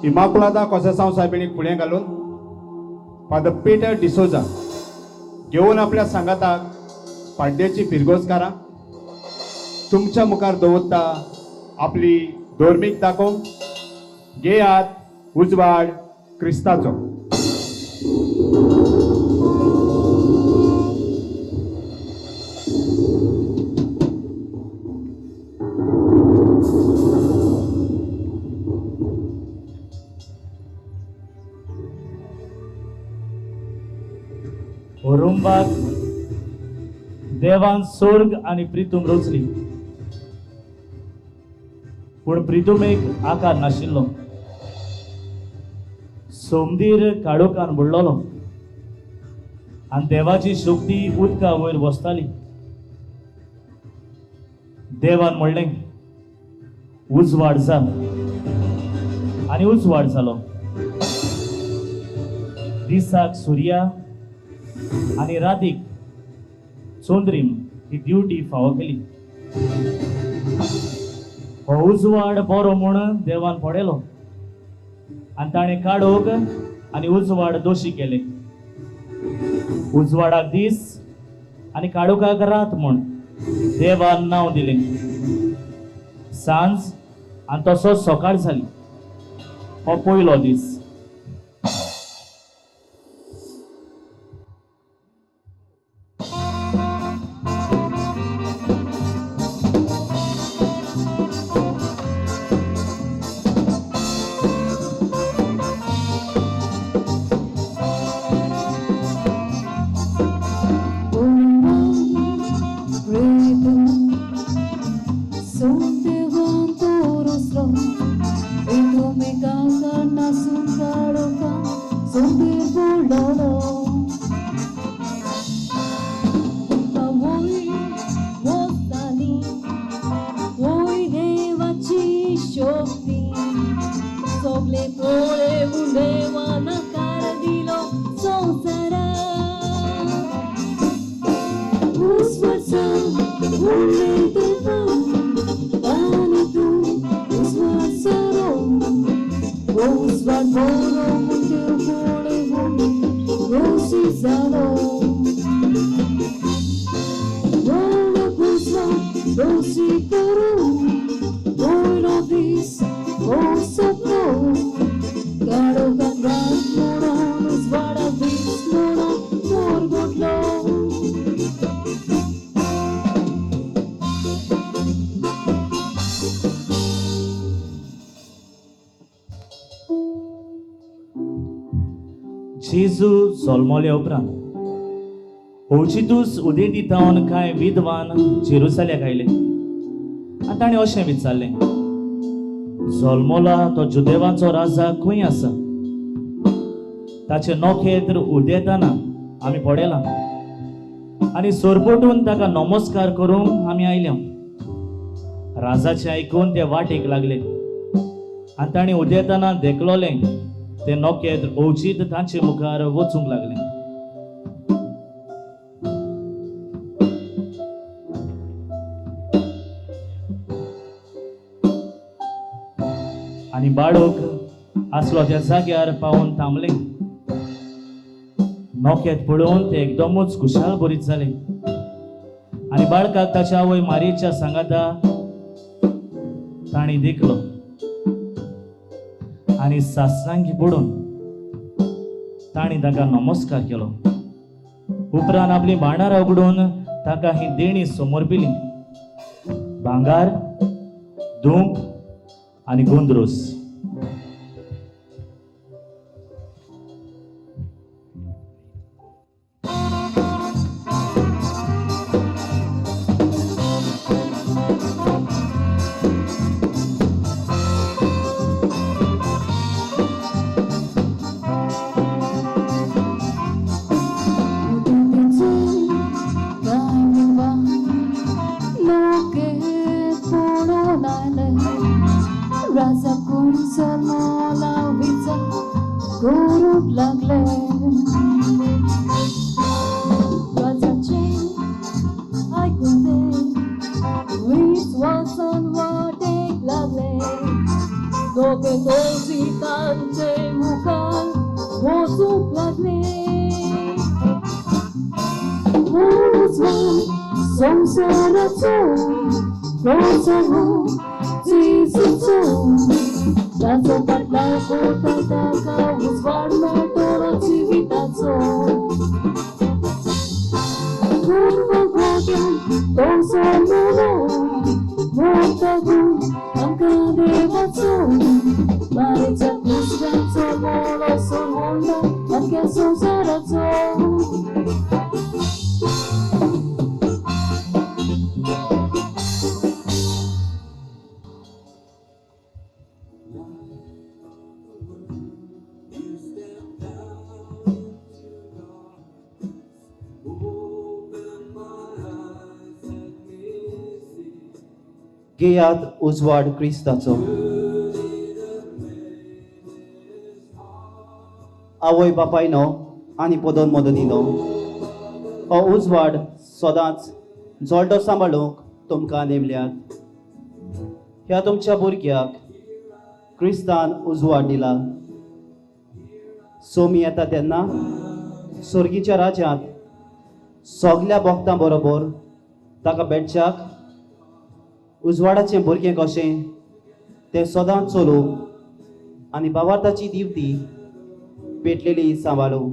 इमाकुलादा कोसेसांव साहेबिणी फुडें घालून father Peter D'Souza घेवन आपल्या सांगाताक पाड्ड्याची फिरगोजकारां तुमच्या मुखार दवरता आपली धर्मीक दाखोवंक. घेयात उजवाड क्रिस्ताचो. रुंबाक देवान स्वर्ग आनी प्रितूम रचली, पूण प्रितुमेक आकार नाशिल्लो. सोमदीर काळोखान बुडलोलो आनी देवाची शक्ती उदका वयर बसताली. देवान म्हणलें, उजवाड जाल, आनी उजवाड जालो. दिसाक सुर्या आनी रातीक चंद्रीम ही ड्युटी फावो केली. हो उजवाड बरो म्हूण देवान पडयलो आनी ताणें काडोक आनी उजवाड दोशी केले. उजवाडाक दीस आनी काडोकाक रात म्हूण देवान नांव दिलें. सांज आनी तसोच सकाळ जाली. हो पयलो दीस. जेजू जल्मले उपरांत अवचितूच उदेंती थावन कांय विद्वान जेरुसल्याक आयले आनी ताणें अशें विचारलें, जल्मला तो जुदेवांचो राजा खंय आसा? ताचें नखेत्र उदेतना आमी पळयलां आनी सरपटून ताका नमस्कार करूंक आमी आयल्या. राजाचें आयकून ते वाटेक लागले आनी ताणें उदेतना देखलोलें ते नखेत्र अवचीत तांचे मुखार वचूंक लागले. आनी बाळक आसलो त्या जाग्यार पावून थांबले. नखेत पळोवन ते एकदमूच खुशाल बरीत जाले आनी बाळकाक ताच्या आवय मारयेच्या सांगाता तांणी देखलो आनी सासणांकी पडून तांणी ताका नमस्कार केलो. उपरांत आपली भांडारां उगडून ताका ही देणी समर्पिली, भांगार, धूप आनी गोंद्रोस. संवसाराचो रोजो जेजूचो ताचो फाटलाव करता ताका उजवाड मेळटलो जिविताचो पूर्व गोट्यान तो जल्मलो मोर्तागो आमकां देवाचो मारेच्या कुसव्यांचो मोलो सोडला आमच्या संवसाराचो. घेयात उजवाड क्रिस्ताचो. आवय बापायनो आनी पदन मदनीनो हो उजवाड सदांच जळटो सांबाळूंक तुमकां नेमल्यात. ह्या तुमच्या भुरग्याक क्रिस्तान उजवाड दिला. सोमी येता तेन्ना सर्गीच्या राज्यांत सगल्या भक्तां बरोबर ताका भेटच्याक उजवाडाचें भुरगें कशें तें सदांच चलूं आनी भावार्थाची दिवती पेटलेली सांबाळूं.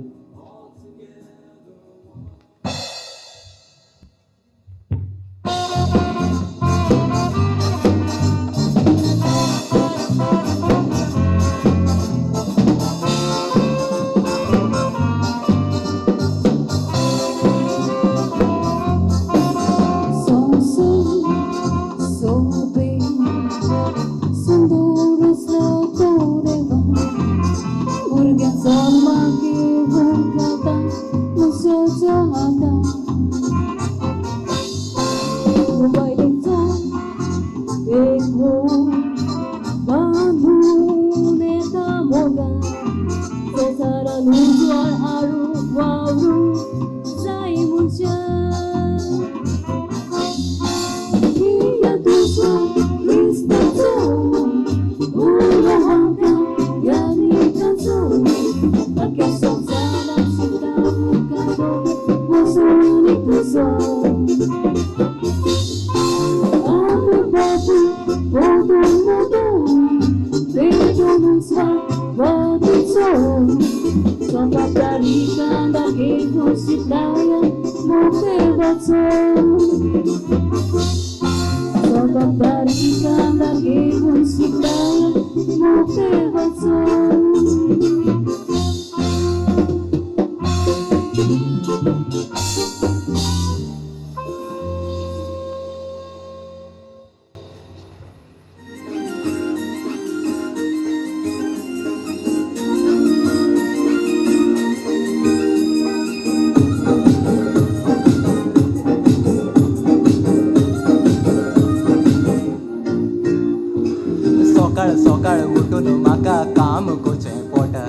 सकाळ उठून म्हाका काम करचें पोटा,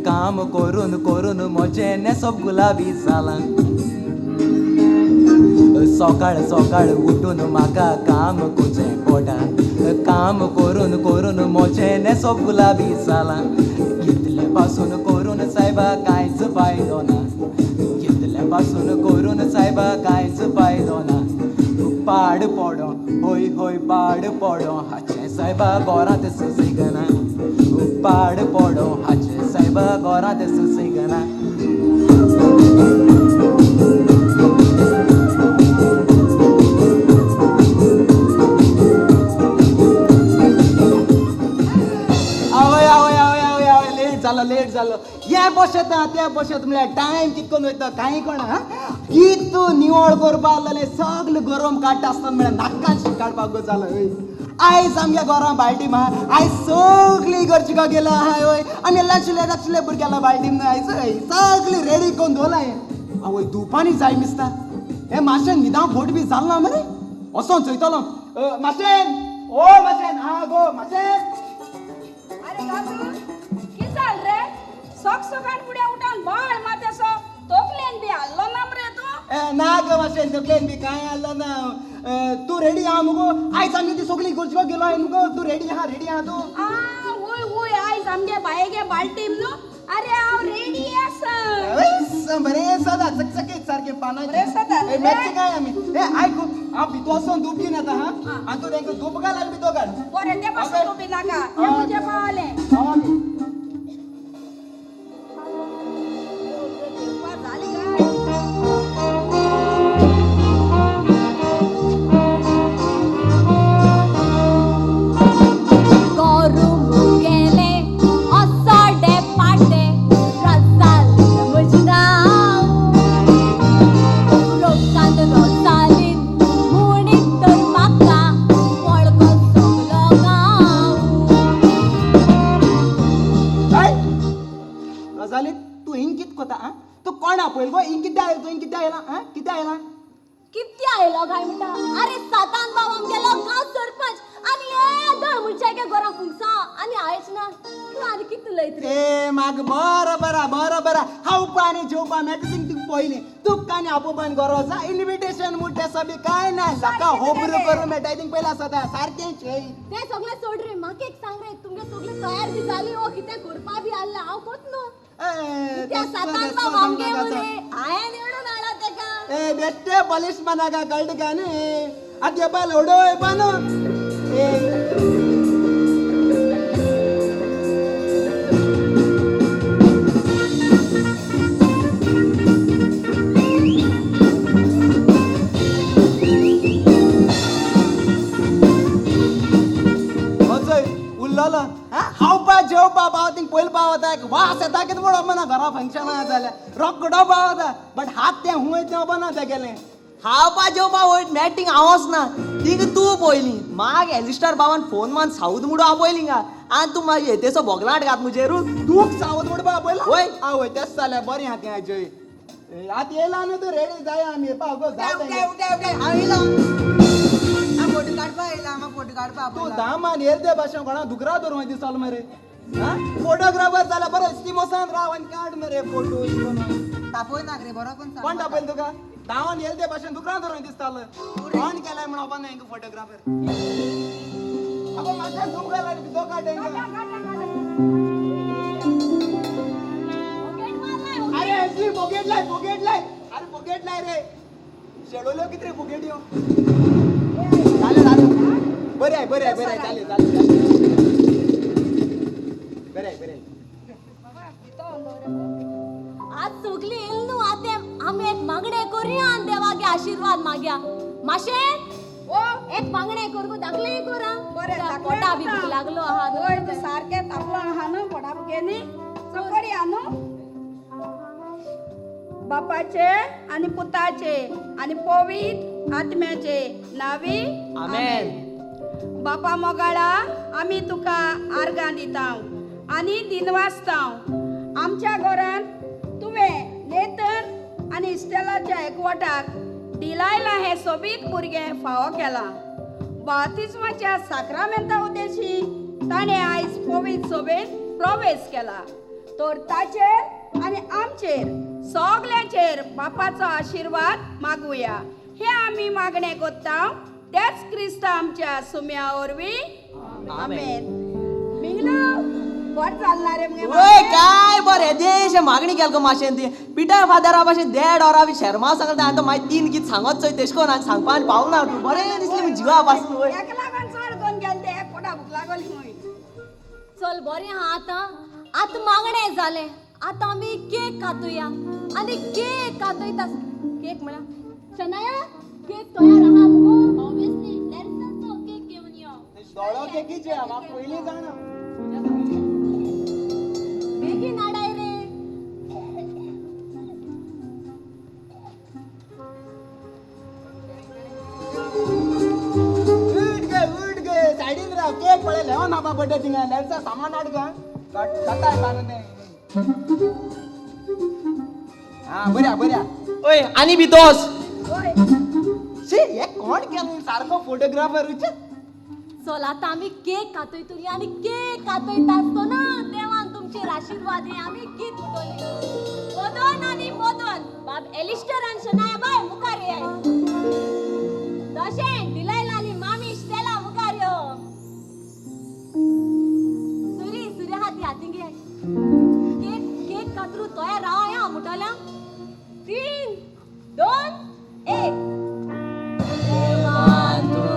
काम करून करून म्हजें न्हेसप गुलाबी जालां. सकाळ सकाळ उठून म्हाका काम करचें पोटा, काम करून करून म्हजें न्हेसप गुलाबी जालां. कितले पासून करून सायबा कांयच फायदो ना, कितले पासून करून सायबा कांयच फायदो ना. पाड पडो होय होय पाड पडो हाचें सायबा घरांत सुसेगना, पाड पडो हाचें सायबा घरांत सुसेगना. आवय आवय आवय आवय आवय लेट जालो लेट जालो. हें बशेता तें बशेत म्हळ्यार टायम कितकोन वयता कांय कोणा. कितू निवळ करपा जालें सगळें गरम काडटा आसतना म्हळ्यार नाकान शीत काडपाक जालो. हय आयज आमगे घरां बालटी मा आयज सगळी गरजिका गेला आहाय. हय आमी ल्हानशिल्ले धाकशिल्ले भुरग्याला बालटी आयज हय सगळी रेडी करून दवरला हें. आवय धुवपानी जाय मिसता हें माशेन न्हिदां फोट बी जाल ना मरे. वचोन चोयतलो माशेन ओ माशेन आ गो माशेन. अरे दादू की जाल रे सक सकाळ फुडें उठान बाळ मात्यासो तोकलेन बी हाडलो ना मरे तूं? ना गो माशेन तकलेन बी कांय हाडलो ना. तूं रेडी आहा मुगो? आयज आमगे ती सगळी गरजो गेलो हांवें मुगो. तूं रेडी आहा रेडी आहा तूं? आ वय वय आयज आमगे बायगे बालटीम न्हू अरे हांव रेडी आसा. बरें सदा चकचकीत सारकें पानाचें. बरें सदा. मॅचिंग काय आमी. ए आयकू, हांव भितर वचोन धूप घेवन येता. हा, आनी तूं तेंका धूप घाल आनी भितर घाल. बरें, ते पासून तूं बी नाका, तें म्हजें पावलें. जाली काय? तू हिंग कित कोता? तू कोण आपयल गो? हिंग कित्या आयला? तूं हिंग कित्या आयला? कित्या आयला? कित्या आयलो काय म्हणटा? अरे सातान बाब आमगेलो गांव सरपंच आनी हे दळ मनशाच्या घरा फुंगसा आनी आयच ना. तूं आनी कितें उलयत रे? ए म्हाका बरोबर बरोबर खावपा आनी जेवपा मॅगझीन तुका पयलीं तुका आनी आपोवपान गरज आसा. इन्विटेशन म्हणटा सगळें कांय ना, लोकां होबऱ्यो करूं मेळटा थिंग पयलीं आसा सारकें. तें सगळें सोड रे, म्हाका एक सांग रे, तुमगे सगळें तयार बी जाली हो कितें करपा बी आहलें? हांव कोत न्हू. ए बेश्टे पॉलिश मानाका कळटा काय न्ही? आतां बायल उडोय बानो. उरलोलो खावपा जेवपा पाव थिंग पयलीं पावता, वास येता कितें म्हणून ना घरा फंक्शन आहा जाल्यार रोकडो पावता, बट हात तें हुंय तें ना तेगेलें. खावपा जेवपा वयर मॅटिंग हांव ना थिंग तूं पयलीं माग एलिस्टर बाबान फोन मान सावद म्हणून आपयली हिंगा आनी तूं मागीर येतेसो भोगलाट घात म्हजेरू. तूं सावद म्हणपा आपयला? वय. आवय तेंच जाल्यार बरें आहा तें आजय. आतां येयला न्हू तूं रेडी जाय आमी पाव गो. हांव येयला, फोटो काडपा येयला, आमकां फोटो काडपा. तूं दामान येयल ते भाशेन कोणा दुकरा धरून दिसलो मरे. फोटोग्राफर जाल्यार बरो इस्तिमोसान राव आनी काड मरे फोटो. तापय नाक रे, बरो कोण कोण तापयलें तुका? धांवन येयल ते भाशेन दुकरा धरून दिसतालो. कोण केलाय म्हणून ना हेंका फोटोग्राफर. अगो मातशें धूप घाल आनी भितर काड हेंका. अरे एसली बोगेट लाय, बोगेट लाय. अरे बोगेट लाय रे, शेडोल्यो कितें रे बोगेट यो. चालेल चालेल, बरें आहे बरें आहे बरें आहे, चालेल चालेल, बरें आहे बरें आहे. आज सगळी येयल न्हू, आतां आमी एक मागणें करुया आनी देवागे आशिर्वाद मागया. माशें ओ एक मागणें कर गो, दाखलें कर. बरें, पोटा बी भूक लागलो आहा न्हू. वय, तूं सारकें तापलो आहा न्हू, पोटा भुकेनी सो करया न्हू. बापाचे आनी पुताचे आनी पवित्र आत्म्याचे नावी आमेन. बापा मोगाळा, आमी तुका आर्गां दिता आनी दिनवासता. आमच्या घरांत तुवें नेतन आनी इस्टेलाच्या एकवटाक डिलायला हें सोबीत भुरगें फावो केलां. बातिज्माच्या साक्रामेंता उद्देशी ताणें आयज पवित्र सोबेत प्रवेश केला. तर ताचेर आनी आमचेर सगल्यांचेर बापाचो आशिर्वाद मागुया. हे आमी मागणें करता त्याच क्रिस्ता आमच्या सुम्या वरवीं. आमेन. मिंगलो बरें चल्लां रे मुगे? वय काय बरें देश मागणी केल गो माशेन ती पिटर फादरा भाशेन देड वरां बी शेर्मांव सांगता आनी तो मागीर तीन गीत सांगत चोय तेश कोन आनी सांगपा आनी पावना. तूं बरें दिसलें जिवा पासून. वय एका लागून चड कोन गेले ते पोटा भूक लागली खंय. चल बरें आहा आतां, आतां मागणें जालें, आतां आमी केक कातुया. आनी केक कातयता, केक म्हळ्यार शनाया केक तयार आहा मुगो? ऑब्वियसली लॅरिसाचो केक घेवन यो. दोळो केकीचे म्हाका पयलीं जाणा. बेगीन हाडाय रे. उठ गे उठ गे, सायडीन राव. केक पळय लेवन आबा बड्डे थिंगा लॅरिसा सामान हाड गो. जाता बांदून तें. हा बऱ्या बऱ्या. ओय आनी बी दोस. वय शी हे कोण केलें सारको फोटोग्राफर. चल आतां आमी केक कातयतली आनी केक कातयता आसतना देवान तुमचेर आशिर्वाद हे आमी गीत म्हणटली. मदन आनी मदन बाब एलिस्टर आनी शनाया बाय मुखार येयाय. तशें डिलायला आनी मामी स्टेला मुखार यो. सुरी सुरी आहा ती हातीन घे केक.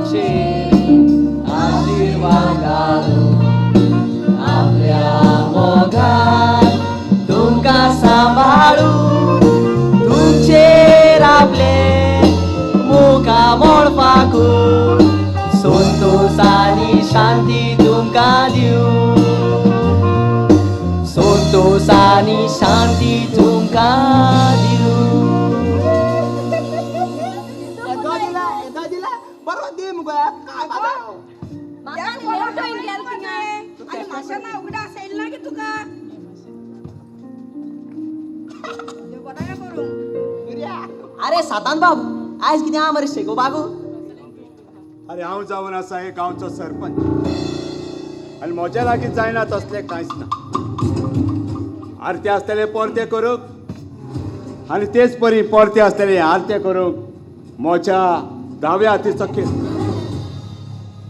तुमचेर आशिर्वाद घालूं आपल्या मोगान तुमकां सांबाळूं तुमचेर आपले मुखामळ फाकून संतोष आनी शांती तुमकां दिवं संतोष आनी शांती तुमकां दिवं. येदो दिला, येदो दिला, बरो दी मुगो. काय बाबा. म्हाका आनी लेवटोयन गेल थिंगा. आनी माशेना उगडास येयला ना की तुका? देव बरें करूं. अरे सातान बाब, आयज कितें आहा मरे शेगो बागू? अरे हांव जावन आसा हे गांवचो सरपंच आनी म्हज्या लागीं जायना तसलें कांयच ना. आरते आसतले परते करूंक आनी तेच परी परते आसतले आरते करूंक म्हज्या दाव्या हातीचो खेळ.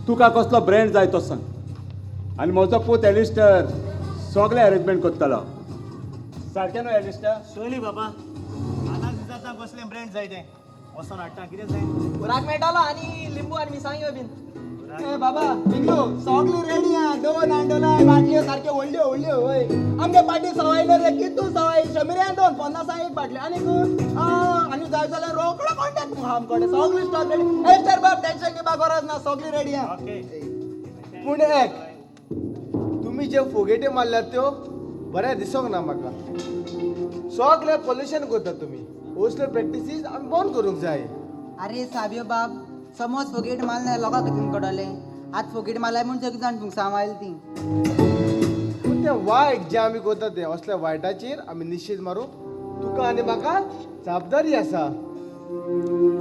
तुका कसलो ब्रँड जाय तो सांग आनी म्हजो पूत एलिस्टर सगळें अरेंजमेंट करतलो. सारकें न्हू एलिस्टर? शोली बाबा, आतां दिसता कसलें ब्रँड जाय तें वचोन हाडटा, कितें जाय? उराक मेळटलो आनी लिंबू आनी मिरसांग्यो बीन. ए बाबा पिंगलो, सगळी रेडी आहा. दोन आंडोला बाटल्यो सारक्यो व्हडल्यो व्हडल्यो. वय आमगे पाटी सवाय न्हू रे, कितू सवाय शंबऱ्यान दोन, पन्नासा एक बाटली. आनीक आनी जाय जाल्यार रोकडो कॉन्टॅक्ट मुगो आमकडे. सगळी स्टॉक रेडी. एस्टर बाब, टेन्शन घेवपा गरज ना, सगळी रेडी आहा. पूण एक तुमी जे फोगेट्यो मारल्यात त्यो बरें दिसोंक ना म्हाका. सगळें पोल्युशन करतात तुमी. असल्यो प्रॅक्टिसीस आमी बंद करूंक जाय. अरे साबियो बाब, समज फोगेट मारले लोकांक कितें कळटलें? आतां फोगेट मारल्यार म्हूण सगळीं जाण फुंगसां मारली ती. पूण तें वायट जें आमी करता तें असल्या वायटाचेर आमी निशेध मारूंक तुका आनी म्हाका जबाबदारी आसा.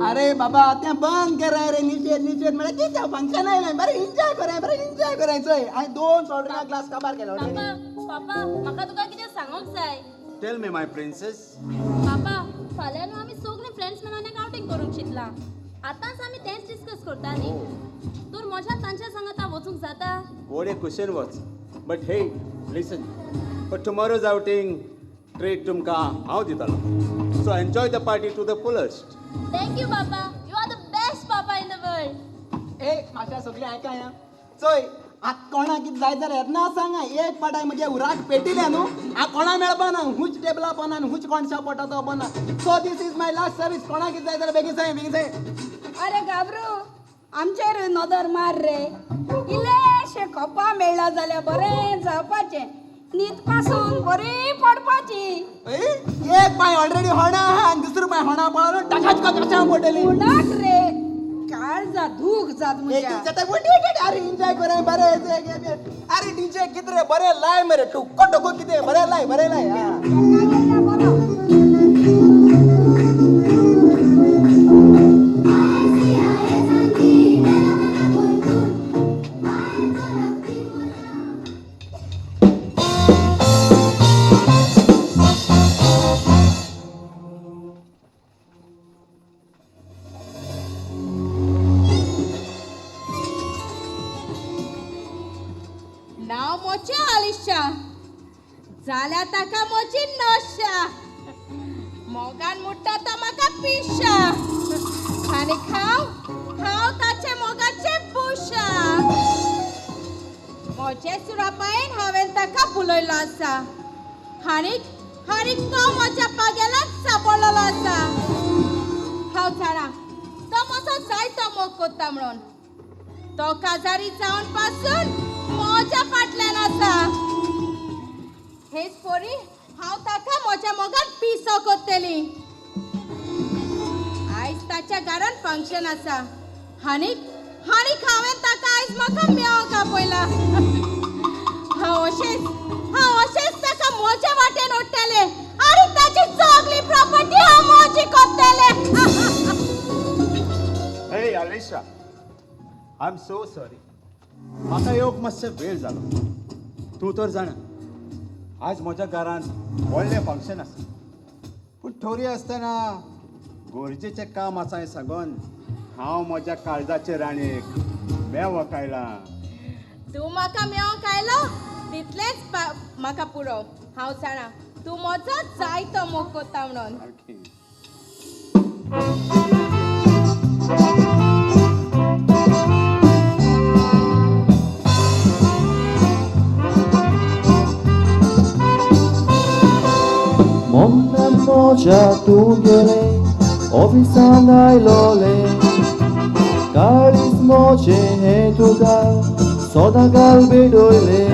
अरे बाबा, तें बंद कराय रे. निशेध निशेध म्हळ्यार कितें? फंक्शन आयलें, बरें एन्जॉय कराय, बरें एन्जॉय कराय. चोय हांवें दोन सॉफ्ट ड्रिंका ग्लास काबार केलो ऑलरेडी. पापा, पापा, म्हाका तुका कितें सांगूंक जाय. टेल मी माय प्रिन्सेस. पापा, फाल्यां न्हू आमी सगळीं फ्रेंड्स मेळोन एक आवटींग करूंक चिंतलां. आतांच आमी तेंच डिस्कस करता न्ही. तर म्हज्यान तांच्या सांगाता वचूंक जाता? व्हडे खुशेन वच, but hey listen, for tomorrow's outing treat तुमकां हांव दितलो. So enjoy the party to the fullest. Thank you papa, you are the best papa in the world. ए माशा, सगळीं आयकाय आं. चोय आतां कोणाक कितें जाय जाल्यार येतना सांगा. एक पाटाय म्हगे उराक पेटिलें न्हू, आतां कोणा मेळपा ना. हूच टेबला पना आनी हूच कोणशा पोटाचो पना. So this is my last service. कोणाक कितें जाय जाल्यार बेगीन सांग, बेगीन सांग. अरे गाबरू, आमचेर नदर मार रे. इल्लेशे कपा मेळ्ळा जाल्यार बरें जावपाचें, न्हीद पासून बरी पडपाची. ए, एक पांय ऑलरेडी होणा आहा आनी दुसरो पांय होणा पळोवन टाकाच कशा पडटली. कोणाक रे काळजा दूख जात एक म्हज्या. दीस जाता, उठ, उठ, उठ. अरे एन्जॉय कर बरे. अरे डीजे कित रे, बरे लाय मरे. टुक्को टुक्को कितें बरे लाय, बरे लाय. हा. केन्ना गेल्ल्या बरो. नांव मोचें आलिशा, जाल्या ताका मोची नशा. मोगान मुट्टा तो म्हाका पिशा आनी खाव हांव ताचे मोगाचे पुशा. म्हजे सुरापायन हांवें ताका बुलयलो आसा आनीक आनीक तो म्हज्या पागेलाक सापडलेलो आसा. हांव जाणा तो म्हजो जायतो मोग कोत्ता म्हणून. तो काजारी जावन पासून म्हज्या फाटल्यान आसा. हेच पोरी हांव ताका म्हज्या मोगान पिसो कोत्तली. आयज ताच्या घरान फंक्शन आसा आनीक आनीक हांवें ताका आयज म्हाका मेळोंक आपयला. हांव अशेंच ताका म्हज्या वाटेन ओडटलें आनी ताची सगळी प्रॉपर्टी हांव म्हजी कोत्तलें. Hey Alisha, I am so sorry, म्हाका येवंक मातसो वेळ जालो. तूं तर जाणा आज म्हज्या घरांत व्हडलें फंक्शन आसा. पूण थोरी आसतना गरजेचें काम आसा हें सांगून हांव म्हज्या काळजाचे राणयेक मेवक आयलां. तूं म्हाका मेळोंक आयलो तितलेंच म्हाका पुरो. हांव जाणा तूं म्हजो जायतो मोग कोत्ता म्हणून. सारकें. म्हज्या तुगेलें ऑफिसान आयलोलें काळीज म्हजें हें तुका सदां काल भेटयलें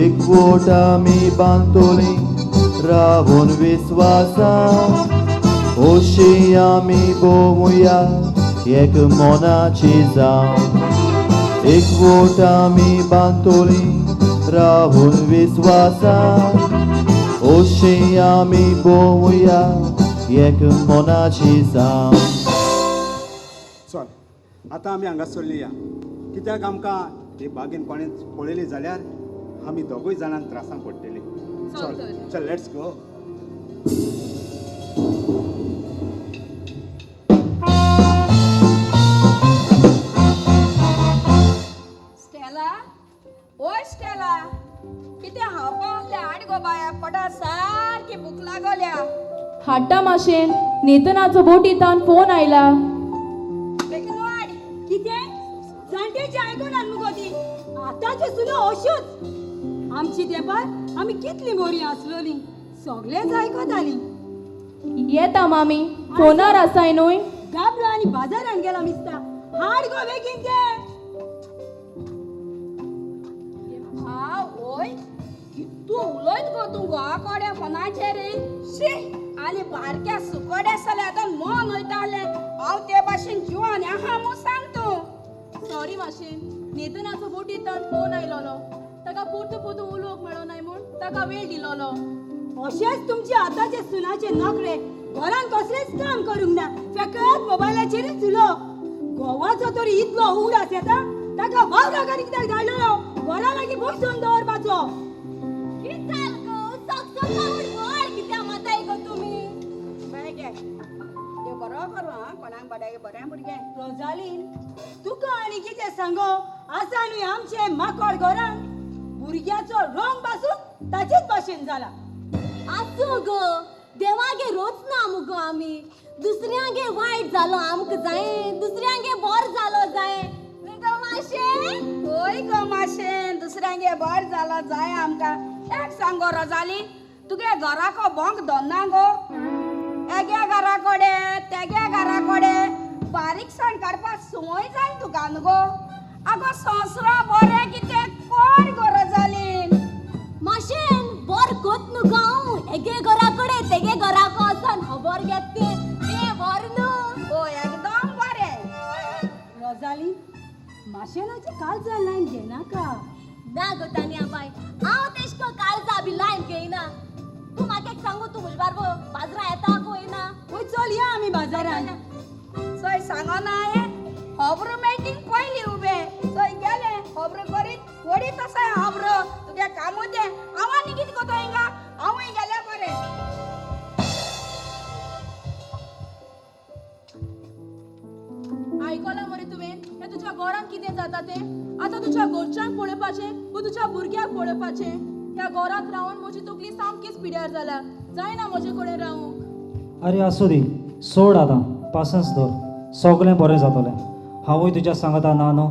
एकवट आमी बांदतलीं रावून विस्वासान अशी आमी भोंवया एक मनाची जावं एकवट आमी बांदतलीं रावून विस्वासान अशी आमी भोंवया एक मनाची जावं. चल आतां आमी हांगासरली या कित्याक आमकां ही बागेन कोणें पळयली जाल्यार आमी दोगूय जाणांक त्रासान पडटली. चल चल let's go. Stella, ओय स्टेला, कितें हावपा आहलें हाड गो बाया, पोटा सारकी भूक लागोल्या. हाडटा माशेन, नेतनाचो बोटीतान फोन आयला. बेगीन हाड. कितें जाणटेची आयकून मुगो ती, आतांच्यो सुनो अश्योच. आमची तेंपार आमी कितली बरी आसलोली, सगळेंच आयकतालीं. येता मामी, फोनार आसाय न्हय. गाबलो आनी बाजारान गेला मिस्ता, हाड गो बेगीन तें. आवय कितू उलयत गो तूं घोवा कोड्या फोनाचेर. शी, आनी बारक्या सुकोड्या जाल्यार आतां मन वयतालें. हांव ते भाशेन जिवान आहा म्हूण सांग तूं. सॉरी माशेन, नेतनाचो बोटीतान फोन आयलोलो, ताका पुरतो पुरतो उलोवंक मेळोनाय म्हूण ताका वेळ दिलोलो. अशेंच तुमचे आतांचे सुनाचे नखरे, घरान कसलेंच काम करूंक ना, फकत मोबायलाचेरूच उलोवप. घोवाचो तरी इतलो उगडास येता, ताका वावराक आनी कित्याक धाडलेलो, घरा लागीं बसोवन दवरपाचो. कितें जाल गो, सक कित्याक माताय गो तुमी. बरें घे, देव बरो करूं आं, कोणाक बरें बरें भुरगें. रोजालीन, तुका आनी कितें सांगो, आसा न्हय आमचें माकोड घरान, भुरग्याचो रंग पासून ताचेच भाशेन जाला. आसूं गो, देवागे रोचना मुगो आमी, दुसऱ्यांगे वायट जालो आमकां जाय, दुसऱ्यांगे बोर जालो जाय. न्हय गो माशेन? हय गो माशेन, दुसऱ्यांगे बोर जालो जाय आमकां. एक सांग गो रोजाली, तुगे घराको बोंक दोन्ना गो, एगे घरा कोडे तेगे घरा कोडे बारीकसाण काडपाक संवय जाय तुका न्हू गो. आगो संवसरा बरें कितें कोण गो रोजालीन? माशेन बोर कोत न्हू गो हांव, एगे घरा कडेन तेगे घराको वचोन खबर घेत तें तें बोर न्हू. हय एकदम बरें. रोजाली, माशेनाचें काळजा लायन घेनाका. ना गो तान्या बाय, हांव तेश को काळजा बी लायन घेयना. तूं म्हाका एक सांगू, तूं म्हजे बारबो बाजरा येता गो येना? हय चल या आमी बाजारान. चोय सांगना हांवें, खबरो मेळटींग पयलीं उबें चोय गेलें, खबरो करीत वडीत आसा खबरो तुगे कामू तें. हांव आनी कितें कोतो हिंगा, हांवूय गेल्यार बरें. आयकलां मरे तुवें हें तुज्या घरांत कितें जाता तें? आतां तुज्या घरच्यांक पळोवपाचें वो तुज्या भुरग्याक पळोवपाचें? ह्या घरांत रावन म्हजी तकली सामकीच पिड्यार जाला, जायना म्हजे कडेन रावूंक. आरे आसूं दी, सोड आतां, पासंस दवर, सगळें बरें जातलें. हांवूय तुज्या सांगता ना न्हू,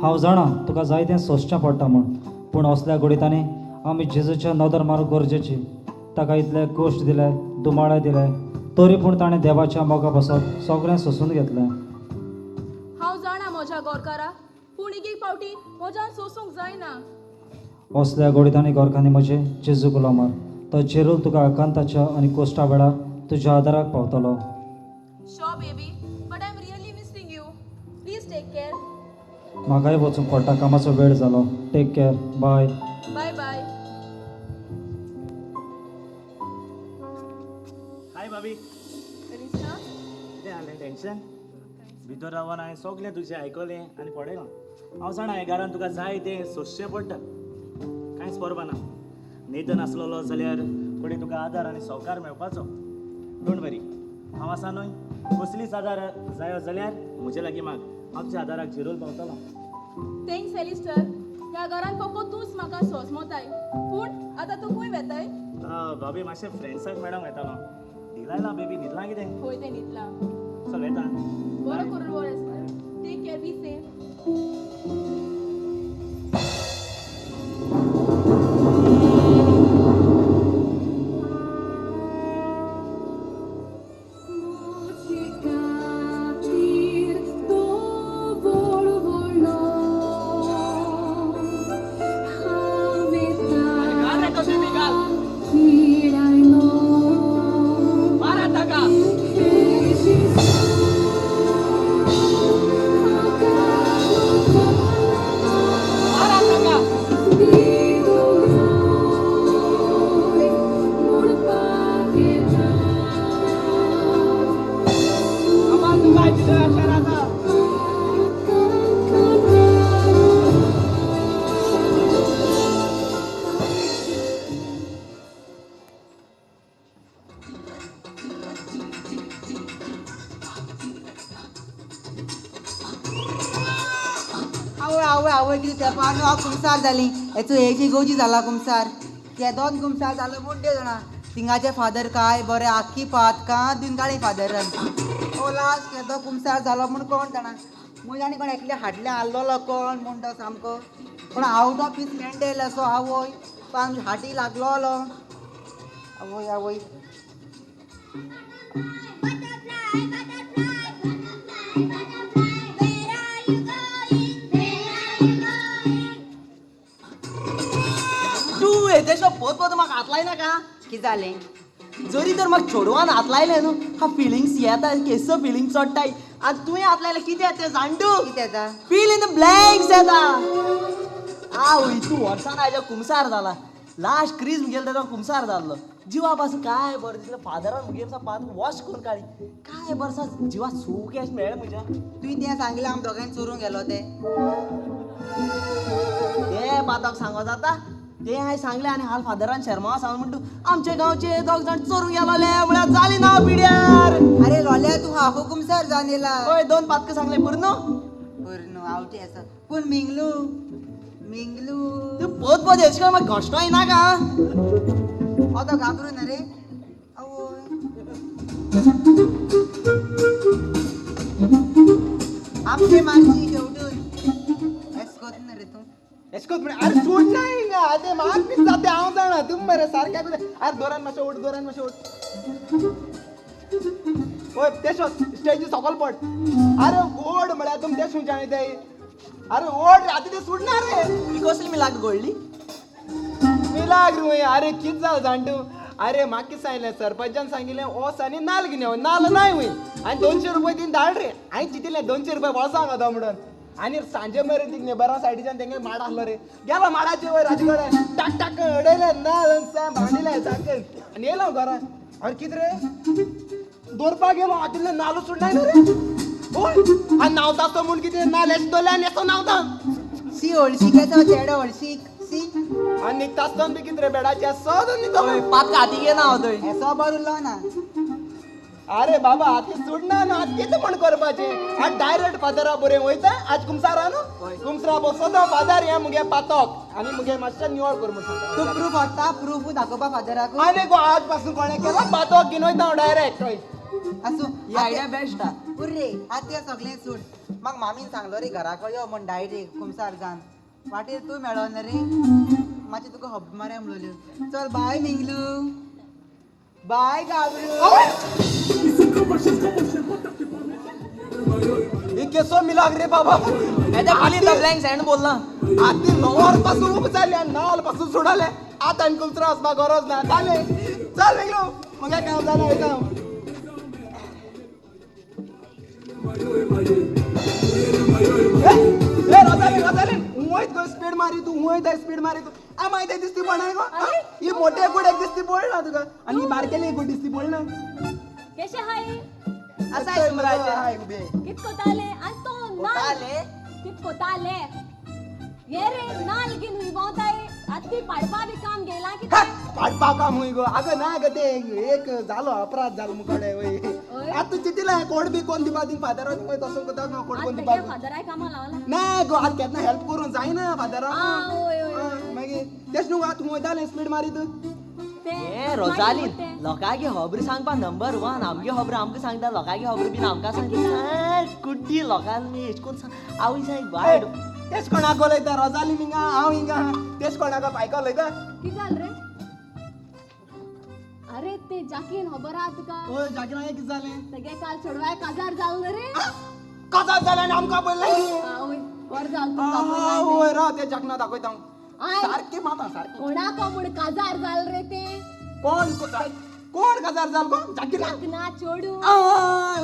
हांव जाणा तुका जायतें सोंसचें पडटा म्हूण, पूण असल्या घडितांनी आमी जेजूच्या नदर मारूंक गरजेची. ताका इतले कश्ट दिले, दुमाळे दिले, तरी पूण ताणें देवाच्या मोगा पासत सगळें सोंसून घेतलें. हांव जाणा म्हज्या घरकारा, पूण एक एक फावटी म्हज्यान सोंसूंक जायना. असल्या घडितांनी घरकान्नी म्हजे जेजूक उलो मार, तो जेरूल तुका आकांताच्या आनी कोश्टा वेळार तुज्या आदाराक पावतलो. Sure baby, but I am really missing you. Please take care. म्हाकाय वचूंक पडटा, कामाचो वेळ जालो. Take care, bye. Bye bye. Hi भाभी. कितें जालें टेन्शन? भितर रावन हांवें सगळें तुजें आयकलें आनी पळयलां. हांव जाणा हें घरान तुका जाय तें सोंसचें पडटा, कांयच परवा ना. नेतन आसलेलो जाल्यार कोणी तुका आदार आनी सहकार मेळपाचो. Don't वरी, हांव आसा न्हय, कसलीच आदार जायो जाल्यार म्हजे लागीं माग, हांव तुज्या आदाराक झिरोल पावतलो. Thanks Alistair, ह्या घरान फक्त तूंच म्हाका सोजमोताय, पूण आतां तूं खंय वेताय? भाभी मातशें फ्रेंड्साक मेळोंक वेतालो. न्हिदलां बेबी, न्हिदलां कितें? हय तें न्हिदलां. चल वेता. बरो करून वर Esther. Take care, be safe. आवय आवय आवय कितें तेंपान हांव कुमसार जाली हेचो हेजी गोजी जाला कुमसार केदोन कुमसार जालो म्हूण देव जाणा. थिंगाचे फादर काय बरें आख्खी पातकां दिवन काडली फादरान. ओ लास्ट केदो कुमसार जालो म्हूण कोण जाणा. म्हूण आनी कोण एकले हाडले आहलोलो कोण म्हूण तो सामको कोण आवट ऑफ his mental असो आवय पण हाटी लागलोलो आवय आवय. तूं हेजेशो पोत पोत म्हाका हात लायनाका. कितें जालें? जरी तर म्हाका चेडवान हात लायलें न्हू हा फिलिंग्स येता केसो फिलिंग्स चडटाय. आनी तुवें हात लायलें कितें येता जाण तूं? कितें येता? फील इन the blanks येता. आवय तूं वर्सान आयच्या कुमसार जाला. लास्ट क्रीज मुगेलो तेजो कुमसार जाल्लो. जिवा पासून काय बरें दिसलें फादरान मुगेर पात वॉश करून काडली. काय बरें आसा जिवा सूख अशें मेळ्ळें म्हज्या. तुवें तें सांगलें आम दोगांय चोरूंक गेलो तें. तें पाताक सांगो जाता तें हांवें सांगलें आनी हाल फादरान शेरमांव सांगलें म्हण तूं आमचे गांवचे दोग जाण चोरूंक गेलोले म्हळ्यार जाली ना पिड्यार. अरे लोल्या तूं हाफू कुमसार जावन येयला. हय दोन पातकां सांगलें पुरो न्हू. पुरो न्हू आवटी आसा पूण मिंगलू मिंगलू तूं पोत पोत येश कर म्हाका घश्टो येनाका. आतां घाबरून रे आवय. आमचे मारची शेवटून एस्कोत ना रे तूं. एस्कोत म्हणे अरे सोड ना हिंगा ते म्हाका बी जाते हांव जाणा तूं मरे सारकें. अरे दोरान मातशें उठ दोरान मातशें उठ. ओय तेशो स्टेजी सकल पड. अरे ओड म्हळ्यार तुम तेश खंयच्यान येताय? अरे ओड रे आतां तें सोडना रे. ही कसली मिलाग्र घडली? मिलाग्र न्हय. अरे कितें जालें जाण तूं? अरे म्हाका कितें सांगलें सरपंचान सांगिल्लें ओस आनी नाल्ल घेवन यो. नाल्ल नाय वय आनी 200 रुपया दिवन धाड रे. हांवें चिंतिल्लें 200 रुपया बोल्सांक वता म्हणून. आनी सांजे मेरेन तिगने बरो सायडीच्यान तेंगे माड आसलो रे. गेलो माडाचे वयर हाजे कडेन टाक टाक अडयलें नाल्ल बांदिलें सारकें आनी येयलो घरा. अरे कितें रे दवरपाक गेलो हातींतलें नाल्ल सोडलाय न्हू रे. हय आनी न्हांवता तो म्हूण कितें नाल्ल एशें दवरलें आनी येसो न्हांवता. सी हळशीक येता चेडो हळशीक सी. आनी न्हिदता आसतना बी कितें रे बेडाचेर सदां न्हिदता. पातकां हाती घेना हांव थंय. येसो बरो उरलो ना. अरे बाबा आतां सोडना न्हू आतां कितें म्हण करपाचें? आतां डायरेक्ट फादरा बरें वयता. आज कुमसारा न्हू कुमसरा बसता फादर हें मुगे पातक आनी मुगे मातशें निवळ कर म्हूण सांगता. तूं प्रूफ हाडटा? प्रूफ दाखोवपा फादराक? आनी गो आज पासून कोणें केला पातक घेवन वयता हांव डायरेक्ट. हय आसूं ही आयडिया बेस्ट आहा. उर्रे आतां तें सगळें सोड. म्हाका मामीन सांगलो रे घरा कडेन यो म्हण डायरेक्ट कुमसार जावन. वाटेर तूं मेळो ना रे मातशें तुका हब मारया म्हणलोल्यो. चल बाय मिंगलू बाय गाबरू. ही केसो मिलाग रे बाबा. Fill in the blanks and बोलला. आतां 9 पासून उब जाले आनी नाल्ल पासून सोडले. आतां आनी कुमसरा वचपाक गरज ना. जालें चल मिंगलू मुगे काम जालें वयता हांव. ए रोजालीन रोजालीन वयत गो स्पीड मारी तूं वयता स्पीड मारी तूं. आ मागीर तें दिसती पडना गो. ही मोटे गुड एक दिसती पडना तुका आनी ही बारकेली गुड दिसती पडना. केशे हाय? आसा सुमराचे. कित कोताले आनी तो नाल कित कोताले ये रे नाल घेवन हुंय भोंवताय. आतां ती पाडपा बी काम घेयलां कितें? पाडपा काम हुंय गो? आगो ना गो तें एक जालो अपराध जालो मुकडे वय. आतां तूं चिंतिलें कोण बी कोण दिवपा ती फादरान वय तसो कोता गो कोण कोण दिवपा. फादराय कामां लावला ना गो आतां केन्ना हेल्प करूंक जायना फादराक. मागीर तेश न्हू आतां वयतालें स्पीड मारीत. ए रोजालीन लोकांगे खबर सांगपा नंबर 1. आमगे खबर आमकां सांगता लोकांगे खबर बीन आमकां सांगता. कुड्डी लोकांनी एश कोन आवय सांग वायट. तेश कोणाक उलयता रोजालीन हिंगा हांव हिंगा तेश कोणाक आयको उलयता. कितें जालें रे? अरे ते जाकीन खबर आहा तुका? हय जाकीन हांवें कितें जालें? तेगे काल चेडवाय काजार जालें रे. काजार जालें आनी आमकां पडलें. आवय बरें जालें तुमकां पडलें. हय राव ते जाकना दाखयता हांव. सारकें माता सारकें. कोणाक म्हूण काजार जालें रे तें? कोण कोण काजार जाल गो? जाकीना जाकना चेडूं.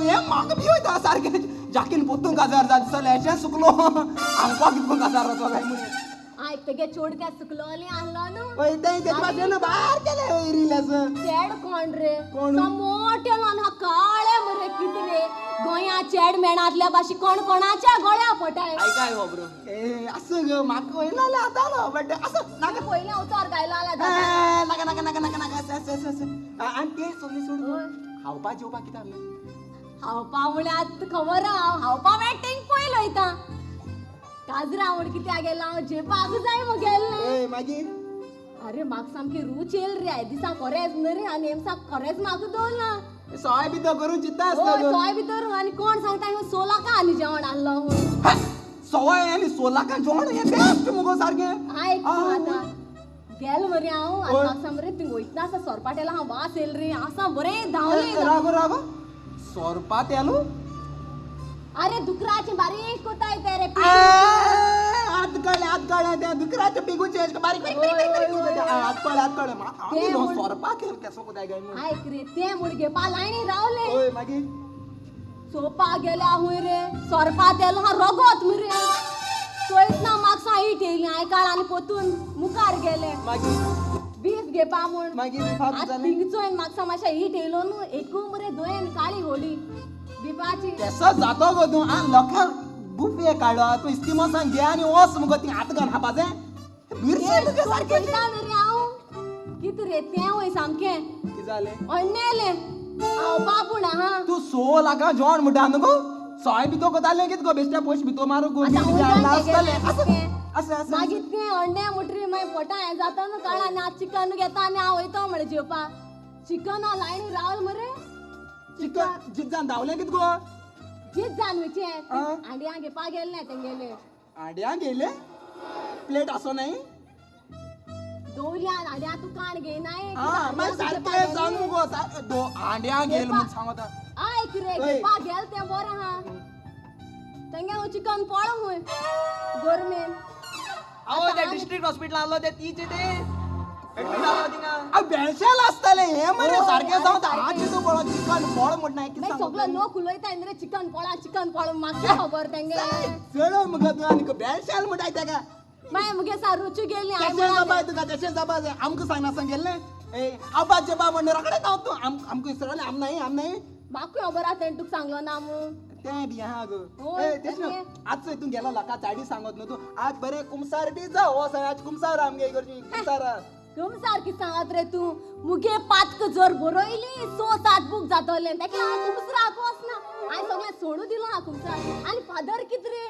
हें म्हाका बी वयता सारकें. जाकीन पोत्तून काजार जाल दिसलें अशें सुकलो आमकां कितको काजार जातलो काय म्हूण. आयक तेगे चेडूं काय सुकलोलें आहलो न्हू. हय तें तेजे भाशेन बारकेलें रिल आसा. चेड कोण रे? मोटेलो आनी काळे मरे कितें रे गोंया चेड मेणांतल्या भाशेन कोण कोणाच्या गळ्या पटाय. आयकाय खबरो. ए आसूं गो म्हाका वयलो जातालो बट आसूं नाका पयलें उतार गायला नाका नाका नाका नाका नाका आसूं आसूं आसूं. आनी तें सगळें सोड खावपा जेवपाक कितें आहलें? खावपा म्हळ्यार आतां खबर आहा हांव खावपा म्हळ्यार टेंग पयलो वयता. बाजरा म्हण कित्याक गेला हांव जेपाक जाय मग गेल्लें. मागीर? अरे म्हाका सामकी रूच येयल रे आयज दिसा खरेंच न्हय रे आनी हेमसाक खरेंच म्हाका दवरना. सोय बी करून चिंता आसता. सोय बी तर आनी कोण सांगता ह्यो 100 लाखां आनी जेवण आहलो म्हूण. सोय आनी 100 लाखां जेवण हें बेस्ट मुगो सारकें. आयक तूं आतां गेल मरे हांव आनी म्हाका मरे थिंग वयतना आसा सोरपाटेला हांव वास येयल रे आसा बरें धांवलें. रागो रागो सोरपाटेलो? अरे दुकराचें बारीक कोताय ते रे. आत कळ्ळें आत कळ्ळें तें दुकराचें पिगूचें बारीक बारीक बारीक आत कळ्ळें आत कळ्ळें. सोरपा केल केसो कोताय काय म्हूण. आयक रे तें म्हूण घेवपा लायनी रावलें. हय मागीर? चोवपा गेल्या हूंय रे सोरपाटेलो हा रगत मरे चोयतना म्हाका हीट येयली हांवें काळ आनी पोतून मुखार गेले. मागीर? बीफ घेवपा म्हूण. मागीर थिंग चोयन म्हाका मातशें हीट येयलो न्हू एकू मरे दोयेन काळी होली बिफाची. केसो जातो गो तूं आ लोकांक बुफे काडलो तूं इस्तिमोसान घे आनी वच मुगो थिंग हात घाल खापाचें बिरशें तुगे सारकें. चोयता न्हू रे हांव कितें रे तें वय सामकें. कितें जालें? अण्णेलें हांव बापूण आहा. तूं 100 लाखां जेवण म्हणटा न्हू गो सोय बी तो कोतालें कितें गो बेश्टे पयशे भितर मारूंक गो. मागीर तें अंडे मुटरी मागीर पोटा हें जाता न्हू काळ आनी आतां चिकन घेता आनी हांव वयतो म्हळें जेवपा. चिकन हांव लायनी रावल मरे. चिकन जीत जावन धांवलें कितें गो? जीत जावन वयचें हांड्यां घेवपा गेल्लें तेंगेलें. हांड्यां घेयलें? प्लेट आसो न्हय? दवरल्या हांड्यां तूं काण घेयनाय. मागीर सारकें सांग मुगो हांड्यां घेयल म्हूण सांगता. आयक रे घेवपा गेल तें बरें आहा तेंगे हांव चिकन पळो खूंय गोरमेन. हांव त्या डिस्ट्रिक्ट हॉस्पिटल आहलो ते तिचे ते एडमीट आहलो थिंगा. बेळशेल आसतलें हें मरे सारकें सांगता. आज तूं पळो चिकन पळ म्हण ना. सगळो लोक उलयता न्ही रे चिकन पळा चिकन पळ म्हाका खबर तेंगे. चड मुगो तूं आनी बेळशेल म्हणटा तेका. मागीर मुगे सा रुची गेली. तशें जावपा तुका तशें जावपा आमकां सांगना सांग गेल्लें आबा जेबा म्हण रोखडें धांव तूं आमकां विसरलें आम नाही आम नाही. म्हाका खबर आसा तेणें तुका सांगलो ना म्हूण. तें बी आहा गो. तेश न्हू आज चोय तूं गेलो लोकां चाडी सांगत न्हू तूं आज बरें कुमसार बी जाव वच आज कुमसार आमगे करची कुमसार. कुमसार कितें सांगत रे तूं मुगे पातक जर बरयली 6-7 बूक जातलें तेका हांव कुमसराक वचना. हांवें सगळें सोडून दिलो हा कुमसार. आनी फादर कितें रे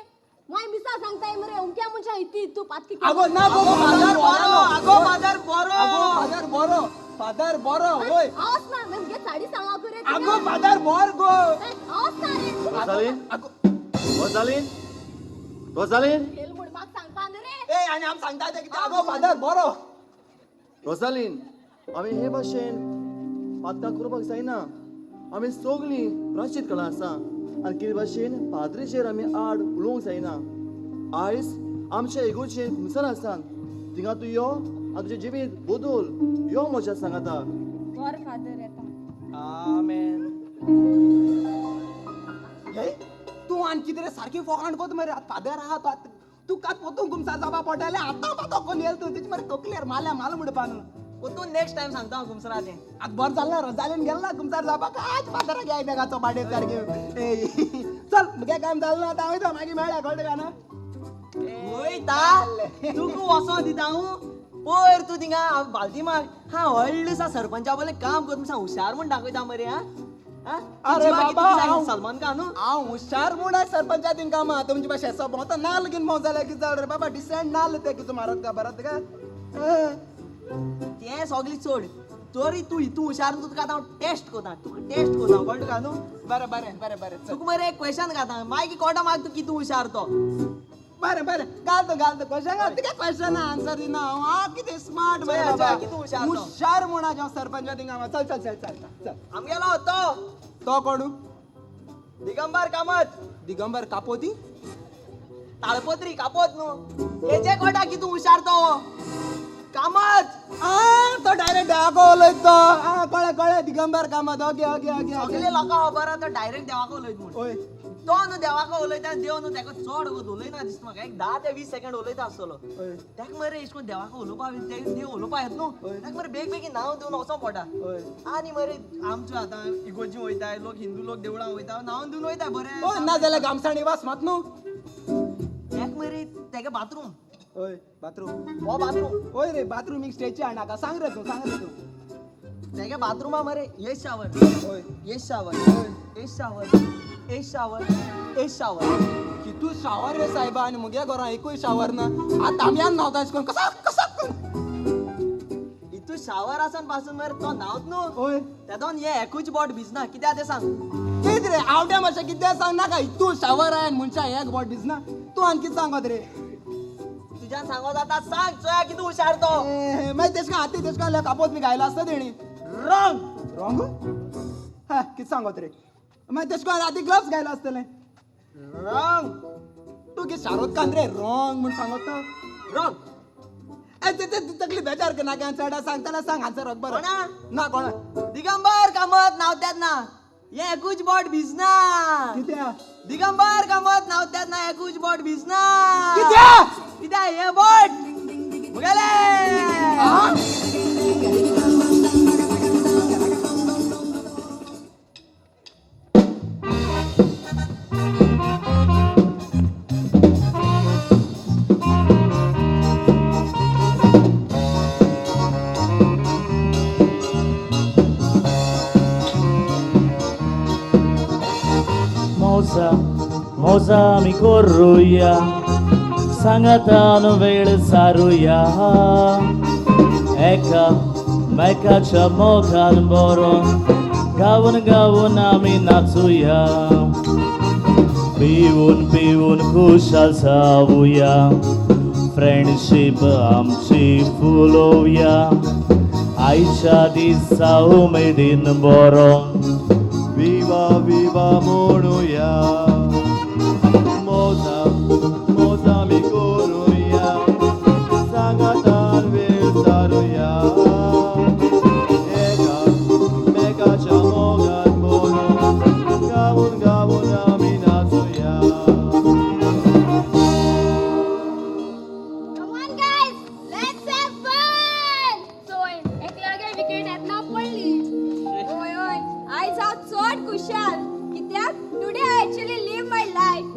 मागीर मिसा सांगताय मरे अमक्या मनशा इती तूं पातकी. आगो ना गो फादर बरो. आगो फादर बरो. आगो फादर बरो फादर बरो. होय हांवच ना मुगे साडी सांगाक रे. आगो फादर बर गो. हांवच ना रे. रोजालीन रोजालीन रोजालीन हेल म्हूण म्हाका सांगपा न्हू रे. ए आनी आम सांगता तें कितें. आगो फादर बरो. रोजालीन आमी हे भाशेन पातकां करपाक जायना. आमी सगळीं प्रायश्चीत कला आसा आनी कितें भाशेन पाद्रीचेर आमी आड उलोवंक जायना. आयज आमच्या इगोर्जेन कुमसार आसा थिंगा तूं यो आनी तुजें जिवीत बदल यो म्हज्या सांगाता. बरें फादर येता. आमेन. तूं आनी कितें रे सारकी फोकाण कोत मरे. आतां फादर आहा तो आतां तुका पोतून कुमसार जावपा पडटलें. आतां पातो कोण येयल तूं तेजे मरे तकलेर माल्या माल म्हणपा न्हू. पोतून नेक्स्ट टायम सांगता हांव कुमसराचें. आतां बरें जालें रोजालीन गेल ना कुमसार जावपाक. आज फादराक घे बेगाचो बाडेर सारकें. चल मुगे काम जालें ना आतां हांव वयता मागीर मेळ्ळ्या कळटा काय ना. वयता तुका वचों दिता हांव. पयर तूं थिंगा बालदिमाक हा व्हडलें दिसा सरपंचा बोले काम कर सांग हुशार म्हूण दाखयता मरे. हा अरे बाबा सलमान खान न्हू हांव हुशार म्हूण सरपंचा थिंग कामां तुमचे भाशेन भोंवता नाल्ल घेवन भोंवता जाल्यार कितें जालें रे बाबा डिसेंट नाल्ल ते कितें मारत का बरत का. तें सगळें चड तरी तूं हितू हुशार न्हू तुका आतां हांव टेस्ट कोता तुका टेस्ट कोता कळटा काय न्हू. बरें बरें बरें बरें तुका मरे एक क्वेश्चन घाता मागीर कोटा मागीर तूं कितू हुशार तो. बरें बरें घालतो घालतो क्वेश्चन घाल तुका क्वेश्चन आन्सर दिना हांव. हांव कितें स्मार्ट मरे बाबा हुशार म्हूण हांव सरपंचा थिंग कामां. चल चल चल चल चल आमगेलो तो तो कोण? दिगंबर कामत. दिगंबर कापोती ताळपत्री कापोत न्हू हेजे कोटा कितू हुशार तो कामत. तो डायरेक्ट देवाको उलयत तो. कळ्ळें कळ्ळें Digambar Kamat. Okay okay okay. सगळे लोकांक खबर आहा तो डायरेक्ट देवाको उलयत म्हूण. हय तो न्हू देवाको उलयता देव न्हू तेका चड उलयना दिसता म्हाका एक 10 ते 20 सेकंड उलयता आसतलो. तेका मरे एश कोन देवाको उलोवपा देव उलोवपा येत न्हू तेका मरे बेग बेगीन नांव दिवन वचों पडटा. आनी मरे आमच्यो आतां इगोर्जी वयताय लोक हिंदू लोक देवळां वयता नांव दिवन वयता बरें ना जाल्यार गामसाणी वास मात न्हू तेका मरे तेका बाथरूम. हय बाथरूम हो बाथरूम. हय रे बाथरूम एक स्टेची हाडनाका सांग रे तूं सांग रे तूं. तेगे बाथरूमा मरे ये शावर. हय ये शावर. हय ये शावर. एक शावर, एक शावर. कितू शावर रे साहेबा, आनी मुगे घरां एकूय शावर ना. आतां तांबयान न्हांवता अशें करून कसा कसा. इतू शावर आसन पासून मरे तो न्हांवत न्हू. हय. तेदोन हे एकूच बोट भिजना. कित्याक तें सांग. कित रे आवड्या मातशें कितें सांग नाका. इतू शावर आनी मनशां एक बोट भिजना. तूं आनी कितें सांगत रे? तुज्यान सांगो जाता सांग. चोया कितू हुशार तो. मागीर तेश हाती तेश कापोत बी घायला आसता तेणी. रॉंग. रॉंग? हा कितें सांगत रे? मागीर तेश हाती ग्लव्स घायला आसतले. रॉंग. तूं कितें शाहरुख खान रे रॉंग म्हूण सांगत तो? रॉंग. ए ते तकली बेजार करनाका. चड सांगतना सांग आन्सर बरो. कोणा? ना कोणा. दिगंबर कामत न्हांवत्यात ना हे एकूच बोट भिजना. कित्याक? दिगंबर कामत न्हांवत्यात ना एकूच बोट भिजना. कित्याक? कित्याक हे बोट मुगेले. मोजा मोजा आमी करुया, सांगातान वेळ सारुया. एका मेकाच्या मोगान बरोवन गावन गावन आमी नाचुया. पिवन पिवन खुशाल जावया, फ्रेंडशीप आमची फुलोवया. आयच्या दिसा उमेदीन बरो विवा विवा म्हणुया. मोजा मोजा आमी करुया, सांगातान वेळ सारुया. एका मेकाच्या मोगान बरोवन गावन गावन आमी नाचुया. Come on guys, let's have fun. चोय एकल्यागे विकेट येतना पडली. ओय ओय, आयज हांव चड खुशाल कित्याक today I actually live my life.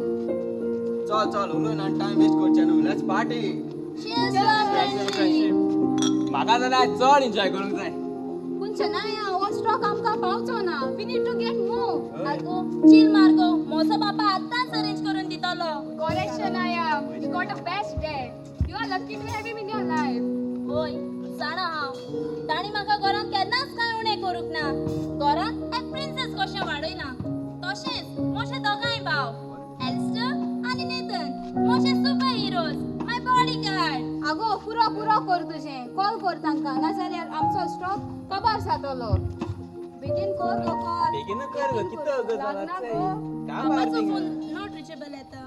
चल चल उलोवन आनी टायम वेस्ट करचें न्हू. Let's party. Cheers to our friendship. म्हाका जाल्यार चड एन्जॉय करूंक जाय. पूण शनाया हो स्टॉक आमकां पावचो ना. We need to get more. आगो चिल मार गो, म्हजो बाबा आतांच अरेंज करून दितलो. Correct Shanaya, you got a best dad. You are lucky to have him in your life. ओय जाणा हांव, तांणी म्हाका घरांत केन्नाच कांय उणें करूंक ना. घरांत एक प्रिन्सेस कशें वाडयना. तशेंच म्हजे दोगांय भाव एलिस्टर आनी नेथन म्हजे सुपर हिरोज, माय बॉडीगार्ड. आगो पुरो पुरो कर तुजें. कॉल कर तांकां, नाजाल्यार आमचो स्टॉक कबार जातलो. बेगीन कर गो कॉल. बेगीन कर गो, कितें गो लागना गो. बाबाचो फोन not reachable येता.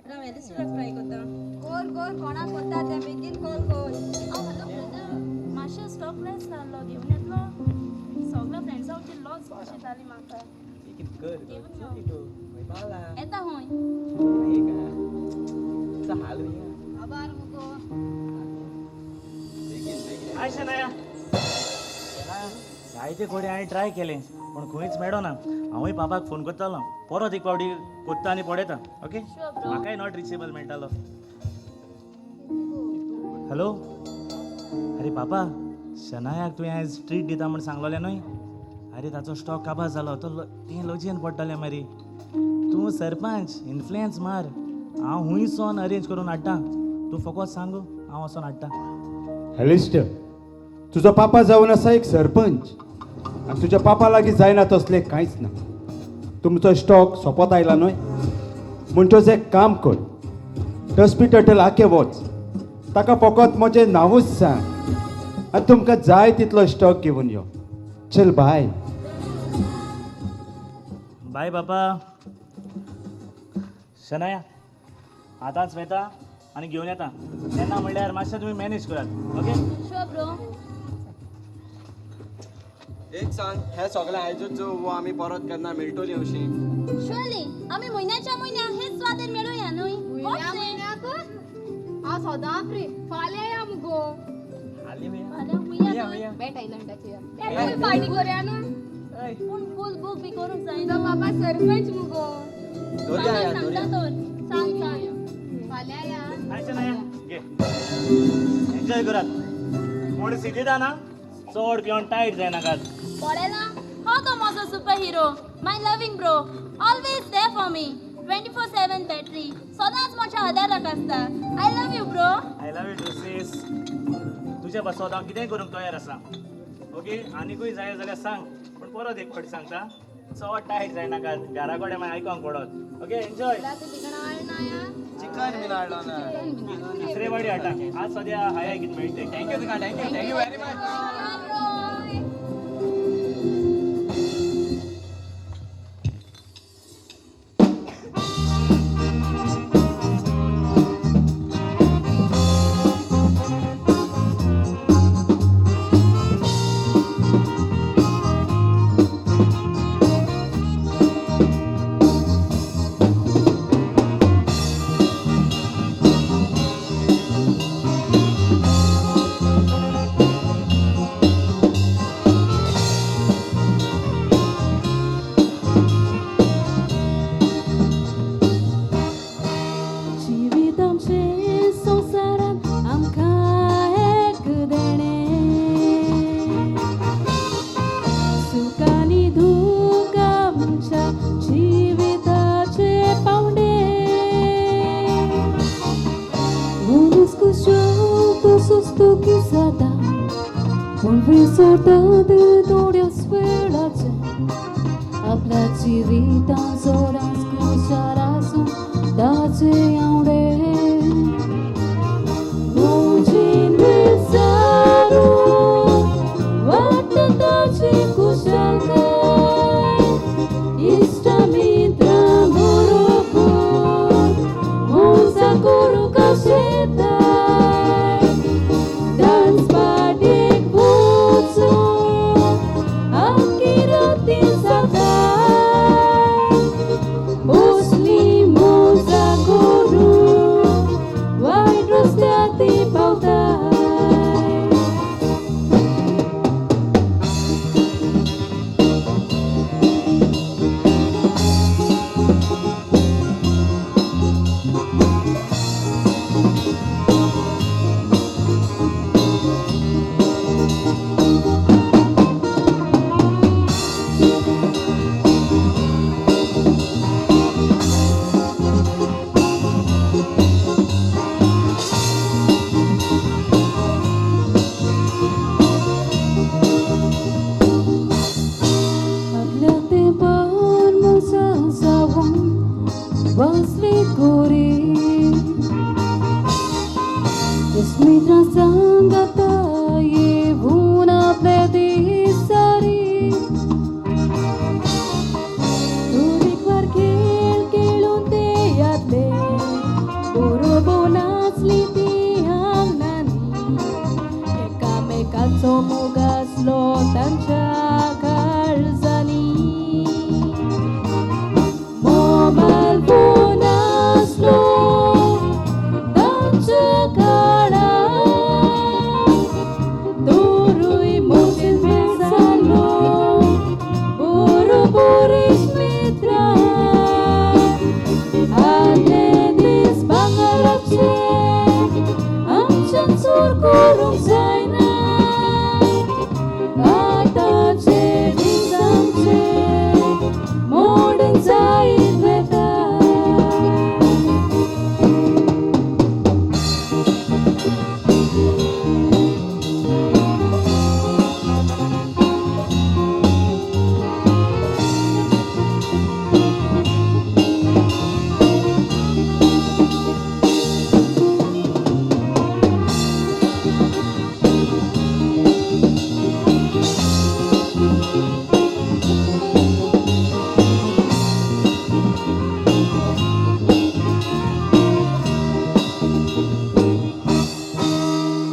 राव एलिस्टराक ट्राय करता. कर कर कोणाक करता तें बेगीन कॉल कर. हांव हॅलो ब्रदर, मातशें स्टॉक लेस जाल्लो, घेवन येतलो? सगळ्या फ्रेंड्सां लॉस कशी जाली म्हाका. बेगीन कर गो. येता हूंय. आभार मुगो. हाय शनाया. जायते कडेन हांवें ट्राय केलें पूण खंयच मेळना. हांवूय बाबाक फोन करतालो, परत एक फावटी कोत्ता आनी पळयता. ओके, म्हाकाय not reachable मेळटालो. हॅलो, अरे बाबा, शनायाक तुवें आयज ट्रीट दिता म्हूण सांगलोलें न्हय? अरे ताचो स्टॉक काबार जालो, तो तें लजेन पडटलें मरे. तूं सरपंच इन्फ्लुयन्स मार, हांव हुंय सोन अरेंज करून हाडटा. तूं फकत सांग, हांव वचोन हाडटा. एलिस्टर, तुजो पापा जावन आसा एक सरपंच आनी तुज्या पापा लागीं जायना तसलें कांयच ना. तुमचो स्टॉक सोंपत आयला न्हय, म्हणटच एक काम कर, डस्टबी टर्टल आखे वच, ताका फकत म्हजें नांवूच सांग आनी तुमकां जाय तितलो स्टॉक घेवन यो. चल बाय. बाय बाबा. शनाया आतांच वयता आनी घेवन येता. तेन्ना म्हणल्यार मातशें तुमी मॅनेज करात. ओके? Sure bro. एक सांग, हे सगळे आयजूच वो आमी परत केन्ना मेळटली अशी? शुअरली आमी म्हयन्याच्या म्हयन्या हेच सुवातेर मेळुया न्हय? म्हयन्या म्हयन्याक हांव सदां फ्री. फाल्यां या मुगो. फाल्यां बेट आयलंडाचेर फूल पार्टी करूया न्हू. पूण फूल बूक बी करूंक जाय. तुजो बाबा सरपंच मुगो. सांगता तर. सांग सांग. फाल्यां या. हाय शनाया, घे एन्जॉय करात. कोण सिटीता ना चड पिवन टायट जायनाकात. पळयला हो तो म्हजो super hero, my loving bro. Always there for me. 24/7 battery. सदांच म्हज्या आदाराक आसता. I love you bro. I love you too sis. तुज्या पासत हांव कितेंय करूंक तयार आसा. ओके, आनीकूय जाय जाल्यार सांग, पूण परत एक फावटी सांगता, चड टायट जायनाका, घरा कडेन मागीर आयकोंक पडत. Okay, enjoy. Chicken बीन हाडलो ना? दुसरे वाडी हाडटा. आज सद्या हाय कितें मेळटे. Thank you तुका, thank you, thank you very much. जिवीत आमचें संवसारांत आमकां एक देणें, सूख आनी दूख आमच्या जिविताचे पावंडे. मनीस कुशळ तसोच दुखी जाता, पूण विसरता ते थोड्याच वेळाचें. आपल्या जिवितांत सदांच खुशाल आसूं ताचे आवडे. मोजीन विचारून वाडटा ताची कुशलकाय, इश्टा मित्रां बरोबर मौजा करूंक आशेताय. डांस पार्टीक वचून आख्खी राती जाता, बसली मौजा करून वायट रस्त्यार ती पावताय. आपल्या तेंपार मजा जावन बसली गोरी, मित्रां सांगाता येवन आपले दीस सारी. तरेकवार खेळ खेळून ते यादले, बरोबर नाचली ती आंगणांनी. एकामेकाचो मोग आसलो तांच्या काळजांनी. मोबायल फोन आसलो तांच्या काळार, तरूय मोगीन जालो बरोबरीच मित्रां. आदले दीस भांगराचे आमच्यान चोर करूंक जायना, आतांचे दीस आमचे मोडून जायत वता.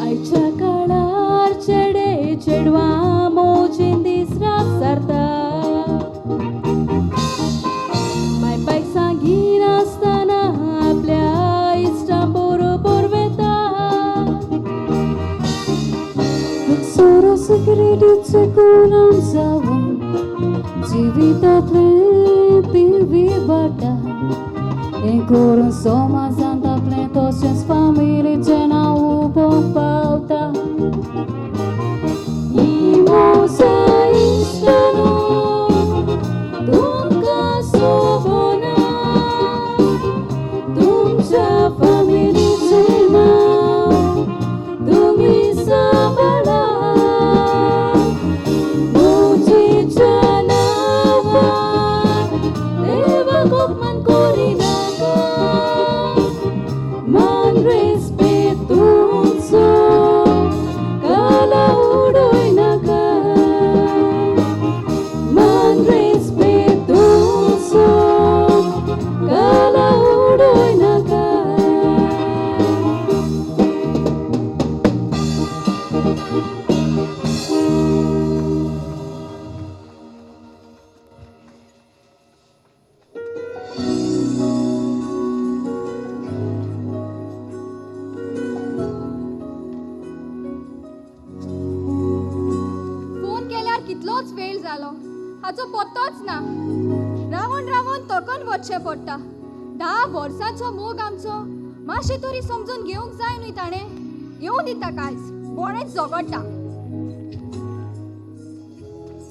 आयच्या काळार चेडे चेडवां मोजीन दीस रात सारता, मायपायक सांगिनासतना आपल्या इश्टां बरोबर वेता. सोरो सिगरेटीचे गुलाम जावन जिवितांतलें पिवी वाडटा, हें करून समाजांत आपलें तशेंच फामिलीचें नांव उबोवंक पावता. ही मौजा इश्टानो तुमकां सो आमच्या फामिलीचें नांव तुमी सांबाळा. मोजीच्या नांवान देवाक अपमान करिनाका. मान रेस्पेद तुमचो काला उडोयनाका. मान रेस्पेद तुमचो काला उडोयनाका. फोन केल्यार कितलोच वेळ जालो, हाचो पत्तोच ना. रावून रावून तकन वचचें पडटा. 10 वर्सांचो मोग आमचो मातशें तरी समजून घेवंक जाय न्हय ताणें. येवं दिता कांयच, बरेंच झगडटा.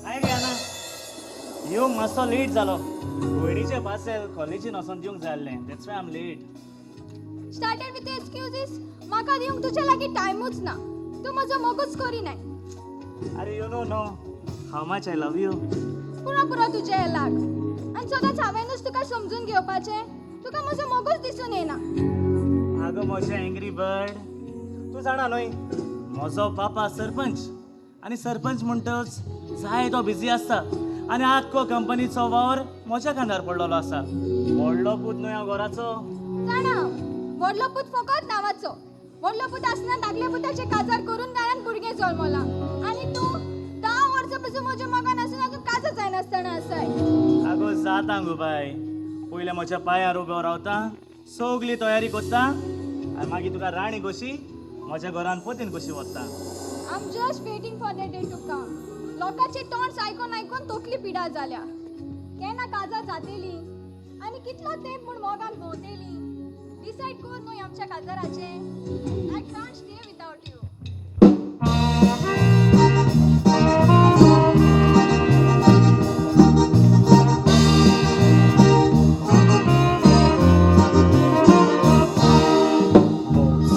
हाय रे आना, येवंक मातसो लेट जालो. भयणीचें पार्सल कॉलेजीन वचोन दिवंक जाय आसलें. That's why I am late. Started with excuses. म्हाका दिवंक तुजे लागीं टायमूच ना. तूं म्हजो मोगूच करिनाय. अरे you know no how much I love you. पुरो पुरो तुजें हें लाग. आनी सदांच हांवेंनूच तुका समजून घेवपाचें. तुका म्हजो मोगूच दिसून येना. आगो म्हजें एंग्री बर्ड, तूं जाणा न्हय म्हजो पापा सरपंच, आनी सरपंच म्हणटच जाय तो बिजी आसता, आनी आख्खो कंपनीचो वावर म्हज्या खांदार पडलेलो आसा. व्हडलो पूत न्हय हांव घराचो. जाणा हांव, व्हडलो पूत फकत नांवाचो. व्हडलो पूत आसतना धाकल्या पुताचें काजार करून घरान भुरगें जल्मलां, आनी तूं 10 वर्सां पसून म्हज्या मोगान आसून अजून काजार जायनासतना आसाय. आगो जाता गो बाय, पयलें म्हज्या पांयार उबो रावता, सगली तयारी करता, आनी मागीर तुका राणी कशी म्हज्या घरान पोतीन कशी वता. I am just waiting for that day to come. लोकांचे टॉन्ट्स आयकोन आयकोन तकली पिडा जाल्या. केन्ना काजार जातेली आनी कितलो तेंप म्हूण मोगान भोंवतेली. डिसायड कर न्हय आमच्या काजाराचें. I can't stay without you.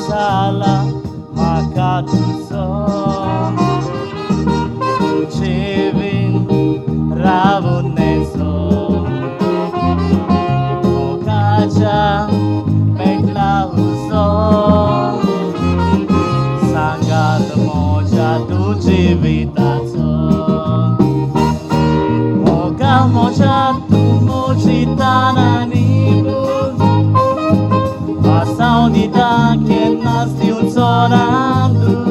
जाला म्हाका तुजो तुजेवीन रावून नेजो. मोगाच्या पेटला उजो सांगात म्हज्या तूं जिविताचो. मोगा म्हज्या तूं मोजिताना निगून पासांव दिता केन्नाच दिवचो ना तूं.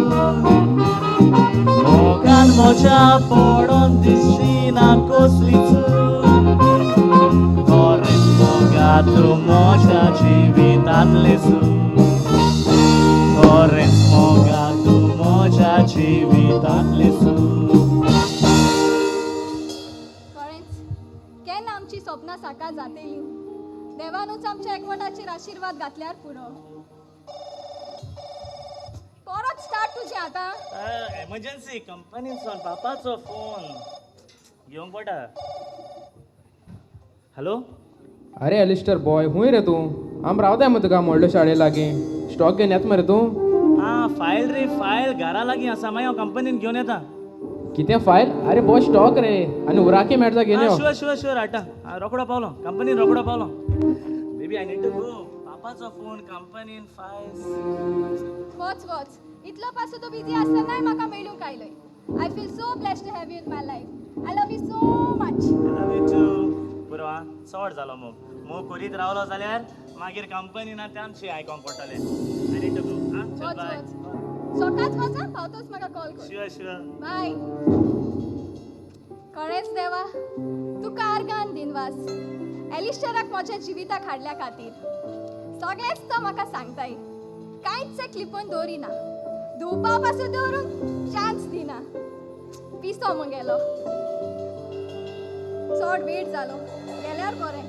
मोगान म्हज्या पडोन दिसना कसलीच. खरेंच मोगा तूं म्हज्या जिवितांतलें सूख. खरेंच मोगा तूं म्हज्या जिवितांतलें सूख. कळ्ळेंच केन्ना आमची सपनां साकार जातेली. देवानूच आमच्या एकवटाचेर आशिर्वाद घातल्यार पुरो. परत स्टार्ट तुजें आतां. एमर्जन्सी कंपनीन पापाचो फोन घेवंक पडटा. हॅलो. अरे एलिस्टर बॉय, खूंय रे तूं? आम रावताय मरे तुका व्हडले शाळे लागीं. स्टॉक घेवन येता मरे तूं? आं फायल रे, फायल घरा लागीं आसा, मागीर हांव कंपनीन घेवन येता. कितें फायल? अरे बॉय स्टॉक रे, आनी उराकी मेळटा घेवन यो. शुअर शुअर शुअर हाडटा. रोकडो पावलो कंपनीन, रोकडो पावलो. Baby I need to go. पापाचो phone, कंपनीन फायल. वच वच, इतलो पासून तूं बिजी आसतनाय म्हाका मेळूंक आयलय. I feel so blessed to have you in my life. I love you so much. I love you too. पुरो आं, चड जालो मोग. मोग करीत रावलो जाल्यार मागीर कंपनी ना तेमची आयकोंक पडटलें. I need to go. आं चल बाय. सकाळच वच आं, पावतोच म्हाका कॉल कर. Sure sure. बाय. खरेंच देवा, तुका आर्गान दिनवास एलिस्टराक म्हज्या जिविताक हाडल्या खातीर. सगळेंच तो म्हाका सांगताय, कांयच एक लिपोवन दवरिना. धुवपा पासून दवरूंक चान्स दिना. पिसो म्हगेलो. चड वेळ जालो, गेल्यार बरें.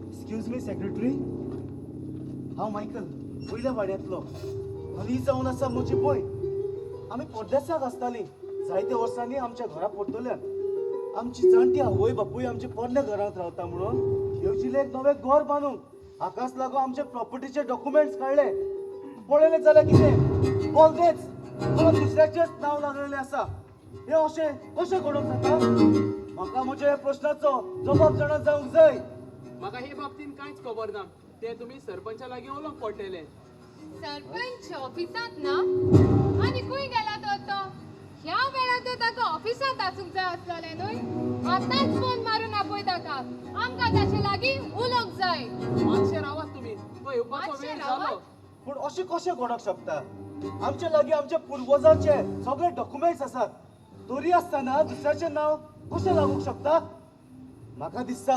एक्सक्यूज मी सेक्रेटरी, हांव मायकल वयल्या वाड्यांतलो आनी ही जावन आसा म्हजी भयण. आमी परदेसाक आसतालीं. जायते वर्सांनी आमच्या घरा परतल्यान आमची जाणटी आवय बापूय आमच्या पोरण्या घरांत रावता म्हणून येवजिलें एक नवें घर बांदूंक. हाकाच लागून आमचे प्रॉपर्टीचे डॉक्युमेंट्स काडले. पळयलें जाल्यार कितें बोल्देच कोणा दुसऱ्याचेंच नांव लागलेलें आसा. हें अशें कशें घडोवंक जाता? म्हाका म्हज्या ह्या प्रश्नाचो जबाब जाणा जावंक जाय. म्हाका हे बाबतीन कांयच खबर ना. तें तुमी सरपंचा लागीं उलोवंक पडटलें. सरपंच ऑफिसांत ना आनी खंय गेला तर तो? ह्या वेळार तर ताका ऑफिसांत आसूंक जाय आसलें न्हय? आतांच फोन मारून आपय ताका. आमकां ताचे लागीं उलोवंक जाय. मातशें रावात तुमी, तो येवपाचो वेळ जालो. पूण अशें कशें घडोवंक शकता? आमचे लागीं आमच्या पुर्वजांचे सगळे डॉक्युमेंट्स आसात, तरी आसतना दुसऱ्याचें नांव कशें लागूंक शकता? म्हाका दिसता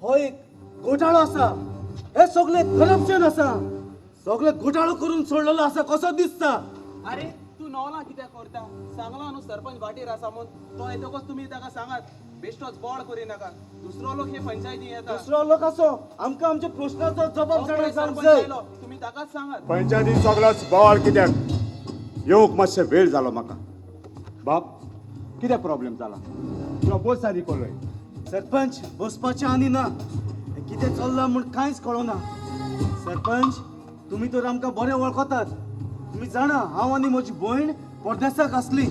हो एक घोटाळो आसा. हे सगळे करप्शन आसा. सगळे घोटाळो करून सोडलेलो आसा कसो दिसता. आरे तूं नवला कित्याक करता? सांगला न्हू सरपंच वाटेर आसा म्हूण. तो येतकच तुमी ताका सांगात, बेश्टोच बोळ करिनाका. दुसरो लोक हे पंचायती येता. दुसरो लोक आसो, आमकां आमच्या प्रश्नाचो जबाब जाणा जावंक जाय. तुमी ताकाच सांगात. पंचायतीन सगळोच बोवाळ कित्याक? येवंक मातशें वेळ जालो म्हाका. बाब, कितें प्रॉब्लेम जाला? तुका बस आनी कोलय. सरपंच, बसपाचें आनी ना. कितें चल्लां म्हूण कांयच कळना. सरपंच, तुमी तर आमकां बरें वळखतात. तुमी जाणा हांव आनी म्हजी भयण परदेसाक आसली.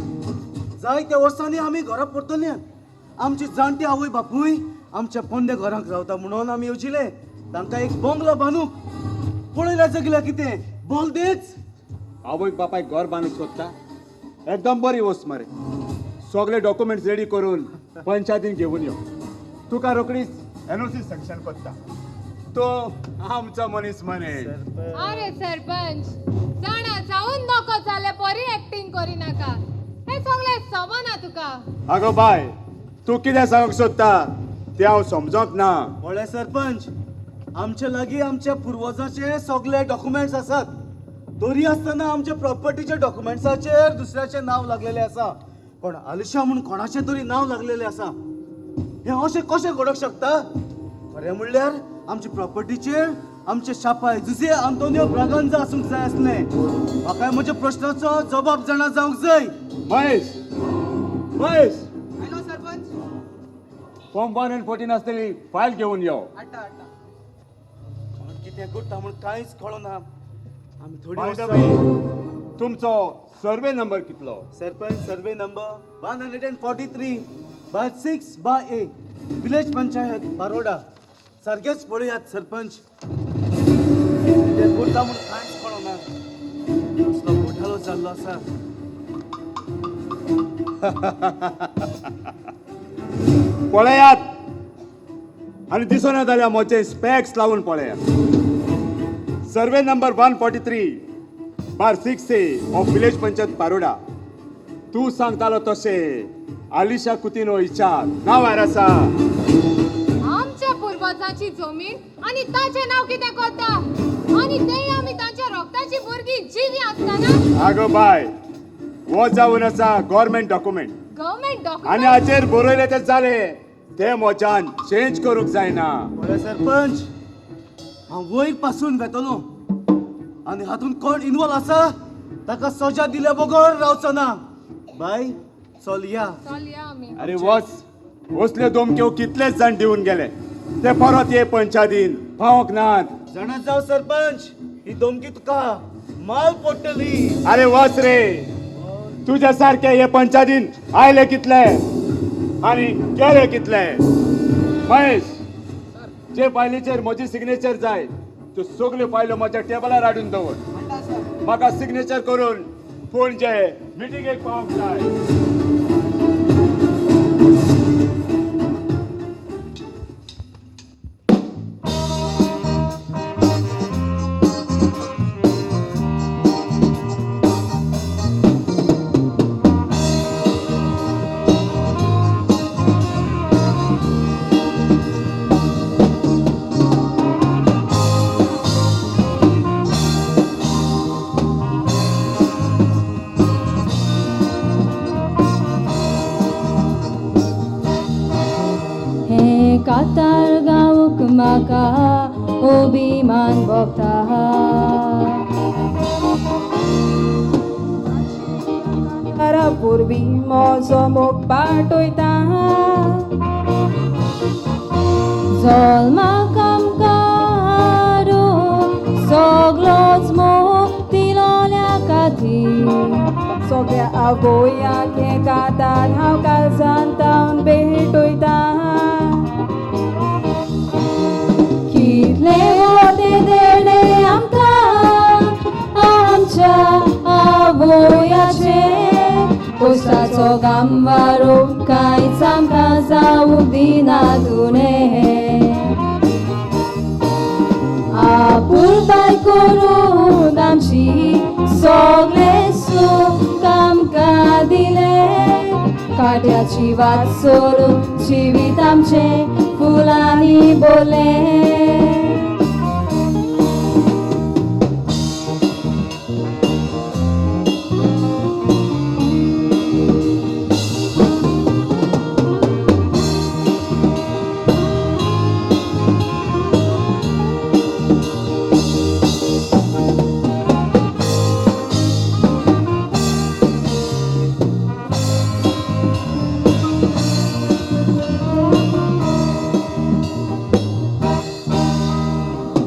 जायत्या वर्सांनी आमी घरा परतल्यान. आमची जाणटी आवय बापूय आमच्या पोंड्या घरांत रावता म्हणून आमी येवजिलें तांकां एक बंगलो बांदूंक. पळयल्या जगल्या कितें बोल्देच. आवयक बापायक घर बांदूंक सोदता? एकदम बरी वस्त मरे. सगळे डॉक्युमेंट्स रेडी करून पंचायतीन घेवन यो. तुका रोखडीच एनओसी सँक्शन करता. तो आमचो मनीस मरे. अरे सरपंच, जाणा जावन नको जाले परी एक्टिंग करिनाका. हें सगळें सोबना तुका. आगो बाय, तूं कितें सांगूंक सोदता तें हांव समजोंक ना. पळय सरपंच, आमचे लागीं आमच्या पुर्वजांचे सगळे डॉक्युमेंट्स आसात, तरी आसतना आमच्या प्रॉपर्टीच्या डॉक्युमेंट्साचेर दुसऱ्याचें नांव लागलेलें आसा. कोण आलिशा म्हूण कोणाचें तरी नांव लागलेलें आसा. हें अशें कशें घडोवंक शकता? खरें म्हणल्यार आमचे प्रॉपर्टीचेर आमचे शापाय जुजे आंतोनियो ब्रागांजा आसूंक जाय आसलें. म्हाका म्हज्या प्रश्नाचो जबाब जाणा जावंक जाय. Mahesh, Mahesh. Hello sarpanch. Form 1 and 14 आसतली फायल घेवन यो. हाडटा हाडटा. कोण कितें करता म्हूण कांयच कळना. आमी थोडी तुमचो सर्वे नंबर कितलो? Sarpanch, survey number 143/6/A, village panchayat Baroda. सारकेच पळयात सरपंच. कितें करता म्हूण कांयच कळना. कसलो घोटाळो जाल्लो आसा. पळयात आनी दिसना जाल्यार म्हजे स्पॅक्स लावन पळयात. Survey number 143/6A of village panchayat Paroda. तूं सांगतालो तशें आलिशा कुतिनो हिच्या नांवार आसा. आमच्या पुर्वजांची जमीन आनी ताचें नांव कितें करता? आनी तेय आमी तांच्या रक्ताची भुरगीं जिवी आसतना. आगो बाय, हो जावन आसा गव्हर्मेंट डॉक्युमेंट. गव्हर्मेंट डॉक्युमेंट आनी हाचेर बरयलें तें जालें. तें म्हज्यान चेंज करूंक जायना. पळय सरपंच, हांव वयर पासून वेतलो आनी हातूंत कोण इनवॉल्व आसा ताका सजा दिल्या बगर रावचो ना. बाय, चल या. चल या आमी. अरे वच, वसल्यो धमक्यो कितलेच जाण दिवन गेले, ते परत ये पंचायतीन पावोंक नात. जाणा जाव सरपंच, ही धमकी तुका माल पडटली. अरे वच रे, तुज्या सारके हे पंचायतीन आयले कितले आनी गेले कितले. महेश, जे फायलीचेर म्हजी सिग्नेचर जाय त्यो सगल्यो फायल्यो म्हज्या टेबलार हाडून दवर. म्हाका सिग्नेचर करून पणजे मिटिंगेक पावोंक जाय. कातार गावूक म्हाका अभिमान भोगता. वरवीं म्हजो मोग पाटयता. जल्माक आमकां हाडून सगलोच मोग दिलोल्या खातीर सगळ्या आवयांक हें कांतार हांव काळजान तावन भेटयता. कितलें व्हडलें देणें आमकां आमच्या आवयाचें, पयसाचो गांवारो कांयच आमकां जावंक दिना तुवें. आपुलकाय करून आमची सगळें सूख आमकां दिलें, काट्याची वाट सोडून जिवीत आमचें फुलांनी भरलें.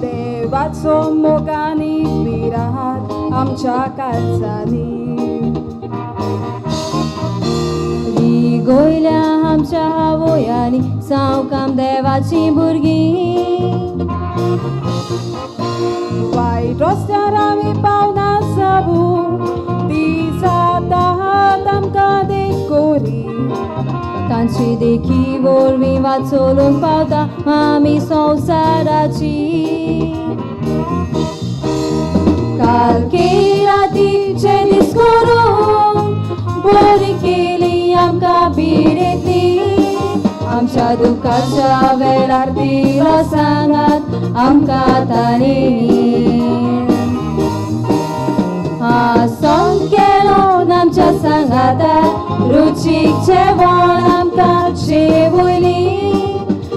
देवाचो मोगानी विरात आमच्या काळजांनी, रिगोयल्या आमच्या आवयांनी सावकाम देवाचीं भुरगीं. वायट रस्त्यार आमी पावना जावूं, ती जातात आमकां देख कोरी, तांची देखी वरवीं वाट चलूंक पावता आमी संवसाराची. कालके रातीचे दीस करून बरी केली आमकां पिडेतली, आमच्या दुखाच्या वेळार दिलो सांगात आमकां तांणी. हांसोन केलो आमच्या सांगाताक रुचीक जेवण आमकां जेवयली,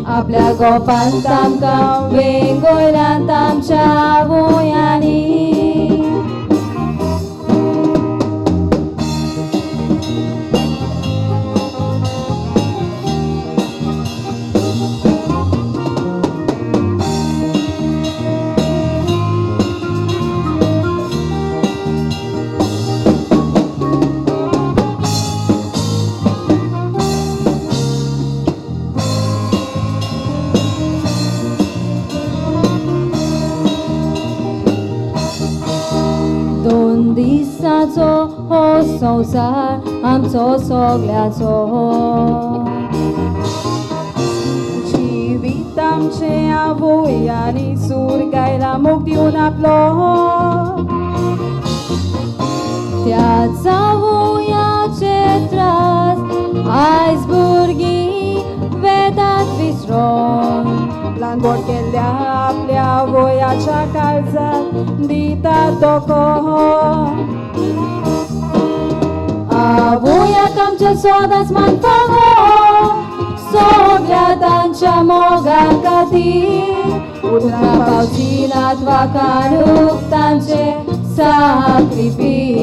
आपल्या गोपांत आमकां वेंगयल्यांत आमच्या आवयांनी. दोन दिसाचो हो संवसार आमचो सगळ्याचो, जिवीत आमचें आवयांनी सूर गायला मोग दिवन आपलो, त्याच आवयाचे त्रास आयज भुरगीं वेतात विसरोन, ल्हान व्हड केल्ल्या आपल्या आवयाच्या काळजाक दिता धोको. आवयाक आमच्या सदांच मानपाक गो, सगळ्या तांच्या मोगा खातीर, उतरां पावची नात वाखाणूक तांचे साक्रिफीस.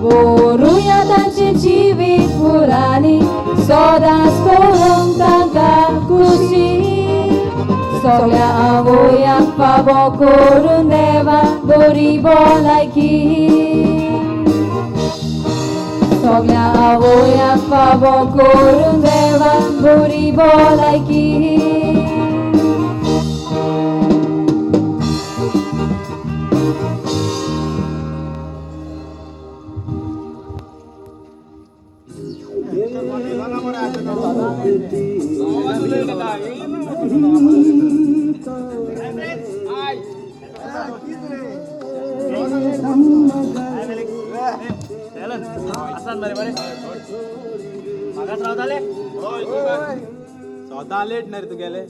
बोरुया तांचें जिवीत फुलांनी सदांच करूंक तांकां खुशी, सगळ्या आवयांक फावो करून देवा बरी भलायकी, सगळ्या आवयांक फावो करून देवा बरी भलायकी. सदां लेट न्ही रे तुगेले,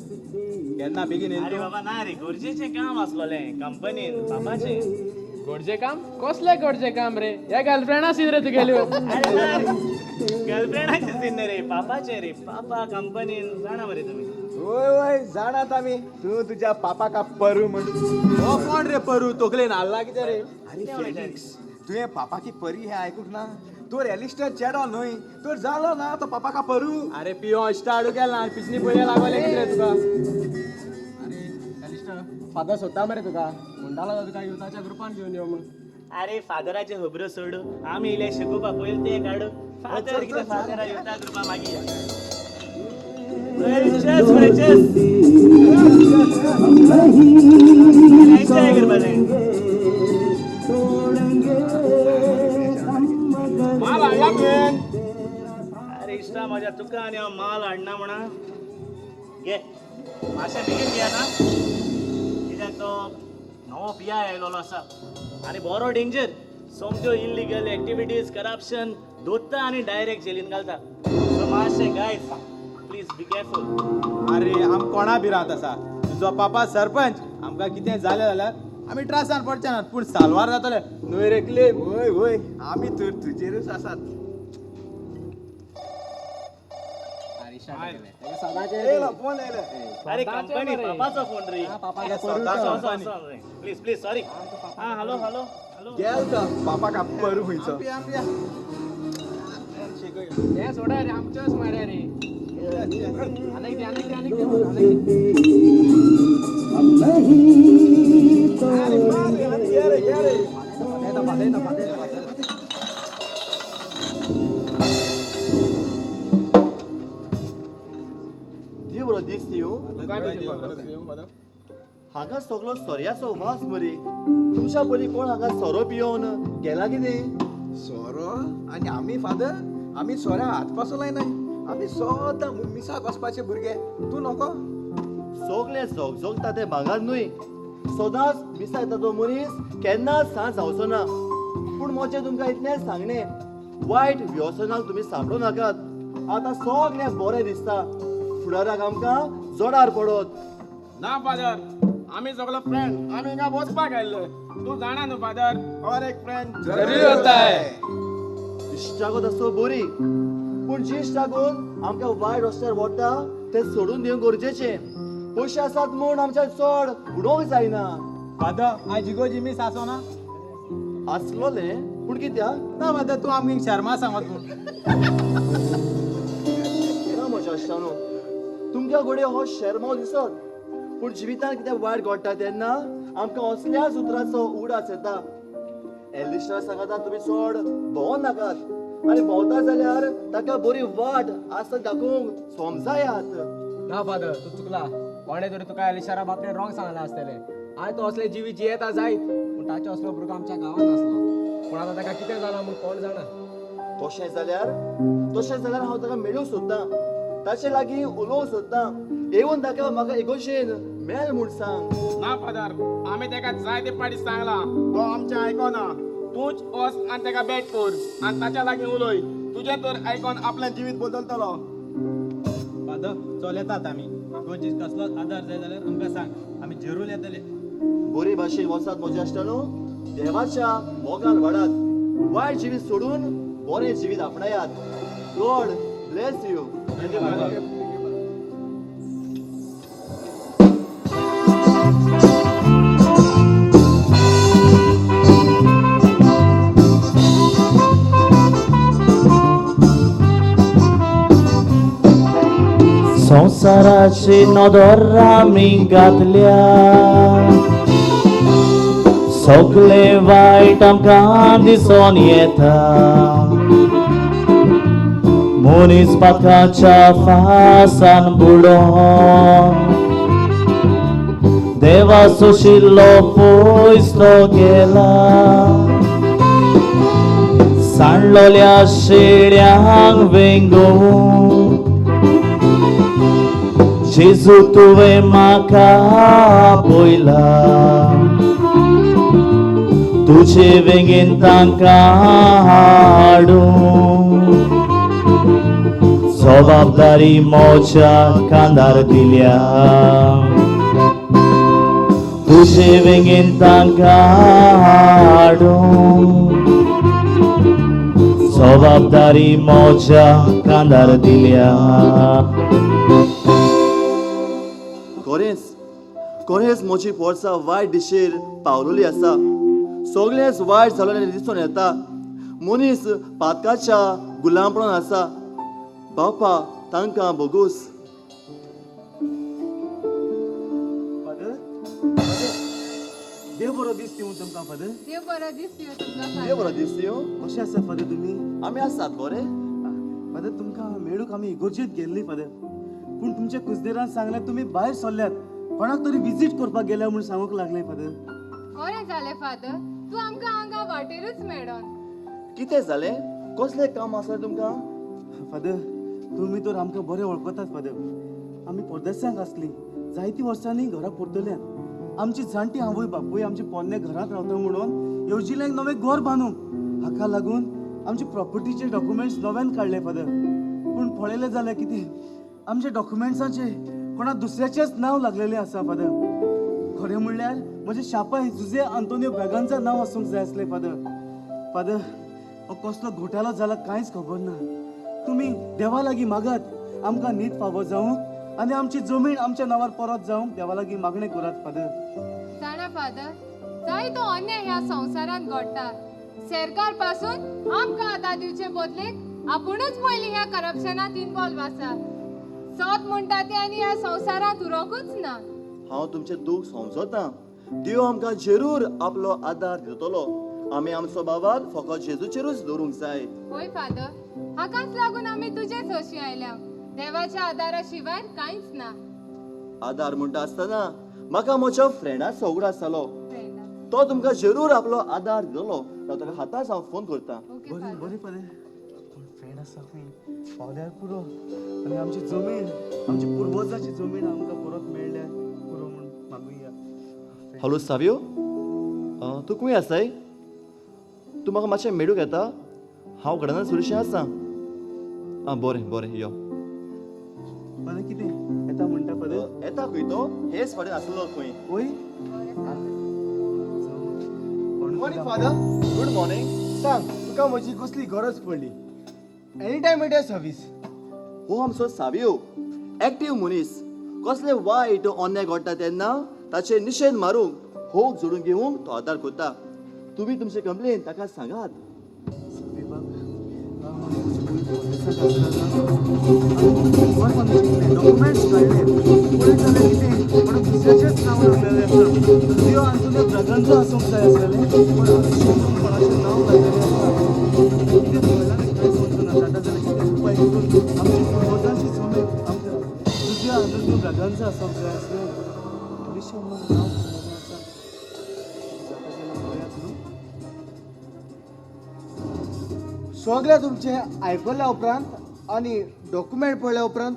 केन्ना बेगीन येयलो? अरे बाबा ना रे, गरजेचें काम आसलोलें कंपनीन बाबाचें. गरजे काम? कसलें गरजे काम रे? ह्या गर्लफ्रेंडा सीन रे तुगेल्यो. गर्लफ्रेंडाचें सीन न्ही रे, पापाचें रे. पापा कंपनीन जाणा मरे तुमी. वय वय जाणात आमी, तूं तुज्या पापाक परू म्हण. हो कोण रे परू? तकलेन हाडला कितें रे? अरे फेलिक्स, तुवें पापाकी परी हें आयकूंक ना? तोर एलिस्टर चेडो न्हय तर जालो ना तो पापाका परू. अरे पियो इश्टा हाडू गेला पिचनी पयले लागोले कितें तुका. अरे एलिस्टर फादर सोदता मरे तुका, म्हणटालो तुका युथाच्या ग्रुपान घेवन यो म्हूण. अरे फादराचे खबरो सोडू, आमी इले शिकोवपा पयलीं ते काडू. फादर कितें फादरा युथा ग्रुपा मागीर. अरे इश्टा म्हज्या तुका आनी हांव माल हाडना म्हणा घे मातशें बेगीन घे ना, कित्याक तो नवो पिया आयलोलो आसा आनी बरो डेंजर. सोमत्यो इल्लिगल एक्टिविटीज करप्शन दोत्ता आनी डायरेक्ट जेलीन घालता. सो मातशें गायज प्लीज बी केअरफुल. अरे आम कोणा भिरांत आसा, तुजो पापा सरपंच, आमकां कितें जालें जाल्यार आमी त्रासान पडचे नात, पूण साल्वार जातले न्हय रे क्लेम? वय वय आमी तर तुजेरूच आसात. अरे कंपनी पापाचो फोन रे. Please please sorry. हां हॅलो हॅलो हॅलो गेल तो पापा का परू खंयचो. हे सोडा रे आमचोच मारे रे. अनेक दे अनेक दे अनेक दे देव बरो दीस न्ही. हांगा सगलो सोऱ्याचो वास मरे. तुमच्या पयलीं कोण हांगा सोरो पियोवन गेला कितें? सोरो आनी आमी फादर आमी सोऱ्या हात पासून लायनाय, आमी सदां मिसाक वचपाचे भुरगे. तूं नको सगळे झोगझोगता ते भागार न्हय, सदांच मिसा येता तो मनीस केन्नाच सांज जावचो ना. पूण म्हजें तुमकां इतलेंच सांगणें, वायट व्यसनाक तुमी सांपडूं नाकात. आतां सगळें बरें दिसता, फुडाराक आमकां जोडार पडत ना. फादर आमी सगळे फ्रेंड, आमी हिंगा वचपाक आयिल्ले, तूं जाणा न्हू फादर. और एक फ्रेंड जरूरी होता है. इश्टागत आसो बरी, पूण जी इश्टागत आमकां वायट रस्त्यार व्हरता तें सोडून दिवंक गरजेचें. पयशे आसात म्हूण आमच्या चड उडोवंक जायना. फादर आयज इगोजी मीस आसो ना? आसलोलें, पूण कित्याक ना फादर तूं आमकां शर्मा सांगत म्हूण. ना म्हज्या इश्टानो, तुमच्या घडये हो शेरमांव दिसत, पूण जिवितांत कितें वायट घडटा तेन्ना आमकां असल्याच उतराचो उगडास येता. एलिस्टर सांगता तुमी चड भोंव नाकात, आनी भोंवता जाल्यार ताका बरी वाट आसा दाखोवंक समजायात. ना फादर तूं चुकला, कोणें तरी तुका एलिस्टरा बाबतींत रॉंग सांगलां आसतलें. आयज तो असले जिवीत जियेता जायत, पूण ताचे असलो भुरगो आमच्या गांवांत नासलो. पूण आतां ताका कितें जालां म्हूण कोण जाणा. तशें जाल्यार हांव ताका मेळूंक सोदतां, ताचे लागीं उलोवंक सोदतां. येवन ताका म्हाका एकोशेन मेळ म्हूण सांग. ना फादर आमी ताका जायते फावटी सांगलां, तो आमचें आयकना. तूंच वच आनी ताका भेट कर आनी ताच्या लागीं उलय, तुजें तर आयकोन आपलें जिवीत बदलतलो. फादर चल येतात आमी, गोंयची कसलोच आदार जाय जाल्यार आमकां सांग, आमी जरूर येतले. बरी भाशेन वचात म्हज्या इश्टानो, देवाच्या मोगान वाडात, वायट जिवीत सोडून बरें जिवीत आपणायात. God bless you. संवसाराची नदर आमी घातल्या, सगळे वायट आमकां दिसोन येता. मनीस पातकाच्या फासान बुडोन देवा सुशिल्लो पयसलो गेला. सांडलोल्या शेळ्यांक वेंगोवन जेजू तुवें म्हाका पयला, तुजे वेंगेन तांकां हाडून जबाबदारी म्हज्या कांदार दिल्या. तुजे वेंगेन तांकां हाडून जबाबदारी म्हज्या कांदार दिल्या. खरेंच खरेंच म्हजी पोरसां वायट दिशेर पावलोली आसा. सगळेंच वायट जालेलें दिसून येता. मनीस पातकाच्या गुलामपणान आसा. बापा तांकां भोगोस. फादर, फादर, देव बरो दीस दिवं तुमकां फादर. देव बरो दीस दिवं तुमकां. देव बरो दीस दिवं. कशें आसा फादर तुमी? आमी आसात बरे. फादर तुमकां मेळूंक आमी इगोर्जेंत गेल्ली फादर, पूण तुमच्या कुजदेरान सांगलें तुमी भायर सरल्यात, कोणाक तरी विजीट करपाक गेल्या म्हूण सांगूंक लागलें फादर. बरें जालें फादर, तूं आमकां हांगा वाटेरूच मेळोन. कितें जालें? कसलें काम आसलें तुमकां? फादर तुमी तर आमकां बरें वळखतात फादर. आमी परदेसांक आसली जायतीं वर्सांनी घरा परतल्यात. आमची जाणटी आवय बापूय आमचे पोन्ने घरांत रावता म्हणून येवजिलें एक नवें घर बांदूंक. हाका लागून आमचे प्रॉपर्टीचे डॉक्युमेंट्स नव्यान काडले फादर. पूण पळयलें जाल्यार कितें, आमच्या डॉक्युमेंट्साचे कोणा दुसऱ्याचेंच नांव लागलेलें आसा फादर. खरें म्हणल्यार म्हजें शापाय जुजे आंतोनियो ब्रागांजा नांव आसूंक जाय आसलें फादर. फादर हो कसलो घोटालो जाला कांयच खबर ना. तुमी देवा लागीं मागात आमकां न्हीद फावो जावंक आनी आमची जमीन आमच्या नांवार परत जावंक देवा लागीं मागणें करात फादर. जाणा फादर, जायतो अन्याय ह्या संवसारांत घडटा. सरकार पासून आमकां आतां दिवचे बदलेक आपुणूच पयलीं ह्या करप्शनांत इनवॉल्व आसा. सत म्हणटा तें आनी ह्या संवसारांत उरोंकूच ना. हांव तुमचें दूख समजता. देव आमकां जरूर आपलो आदार दितलो. आमी आमचो बाबाक फकत जेजूचेरूच दवरूंक जाय. हय फादर, हाकाच लागून आमी तुजे सोशी आयल्या. देवाच्या आदारा शिवाय कांयच ना. आदार म्हणटा आसतना म्हाका म्हज्या फ्रेंडाचो उगडास जालो. तो तुमकां जरूर आपलो आदार दितलो. ताका हाताच हांव फोन करता. बरें बरें फादर, कोण फ्रेंड आसा खंय पावल्यार पुरो आनी आमची जमीन, आमची पुर्वजाची जमीन आमकां परत मेळ्ळ्यार पुरो म्हूण मागुया. हॅलो सावियो, तूं खंय आसाय? तूं म्हाका मातशें मेळूंक येता? हांव घरान सुरशें आसा. आं बरें बरें यो. फादर कितें येता म्हणटा फादर? येता खंय तो, हेच फाटीं आसलो खंय. वय मॉर्निंग फादर. Good morning. सांग, तुका म्हजी कसली गरज पडली? Any time at your service. हो आमचो सावियो एक्टीव मनीस. कसले वायट अन्याय घडटा तेन्ना ताचेर निशेध मारूंक, होक जोडून घेवंक तो आदार करता. तुमी तुमचे कंप्लेन ताका सांगात. डॉक्युमेंट्स काडले, पळयत जाल्यार कितें कोणा दुसऱ्याचेंच नांव लागलेलें आसा. देव आंतोनियो ब्रागांजा आसूंक जाय आसलेलें, पूण कोणाचें नांव लागलेलें आसा. कितें पळयलां कांय समजना. जाता जाल्यार कितें उपाय करून आमची पुर्वजांची जमीन आमकां जुजे आंतोनियो ब्रागांजा आसूंक जाय आसलें, विशय म्हणून नांव पडलेलें आसा. जाता जाल्यार पळयात न्हू. सगळें तुमचें आयकल्या उपरांत आनी डॉक्युमेंट पळयल्या उपरांत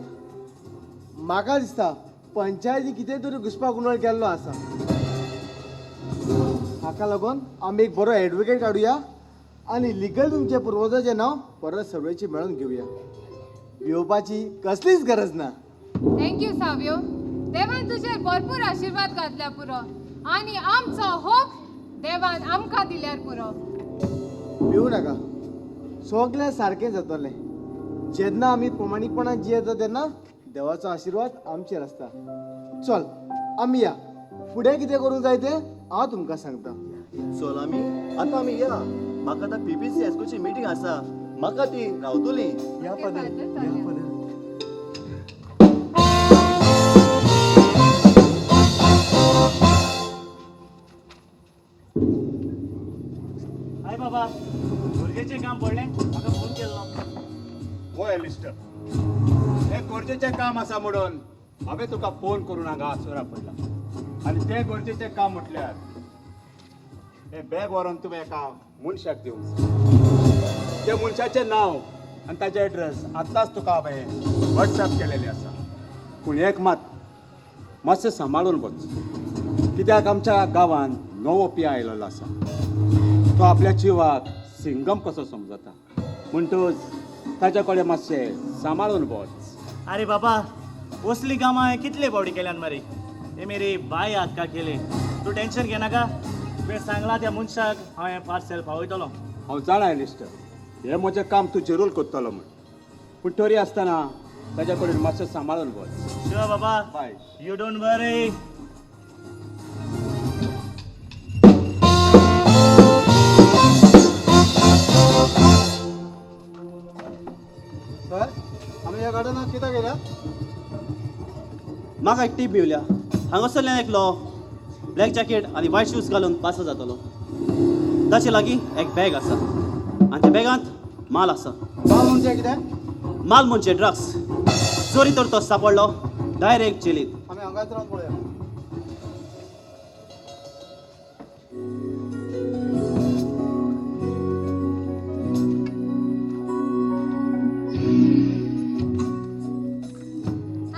म्हाका दिसता पंचायती कितें तरी घुसपा गुंडळ केल्लो आसा. हाका लागून आमी एक बरो एडवोकेट काडुया आनी लिगल तुमच्या पुर्वजाचें नांव परत सर्वेची मेळोवन घेवया. भिवपाची कसलीच गरज ना. Thank you Savio, देवान तुजेर भरपूर आशिर्वाद घातल्या पुरो आनी आमचो होक देवान आमकां दिल्यार पुरो. भिवू नाका, सगळें सारकें जातलें. जेन्ना आमी प्रमाणीकपणान जियेता तेन्ना देवाचो आशिर्वाद आमचेर आसता. चल आमी या, फुडें कितें करूंक जाय तें हांव तुमकां सांगता. चल आमी आतां आमी या. म्हाका आतां पीपीसी हायस्कुलची मिटींग आसा, म्हाका ती रावतली. या फादर, या फादर. हाय बाबा, भुरग्याचें काम पडलें, म्हाका फोन केल्लो. वय मिस्टर, हें गरजेचें काम आसा म्हणून हांवें तुका फोन करून हांगा आसोरा पडला. आनी तें गरजेचें काम म्हटल्यार हें बॅग व्हरून तुवें एका मनशाक दिवंक जाय. त्या मनशाचें नांव आनी ताचें एड्रेस आत्तांच तुका हांवें वॉट्सएप केलेलें आसा. पूण एक मात मातशें सांबाळून वच, कित्याक आमच्या गांवांत नवो पिया आयलेलो आसा. तो आपल्या जिवाक सिंगम कसो समजता, म्हणटूच ताच्या कडेन मातशें सांबाळून वच. अरे बाबा, असली कामां हांवें कितले फावटी केल्यान मरे. हे मेरी बाय हात का केले, तूं टेन्शन घेनाका. तुवें सांगलां त्या मनशाक हांव हें पार्सल पावयतलो. हांव जाणा लिस्टर, हें म्हजें काम तूं जरूर करतलो म्हूण, पूण तरी आसतना ताच्या कडेन मातशें सांबाळून वच. शुअर बाबा, बाय. You don't worry. कित्याक येयल्या? म्हाका एक टीप मेवल्या. हांगासरल्यान एकलो ब्लॅक जॅकेट आनी व्हायट शूज घालून पास जातलो. ताचे लागीं एक बॅग आसा आनी त्या बॅगांत माल आसा. माल म्हणजे कितें? माल म्हणजे ड्रग्स. जरी तर तो सापडलो डायरेक्ट जेलीत. आमी हांगाच रावन पळोवया.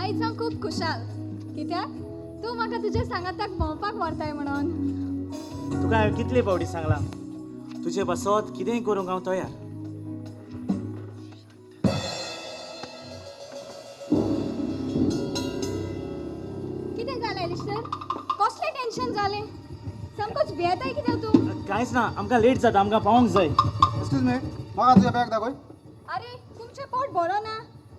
आयज हांव खूब खुशाल कित्याक तूं म्हाका तुज्या सांगाताक भोंवपाक व्हरताय म्हणून. तुका हांवें कितले फावटी सांगलां, तुजे पासत कितेंय करूंक हांव तयार. कितें जालें एलिस्टर? कसलें टेन्शन जालें? सामकोच भियेताय कित्याक तूं? कांयच ना, आमकां लेट जाता, आमकां पावोंक जाय. एक्सक्यूज मी, म्हाका तुजें बॅग दाखय. आरे तुमचें पोट बरो ना,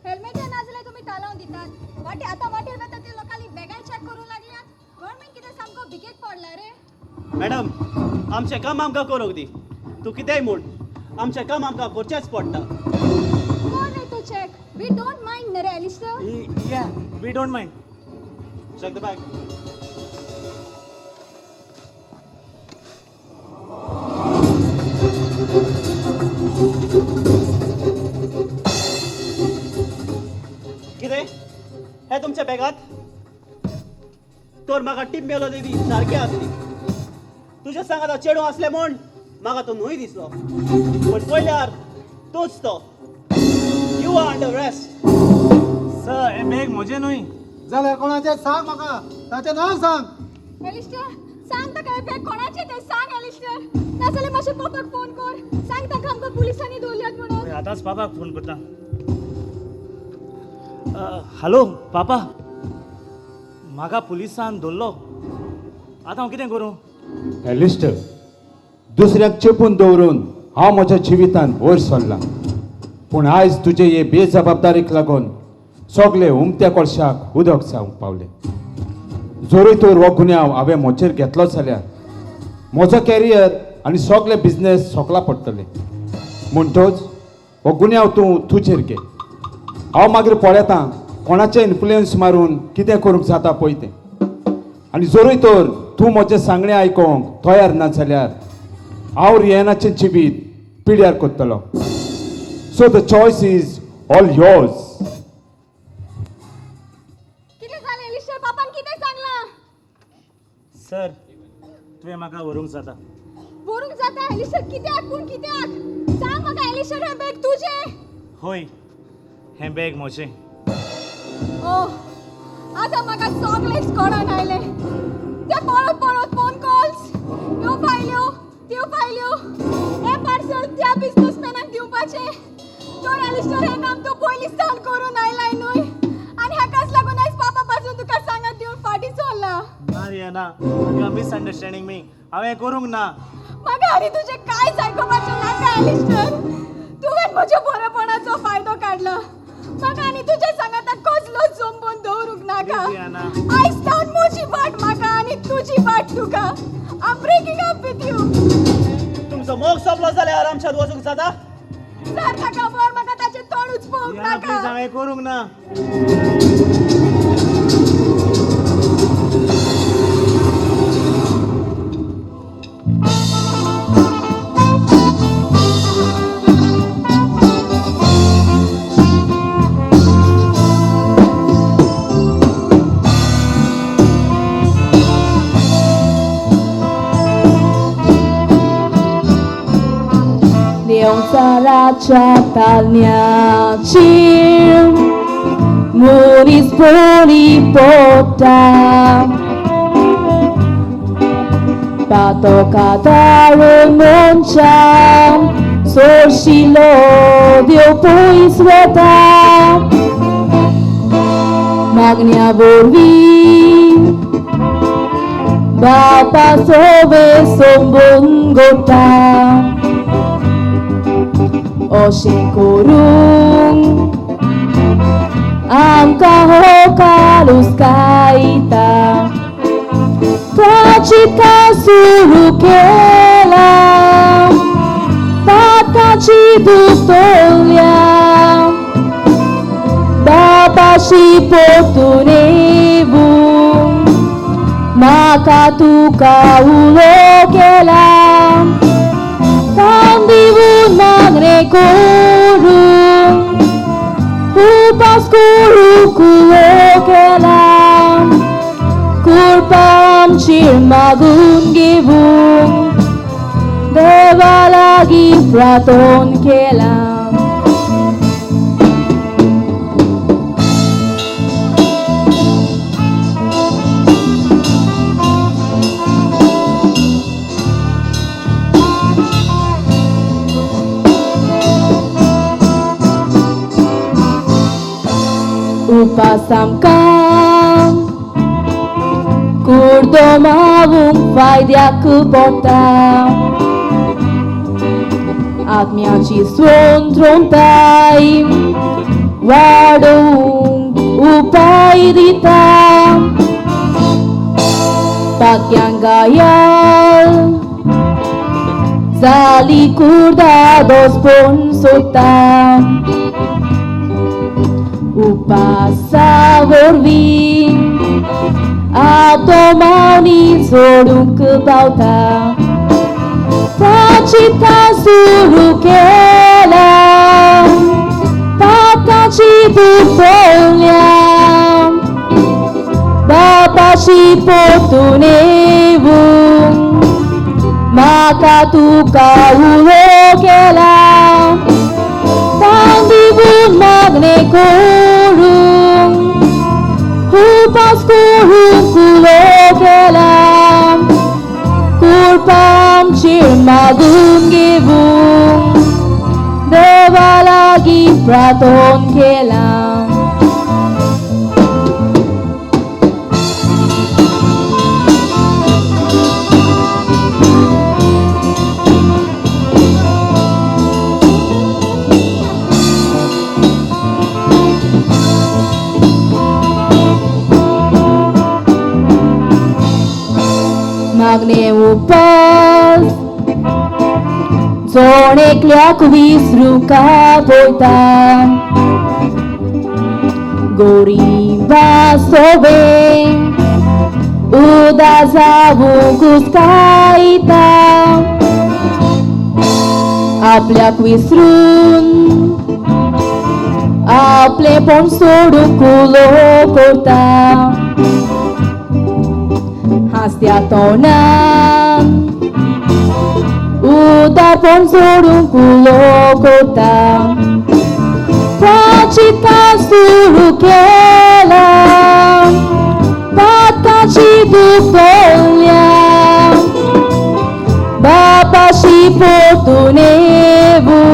हेल्मेटय ना जाल्यार तुमी तालांव दितात. वाटे आतां वाटेर वता ते लोकांनी बॅगाय चॅक करूंक लागल्यात. गव्हर्मेंट कितें सामको भिकेक पडला रे. मॅडम, आमचें काम आमकां करूंक दी. तूं कितेंय म्हूण, आमचें काम आमकां करचेंच पडटा. कोण रे तूं check? We don't mind रे Alistair. Yeah, we don't mind. Check the bag. कितें हें तुमच्या बॅगांत? तर म्हाका टीप मेवलो ती सारकी आसली. तुज्या सांगाता चेडूं आसलें म्हूण म्हाका तो न्हय दिसलो, पूण पळयल्यार तूंच तो. You are under arrest. Sir, हें बॅग म्हजें न्हय. जाल्यार कोणाचें सांग म्हाका, ताचें नांव सांग. एलिस्टर सांग ताका हें बॅग कोणाचें तें सांग एलिस्टर. नाजाल्यार मातशें पप्पाक फोन कर, सांग ताका आमकां पुलिसांनी दवरल्यात म्हणून. आतांच पापाक फोन करता. हॅलो पापा, म्हाका पुलिसान धरलो. आतां हांव कितें करूं? एलिस्टर, दुसऱ्याक चेपून दवरून हांव म्हज्या जिवितान वयर सरलां, पूण आयज तुजे हे बेजबाबदारीक लागून सगळे उमत्या कोळशाक उदक जावंक पावले. जरूय तर हो गुन्यांव हांवें म्हजेर घेतलो जाल्यार म्हजो कॅरियर आनी सगळे बिजनेस सोकला पडटले. म्हणटच हो गुन्यांव तूं तुजेर घे. हांव मागीर पळयतां कोणाचें इन्फ्लुयन्स मारून कितें करूंक जाता पळय तें. आनी जरूय तर तूं म्हजें सांगणें आयकोंक तयार ना जाल्यार हांव रियानाचें जिवीत पिड्यार करतलो. So the choice is all yours. कितें जालें एलिस्टर? पापान कितें सांगलां? सर, तुवें म्हाका व्हरूंक जाता. व्हरूंक जाता एलिस्टर? कित्याक पूण कित्याक? सांग म्हाका एलिस्टर, हें बॅग तुजें? हय, हें बॅग म्हजें. ओह, आतां म्हाका सगळेंच कळोन आयलें. ते परत परत फोन कॉल्स, ह्यो फायल्यो त्यो फायल्यो, हें पार्सल त्या बिजनसमॅनाक दिवपाचें. तर एलिस्टर हें काम तूं पयलीं सावन करून आयलाय न्हय, आनी हाकाच लागून आयज पापा पासून तुका सांगात दिवन फाटीं सरला. ना Rihanna, you are misunderstanding me. हांवें करूंक ना. म्हाका आनी तुजें कांयच आयकुपाचें नाका एलिस्टर. तुवें म्हज्या बरेपणाचो फायदो काडला. म्हाका आनी तुज्या सांगाता कसलोच जंबून दवरूंक नाका. आयज सावन म्हजी वाट म्हाका आनी तुजी वाट तुका. I am breaking up with you. तुमचो मोग सोंपलो जाल्यार आमच्यात वचूंक जाता? सर ताका व्हर, म्हाका ताचें तोंडूच पळोवंक नाका. हांवें करूंक ना. देंवचाराच्या तालन्याचेर मनीस बळी पडटा, पातकां दाळून मनशां सोरशिलो देव पयस वता. मागण्या वरवीं बापा सोवे सोंबून गोता. अशें करूंक आमकां हो कालूस कायता. प्राचिता सुरू केला पाताची दुतोल्या, बाबा बापाशी पोतून येवूं म्हाका तुका उलो केला तान दिवन मागणें करूं उपास करूंक उलो केला कृपा आमचेर मागून घेवूं देवा लागीं प्रार्थन केलां. उपास आमकां कुर्दो मावूंक फायद्याक पडटा आत्म्याची स्वतंत्रताय वाडोवंक उपाय दिता पाक्यांक गायल जाली कुर्दा दोसपण सोदता उपासा वरवीं आत्मांनी जोडूंक पावता प्राचिता सुरू केला पाताची दुखोल्या बापाशी पोतून येवूं म्हाका तुका उलो केला तान दिवन मागणें करूं उपास करूंक उलो केला कृपा आमचेर मागून घेवूं देवा लागीं प्रार्थन केलां. मागणें उपास जण एकल्याक विसरूंक पळयता गोरिबा सोबे उदास जावंक उस्कायता आपल्याक विसरून आपलेंपण सोडूंक उलो करता हांसत्या तोंडान उदारपण सोडूंक उलो करता प्राचिता सुरू केला पाताची दुखोल्या बापाशी पोतून येवूं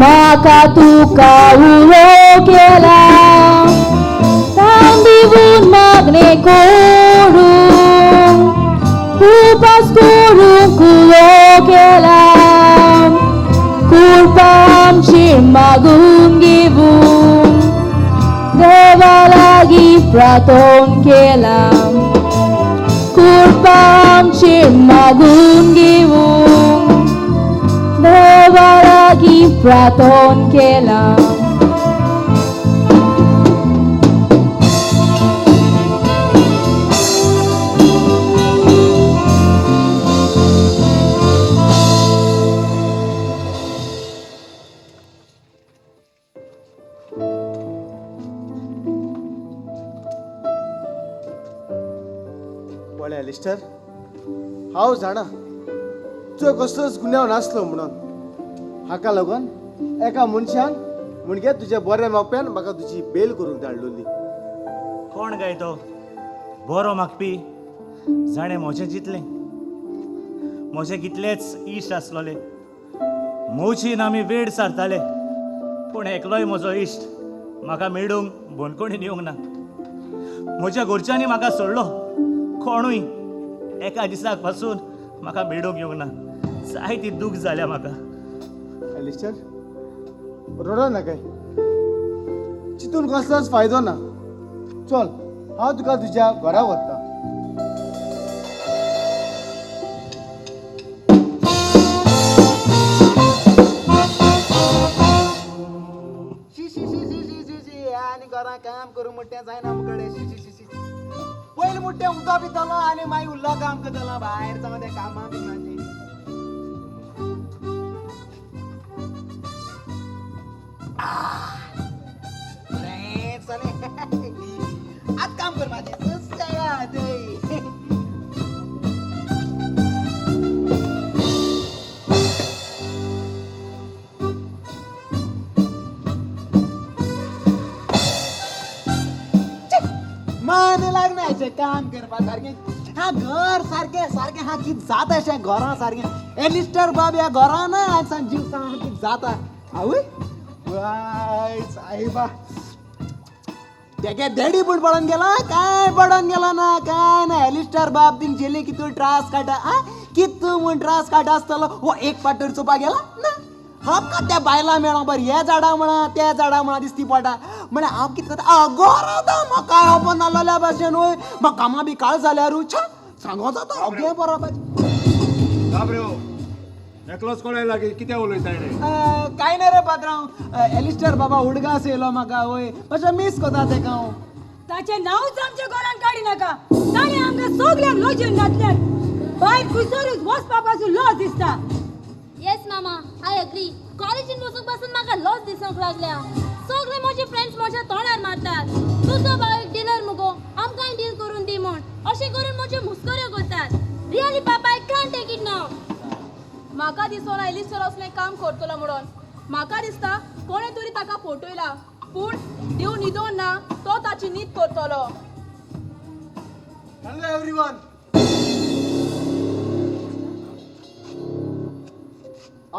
म्हाका तुका उलो केला तान दिवन मागणें करूं उपास करूंक उलो केला कृपा आमचेर मागून घेवूं देवा लागीं प्रार्थन केलां कृपा आमचेर मागून घेवूं देवा लागीं प्रार्थन केलां. पळय एलिस्टर, हांव जाणा तुवें कसलोच गुन्यांव नासलो म्हणून. हाका लागून एका मनशान म्हणजे तुज्या बऱ्या मागप्यान म्हाका तुजी बेल करूंक धाडलोली. कोण काय तो बरो मागपी जाणें म्हजें जितलें म्हजें कितलेच इश्ट आसलोले मोजीन आमी वेळ सारताले पूण एकलोय म्हजो इश्ट म्हाका मेळूंक बंदखणीन येवंक ना. म्हज्या घरच्यांनी म्हाका सोडलो कोणूय एका दिसाक पासून म्हाका मेळूंक येवंक ना. जायती दूख जाल्या म्हाका. एलिस्टर रडो नाकाय, चिंतून कसलोच फायदो ना. चल हांव तुका तुज्या घरा व्हरता. शी शी शी शी शी शी शी आनी वरां काम करूं म्हणटा जायना मुकडे. पयलीं म्हणटा उदक पितलो आनी मागीर उरलो काम करतलो भायर जावं तें कामां बिमांचें. बरें चलें आतां काम करपाचें. मन लागना अशें काम करपा सारकें. हा घर सारकें सारकें हा कितें जाता अशें घरां सारकें. एलिस्टर बाब ह्या घरान आयज सांग जीव सांग कितें जाता. आवय वाय सायबा तेगे देडी पूण पडोन गेला काय पडोन गेला ना काय ना. एलिस्टर बाब थिंग जेली कितू त्रास काडटा आ कितू म्हूण त्रास काडटा आसतलो. हो एक फावट तर चोवपाक गेला ना. हाका त्या बायलां मेळो बरें हे झाडां म्हणा त्या झाडां म्हणा दिसती पडटा. म्हळ्यार हांव कितें करता अगो रावता म्हाका खबर नासलेल्या भाशेन वय म्हाका कामां बी काळ जाल्यार छा सांगो जाता अगे बरोबर. एकलोच कोणा लागीं कितें उलयताय रे? कांय ना रे पात्रांव, एलिस्टर बाबा उडगास येयलो म्हाका वय मातशें मीस करता तेका हांव. ताचें नांवूच आमच्या घरान काडी नाका. ताणें आमकां सगल्यांक लजेन घातल्यात. भायर खंयसरूच वचपा पासून लज दिसता. येस मामा, I agree. कॉलेजीन वचूंक पासून म्हाका लॉस दिसूंक लागल्या. सगळे म्हजे फ्रेंड्स म्हज्या तोंडार मारतात, तुजो भाव एक डिलर मुगो, आमकांय डील करून दी म्हूण. अशें करून म्हज्यो मुस्कऱ्यो करतात. Really papa, I can't take it नाव. म्हाका दिसोना एलिस्टर असलें काम करतलो म्हणून. म्हाका दिसता कोणें तरी ताका फटयला, पूण देव न्हिदोन ना, तो ताची न्हीद करतलो. हॅलो एवरीवन,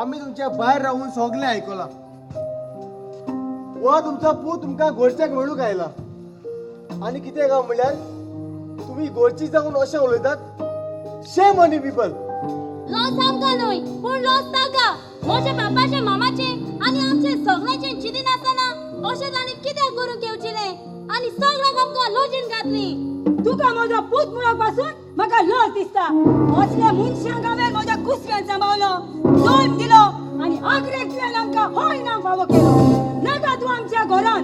आमी तुमच्या भायर रावून सगळें आयकलां. हो तुमचो पूत तुमकां गोरच्याक मेळूंक आयला आनी कितें काय म्हणल्यार तुमी गोरची जावन अशें उलयतात. Shame on you people. Loss आमकां न्हय पूण लॉस ताका. म्हज्या बापाचे मामाचे आनी आमचे सगळ्यांचे चिंती नासतना अशें ताणें कित्याक करूंक येवचेलें आनी सगळ्यांक आमकां लजेन घातली. तुका म्हजो पूत म्हणूंक पासून म्हाका लज दिसता. असल्या मनशांक हांवें म्हज्या कुसव्यान सांबाळलो, जल्म दिलो आनी आग्रेक तुवें आमकां हो इनाम फावो केलो. नाका तूं आमच्या घरान.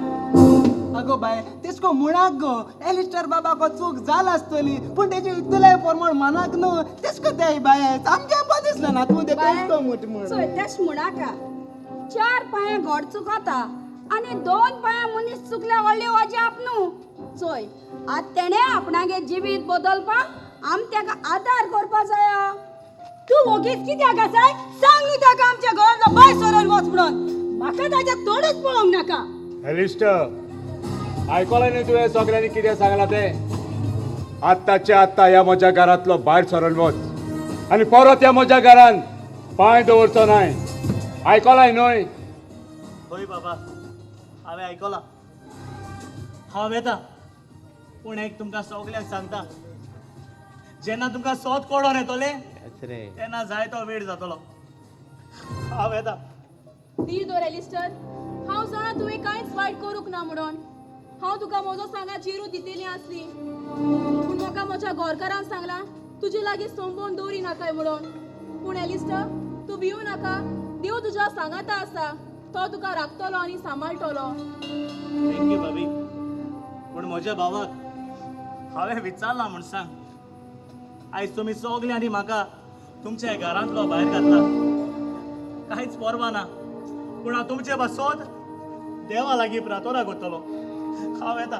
अगो बाय तेसको मुळाक गो एलिस्टर बाबाको चूक जाल आसतली पूण तेजे इतले प्रमाण मनाक न्हू तेसको ते बाय सामकें बरें दिसलें ना तूं तेसको म्हट म्हण. चोय तेश म्हणा चार पांयां घोड चुकता आनी दोन पांयां मनीस चुकल्या व्हडलें अजाप न्हू. चोय आतां तेणें आपणागे जिवीत बदलपाक आम तेका आदार करपा जाया. तूं वोगीच कित्याक आसाय सांग न्हू ताका आमच्या घरांतलो भायर सरोन वच म्हणून. म्हाका ताच्या तोंडूच पळोवंक नाका. एलिस्टर आयकलें न्ही तुवें सगळ्यांनी कितें सांगलां तें? आत्ताचे आत्ता ह्या म्हज्या घरांतलो भायर सरोन वच आनी परत ह्या म्हज्या घरान पांय दवरचो नाय. आयकलाय न्हय? हय बाबा, हांवें आयकलां. हांव येता, पूण एक तुमकां सगल्यांक सांगता, जेन्ना तुमकां सोद कोडोन येतलें तेन्ना जाय तो वेळ जातलो. हांव येता. धीर दवर एलिस्टर, हांव जाणा तुवें कांयच वायट करूंक ना म्हणून. हांव तुका म्हजो सांगा चिरू दितली आसली, पूण म्हाका म्हज्या घरकारान सांगलां तुजे लागीं संबोवन दवरी नाकाय म्हणून. पूण एलिस्टर तूं भिवू नाका, देव तुज्या सांगाता आसा, तो तुका राखतलो आनी सांबाळटलो. Thank you भाभी, पूण म्हज्या भावाक हांवें विचारलां म्हूण सांग. आयज तुमी सगल्यांनी म्हाका तुमच्या घरांतलो भायर घातला, कांयच पर्वा ना, पूण हांव तुमचे पासत देवा लागीं प्रार्थना करतलो. हांव येता.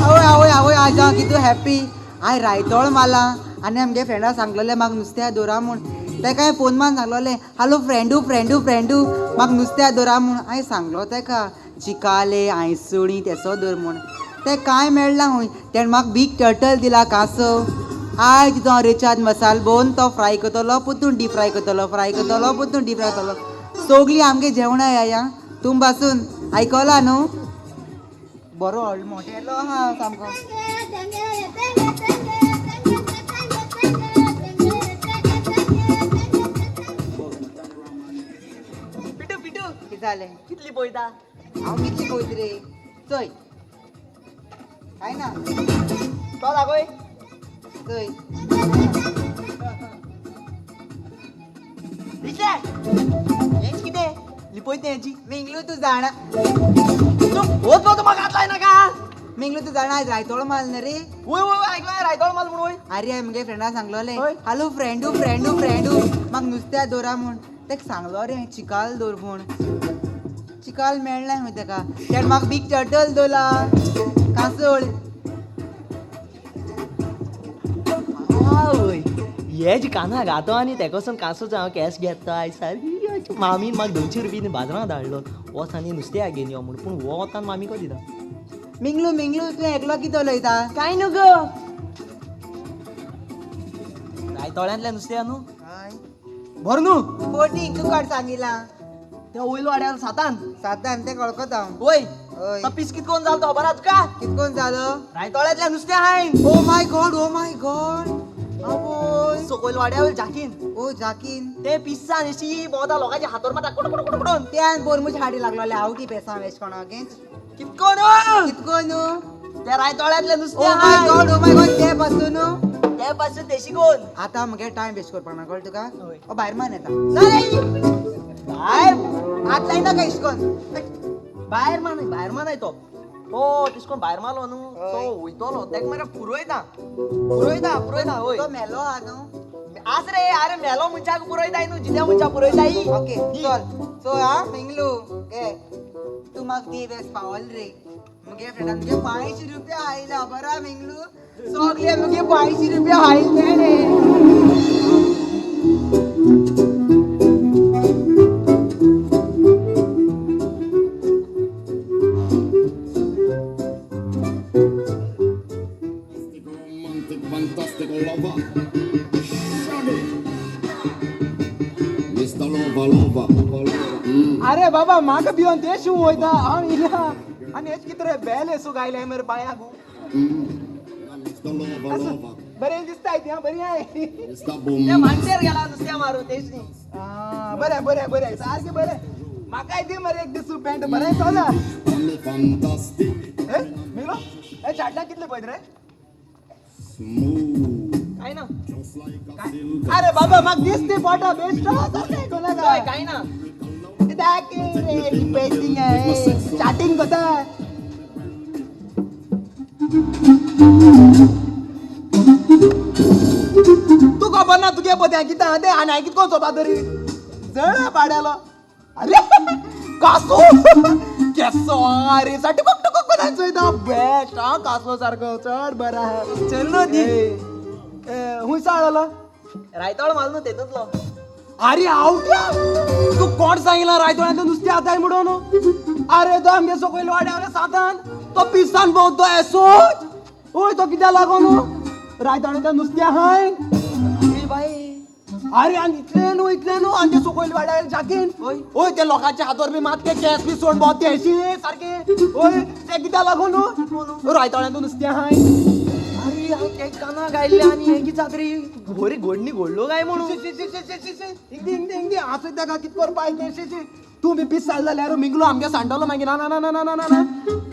आवय आवय आवय आज हांव कितू हॅप्पी. हांवें रायतोळ मारला आनी आमगे फ्रेंडा सांगलेलें म्हाका नुस्त्या दवरा म्हूण. तेका हांवें फोन मारून सांगलोलें हॅलो फ्रेंडू फ्रेंडू फ्रेंडू म्हाका नुस्त्या दवरा म्हूण. हांवें सांगलो तेका चिकाले आयसुणी तेसो दवर म्हूण. तें कांय मेळना हूंय. तेणें म्हाका बीग टर्टल दिला कांसव. आयज तितून हांव रेचाद मसाल बोवन तो फ्राय करतलो, परतून डीप फ्राय करतलो, फ्राय करतलो, परतून डीप फ्राय करतलो. सगळीं आमगे जेवणां या तूं पासून आयकलां न्हू? बरो व्हडलो मोटेलो आहा सामको. पिटू पिटू कितें जालें? कितली पळयता? हांव कितली पळयता रे? चोय काय ना तो दाखय. चोय दिसले हेच कितें लिपयत हेची. मिंगलू तूं जाणा तूं होच तो म्हाका हात लायनाका. मिंगलू तूं जाणा आयज रायतोळ माल न्ही रे. वय वय वय आयकलां रायतोळ माल म्हूण. वय अरे हांवें म्हगे फ्रेंडा सांगलोलें हॅलो फ्रेंडू फ्रेंडू फ्रेंडू म्हाका नुस्त्या दवरा म्हूण. तेका सांगलो रे हांवें चिकाल दवर म्हूण. चिकाल मेळ्ळें खंय तेका. तेणें म्हाका बीग टर्टल दवरला कांसोळ. आवय हे काना घातो आनी तेकोसून कांसोचो हांव कॅश घेता आयज सारकी. मामीन म्हाका 200 रुपया बाजारांत धाडलो वच आनी नुस्त्या घेवन यो म्हूण. पूण हो वतान मामी को दिता. मिंगलू मिंगलू तूं एकलो कितें उलयता? कांय न्हू गो रायतोळ्यांतलें नुस्तें न्हू बरें न्हू. बोटींग तूं कोण सांगिलां? ते वयलो वाड्यार सातान सातान तें कळकत हांव. वय तो पीस कितकोन जालो तो खबर आहा तुका? कितकोन जालो? रायतोळ्यांतलें नुस्तें हांवें. Oh my God oh my God. आवय सकयल वाड्यार जाकीन. ओ जाकीन ते पिसान अशी भोंवता लोकांच्या हातार मारता कुड कुड कुड कुडून. ते हांवें बोरमूज हाडी लागलोले आवटी पेसां वेश कोणाक कितको न्हू कितको न्हू ते रायतोळ्यांतलें नुस्तें. Oh my God oh my God. ते पासून न्हू ते पासून ते शिकोवन आतां म्हगे टायम वेस्ट करपाक ना कळ्ळें तुका. ओ भायर मान येता भायर हात लायनाका इश्कोन. भायर मान भायर मानाय तो तो तिसकोन भायर मारलो न्हू तो वयतलो तेका मरे पुरयता पुरयता पुरयता. वय तो मेलो आहा न्हू आज रे. अरे मेलो मनशाक पुरयताय न्हू जिद्या मनशाक पुरयताय. ओके चल चोय आं मिंगलू घे तूं म्हाका दी वेस पावल रे. म्हगे फ्रेंडान म्हगे 500 रुपया आयला बरा मिंगलू. सगळे म्हगे 500 रुपया आयले रे. Fantastico lover, Shaggy, Mr. Lover, Lover. अरे बाबा म्हाका भिवन ते शू वयता हांव इला आनी हेच कितें रे बेल येसो गायले मरे पांयाक. बरें दिसता ती बरी आहे. मांडयेर गेला नुस्त्या मारून तेच न्ही. बरें बरें बरें सारकें बरें. म्हाकाय दी मरे एक दीस पॅन्ट बरें चला. मिलो हे चाटला कितले पळयत रे? काय ना अरे बाबा म्हाका दिसती पोटा बेस्ट कोणाक काय ना चाटिंग करता. तूं खबर ना तुगे पत्या कितें आहा तें आनी हांवें कितको चोपा तरी जळ पाड्यालो. अरे कासो केसो अरे सा टुकुक टुकुक कोणाक चोयता बेस्ट आं कासो सारको चड बरो आहा. चल न्हू दी खूंय साळलो रायतोळ माल न्हू तेतूंतलो. अरे आवट्या तूं कोण सांगिलां रायतोळ्यांतलें नुस्तें आताय म्हणून? अरे तो आमगे सकयल वाड्यार सातान तो पिसान भोंवतो एसोच. ओय तो कित्याक लागोन रायतोळ्यांतलें नुस्तें आहाय. बाय अरे आनी इतलें न्हू इतलें न्हू आनी ते सकयल वाड्यार जाकीन. ओय ते लोकांच्या हातार बी मात ते केंस बी सोड भोंवता ते अशे सारके. ओय ते कित्याक लागोन रायतोळ्यांतलें नुस्तें आहाय. अरे हांव ते कानाक आयिल्लें आनी हें कितें जाता रे बरी घडणी घडलो काय म्हणून. इंगदी इंगदी इंगदी हांव ताका कितें करपा आयतें. तूं बी पीस जाल जाल्यार मिंगलो आमगे सांडलो मागीर ना ना ना ना ना ना.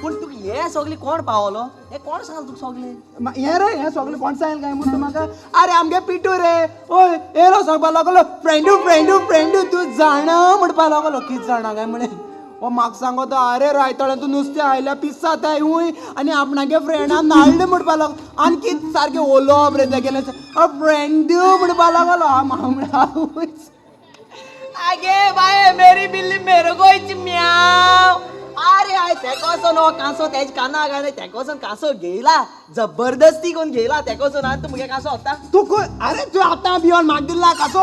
पूण तुका हें सगळें कोण पावलो हें कोण सांगलें तुका सगळें? हें रे हें सगळें कोण सांगलें काय म्हूण तूं म्हाका? अरे आमगे पिटू रे. ओय येयलो सांगपा लागलो फ्रेंडू फ्रेंडू फ्रेंडू तूं जाणा म्हणपा लागलो. कितें जाणा काय म्हळें ओ म्हाका सांगता अरे रायतोळ्यान तूं नुस्तें आयल्या पिसां ताय हूंय आनी आपणागे फ्रेंडान नाडलें म्हणपा लागलो. आनी कितें सारकें उलोवप रे तेगेलें फ्रेंडू म्हणपा लागलो. हांव आगे बाये मेरी बिल्ली मेरो गोयची म्याव. अरे I तेकोसोन हो कांसो तेज कानाक आनी तेकोसोन कांसो घेयला जबरदस्ती कोण घेयला तेकोसोन आनी तूं मुगे कांसो वता तूं खंय? अरे तूं आतां भिवन म्हाका दिला कांसो.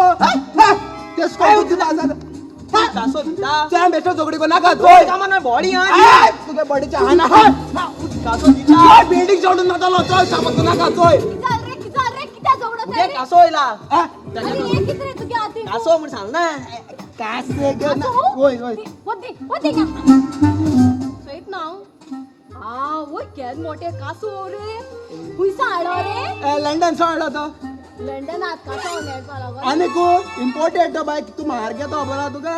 कांसो दिता तुवें बेश्टो झगडी करूं नाका. चोय कामान बॉडी आहा तुगे बॉडीचे आहा कांसो दिता बिल्डींग सोडून वतलो. चोय शाबत नाका. चोय मुगे कांसो येयला कांसो म्हूण सांगना कांसो वय वय चोयत ना हांव. आवय केद मोठे कासो रे. खुंयसा हाडलो रे? लंडन सो हाडलो तो. लंडनात कासव मेळपा लागलो. आनी इम्पोर्टेड तो बाय तूं मार घेता खबर आहा तुका.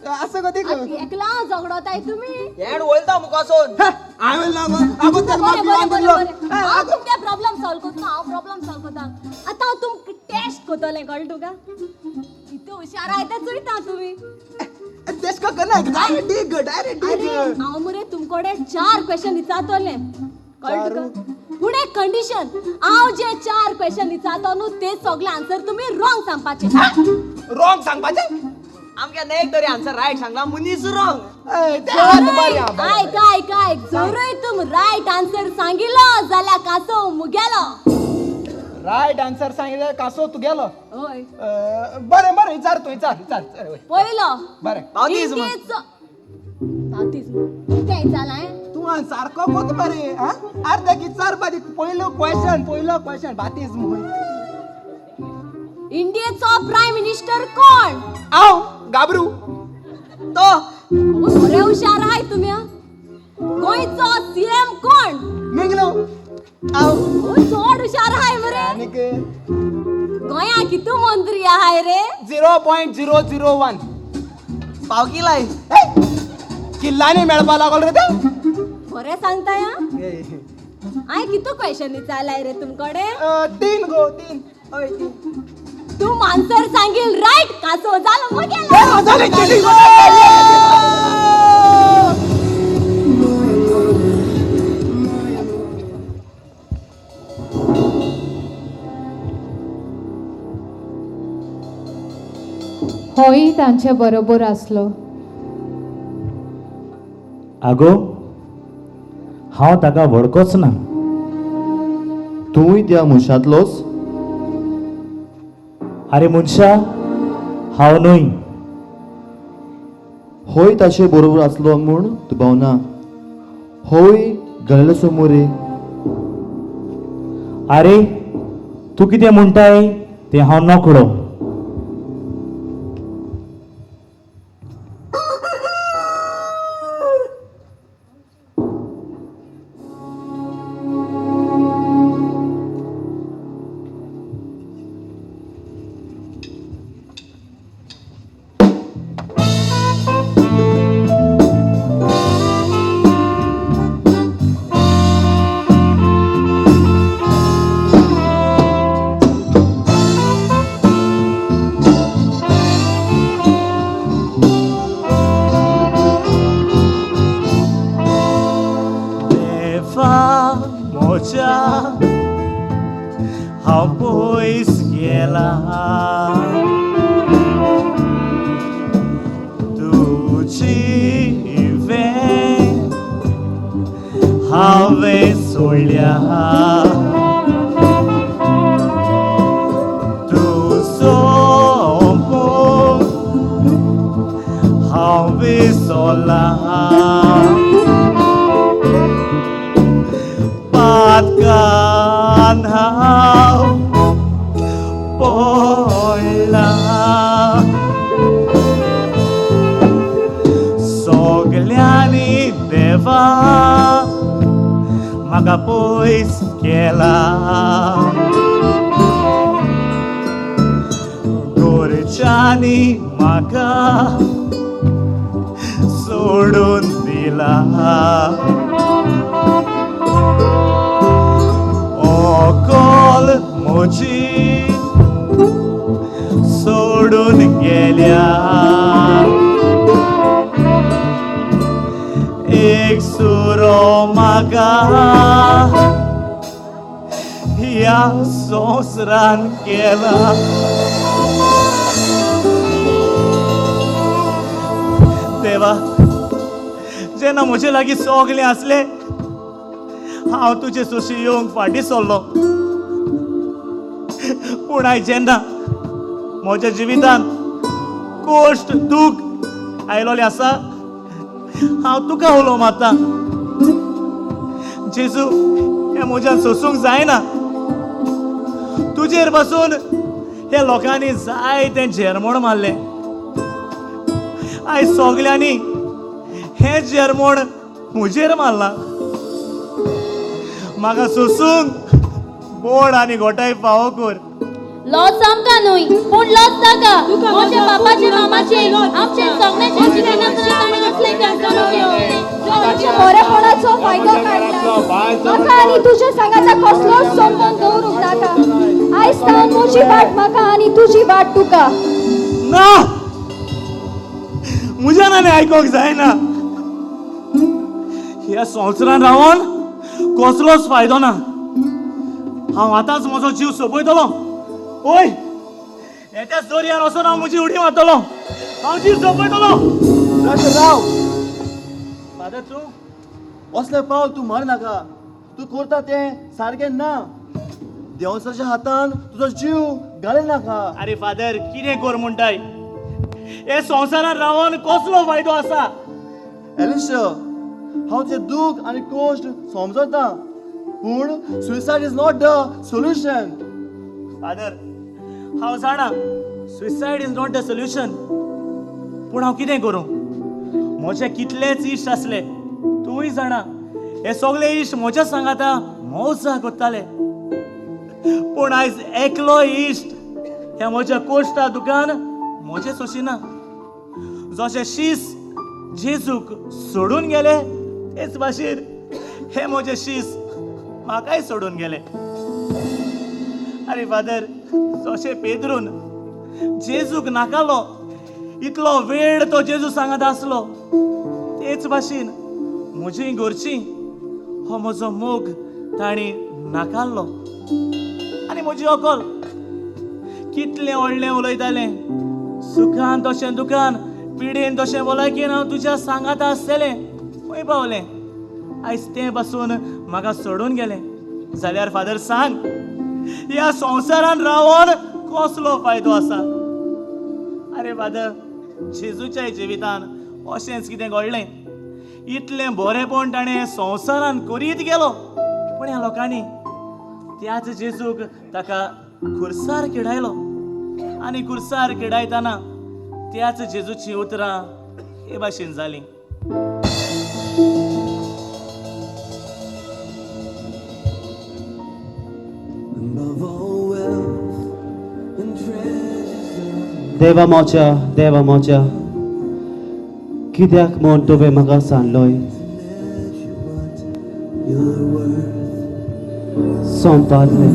आसा गो ती. एकला झगडोताय तुमी. हेड वयता मुखासून. हांवें ना गो आगो तेका म्हाका पिवन दिलो. हांव तुमगे प्रॉब्लम सॉल्व करता. हांव प्रॉब्लम सॉल्व करता. आतां हांव तुमकां टेस्ट करतलें, कळ्ळें तुका? कितू हुशार आहाय तें चोयता तुमी. तेश करना, डायरेक्ट डीग, डायरेक्ट डीग. हांव मुरे तुमकडे 4 क्वेश्चन विचारतलें, कळ्ळें तुका? पूण एक कंडिशन, हांव जे 4 क्वेश्चन विचारतो न्हू ते सगळे आन्सर तुमी रॉंग सांगपाचे. रॉंग सांगपाचे? आमगे एक तरी आन्सर रायट सांगला, मनीस रॉंग. आयक आयक आयक, जरूय तुम रायट आन्सर सांगिलो जाल्यार कासो मुगेलो. रायट आन्सर सांगिल्लो कासो तुगेलो? हय. बरें बरें, विचार तूं, विचार विचार. पयलो बरें. बाप्तिज्म कितें विचारलां? तूं सारको कोत मरे. अर्देक विचार बारीक. पयलो क्वेश्चन, पयलो क्वेश्चन बाप्तिज्म. इंडियेचो प्रायम मिनिस्टर कोण? हांव गाबरू. तो बरे हुशार आहाय तुमी. गोंयचो सीएम कोण? मिंगलो. हांव. चड हुशार आहाय मरे. गोंया कितू मंत्री आहाय रे? 0.001. पाव किलाय किल्लांनी मेळपा लागल रे ते. बरें सांगताय. हांवें कितू क्वेश्चन विचारलाय रे तुमकडे? 3 गो, 3. हय 3. तूं आन्सर सांगील रायट, कासो जालो मगेलो. होय तांचे बरोबर आसलो. आगो हांव ताका वळखोच ना. तूंय त्या मनशांतलोच? आरे मनशा, हांव न्हय. होय ताचे बरोबर आसलो म्हूण दुबाव ना. होय गलेलो मोरे. आरे तूं कितें म्हणटाय तें हांव नकळो. हांव पयस गेला तुजी वें हांवें सोडल्या, तूं सोंपोवन हांव विसरला. पातकान हांव पडला, सगल्यांनी देवा म्हाका पयस केला. गोरच्यांनी म्हाका सोडून दिला. ऑकल म्हजी सोडून गेल्या, एक सुरो म्हाका ह्या संवसारान केला. देवा, जेन्ना म्हजे लागीं सगळें आसलें हांव तुजे सोशी येवंक फाटीं सरलो. पूण आयज जेन्ना म्हज्या जिवितांत कश्ट दूख आयलोलें आसा, हांव तुका उलो मारता. जेजू, हें म्हज्यान सोसूंक जायना. तुजेर बसून ह्या लोकांनी जाय तें झेरमोण मारलें. आयज सगल्यांनी हें झेरमोण म्हजेर मारलां. म्हाका सोसूंक बोड आनी गोठाय फावो कर. लॉस आमकां न्हय पूण लॉस ताका. म्हज्या बापाचे मामाचे आमचे सगळ्याचे जिवितांत ताणें असलें केलें. ताच्या बरेपणाचो फायदो काडला. म्हाका आनी तुज्या सांगाता कसलोच संबंद दवरूंक नाका. आयज सावन म्हजी वाट म्हाका आनी तुजी वाट तुका. ना, म्हज्यान आनी आयकोंक जायना. ह्या संवसारान रावन कसलोच फायदो ना. हांव आतांच म्हजो जीव सोंपयतलो. ओय, येत्याच दर्यार वचून हांव म्हजी उडी मारतलो. हांव जीव सोंपयतलो. राव फादर, तूं असलें पावल तूं मार नाका. तूं करता तें सारकें ना. देंवचाराच्या हातान तुजो जीव घाल नाका. आरे फादर, कितें कर म्हणटाय? हे संवसारान रावन कसलो फायदो आसा? एलिशा, हांव तुजें दूख आनी कश्ट समजता, पूण suicide is not the solution. Father, हांव जाणा suicide is not the solution, पूण हांव कितें करूं? म्हजे कितलेच इश्ट आसले, तूंय जाणा, हे सगळे इश्ट म्हज्या सांगाता मौजा करताले, पूण आयज एकलो इश्ट ह्या म्हज्या कोश्टा दुकान म्हजें सोशिना. जशें शीस जेजूक सोडून गेले तेच भाशेन हे म्हजे शीस म्हाकाय सोडून गेले. आरे फादर, जशें पेद्रून जेजूक नाकालो इतलो वेळ तो जेजू सांगत आसलो, तेच भाशेन म्हजी घरची हो म्हजो मोग तांणी नाकारलो. आनी म्हजी अकल कितलें व्हडलें उलयतालें, सुखान तशें दुखान, पिडेन तशें भलायकेन हांव तुज्या सांगाता आसतलें. खंय पावलें? आयज तें पासून म्हाका सोडून गेलें. जाल्यार फादर सांग, ह्या संवसारान रावन कसलो फायदो आसा? आरे फादर, जेजूच्या जिवितान अशेंच कितें घडलें. इतलें बरेपण ताणें संवसारान करीत गेलो, पूण ह्या लोकांनी त्याच जेजूक ताका खुर्सार किडायलो. आनी खुर्सार किडायतना त्याच जेजूची उतरां हे भाशेन जालीं. देवा मोच्या, देवा मोच्या, कित्याक म्हूण तुवें म्हाका सांडलोय? सोंपादलें.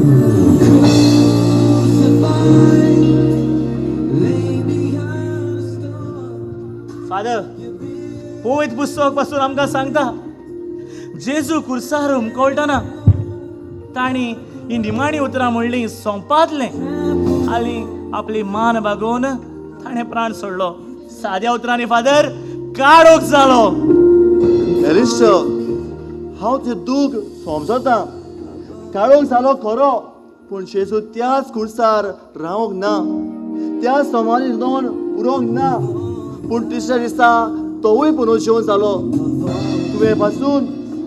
फादर, पवित्र पुस्तक पासून आमकां सांगता, जेजू खुर्सार हुमकळटना तांणी ही निमाणी उतरां म्हणलीं, सोंपादलें. आनी आपली मान बागोवन ताणें प्राण सोडलो. साद्या उतरांनी फादर, काळोख जालो. एलिशा, हांव तुजें दूख समजता. काळोख जालो खरो, पूण जेजू त्याच खुर्सार रावंक ना, त्या समानी दोन उरोंक ना, पूण तिसऱ्या दिसा तोवूय पुनर्जीवन जालो. तुवें पासून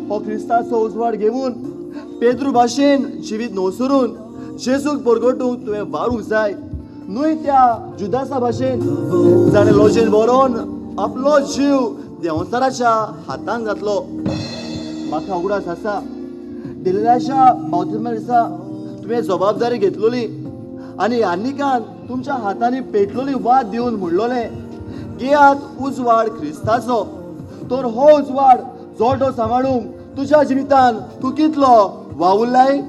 हो क्रिस्ताचो उजवाड घेवन पेद्रू भाशेन जिवीत नवसरून जेजूक परगटूंक तुवें वारूंक जाय, न्हय त्या जुदासा भाशेन जाणें लजेन बरोवन आपलो जीव देंवचाराच्या हातान घातलो. म्हाका उगडास आसा, दिल्ल्याच्या बावतिज्मा दिसा तुवें जबाबदारी घेतलोली आनी आनिकान तुमच्या हातांनी पेटलोली वात दिवन म्हणलोलें, घेयात उजवाड क्रिस्ताचो. तर हो उजवाड जोडो सांबाळूंक तुज्या जिवितान तूं कितलो वावुरलाय?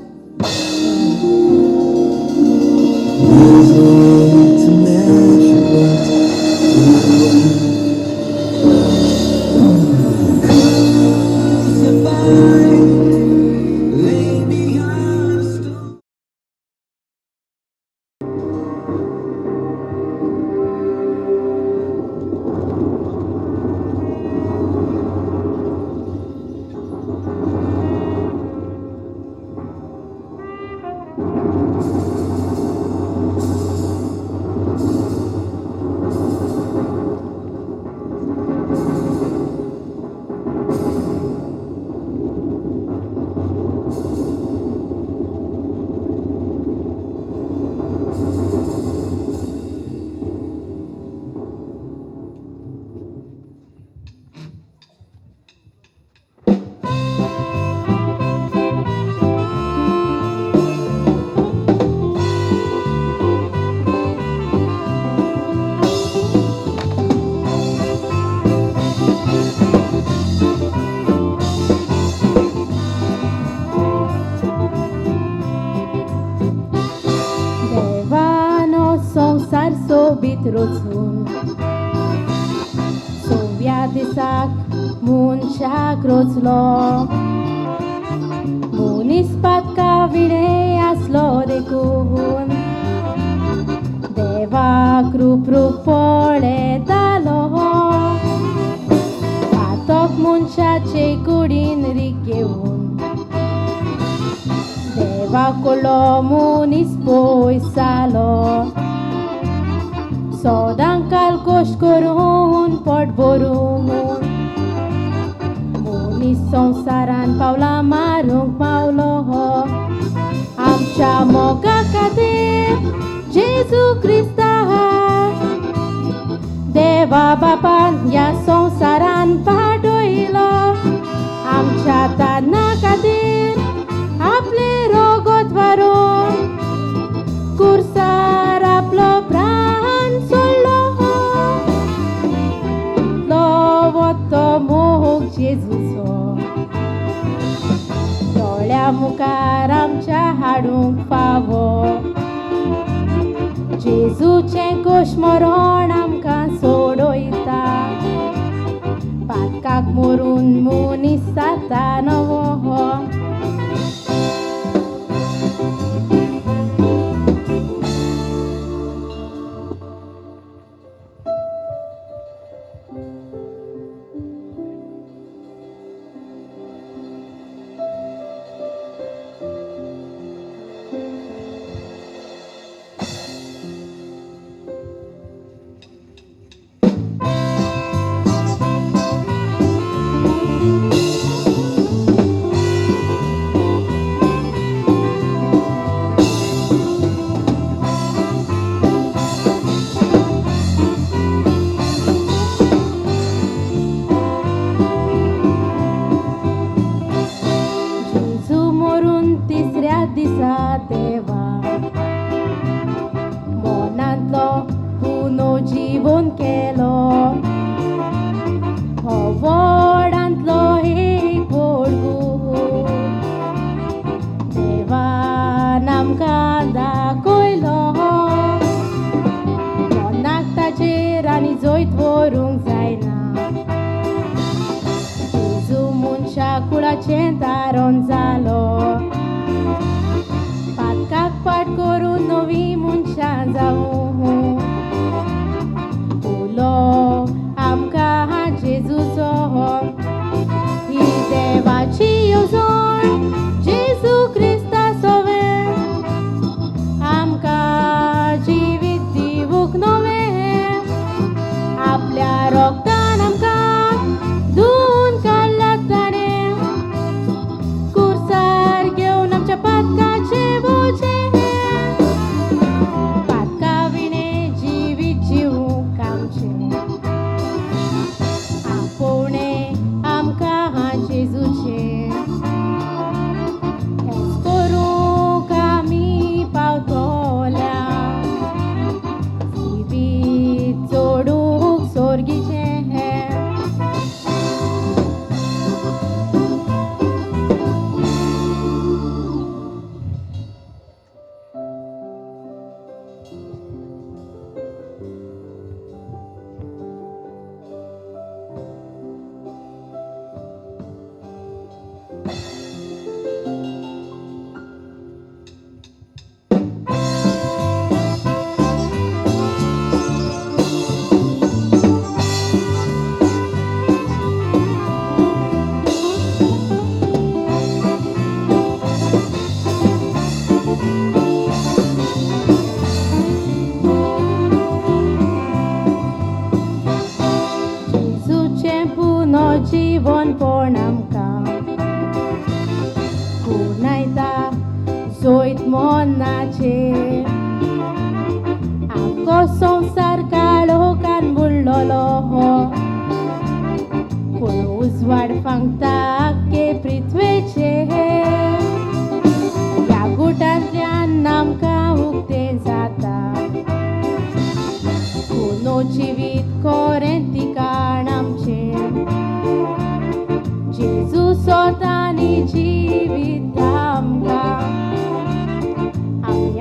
रचून. सव्या दिसाक मनशाक रचलो, मनीस पातका विणें आसलो देखून देवाक रूप रूप पळयतालो. पातक मनशाचे कुडीन रीग घेवन देवा कडलो मनीस पयस जालो. सदां काल कश्ट करून पोट भरून मनीस संवसारान पावलां मारूंक पावलो. आमच्या मोगा खातीर जेजू क्रिस्ता देवा बापान ह्या संवसारान पाठयलो. आमच्या तान्ना खातीर आपले रोगत व्हरून कुर्सार आपलो प्राण सोडलो. इतलो वतो मोग जेजूचो दोळ्या मुखार आमच्या हाडूंक फावो. जेजूचें कोश मरण आमकां सोडयता, पातकाक मरून मनीस जाता नवो.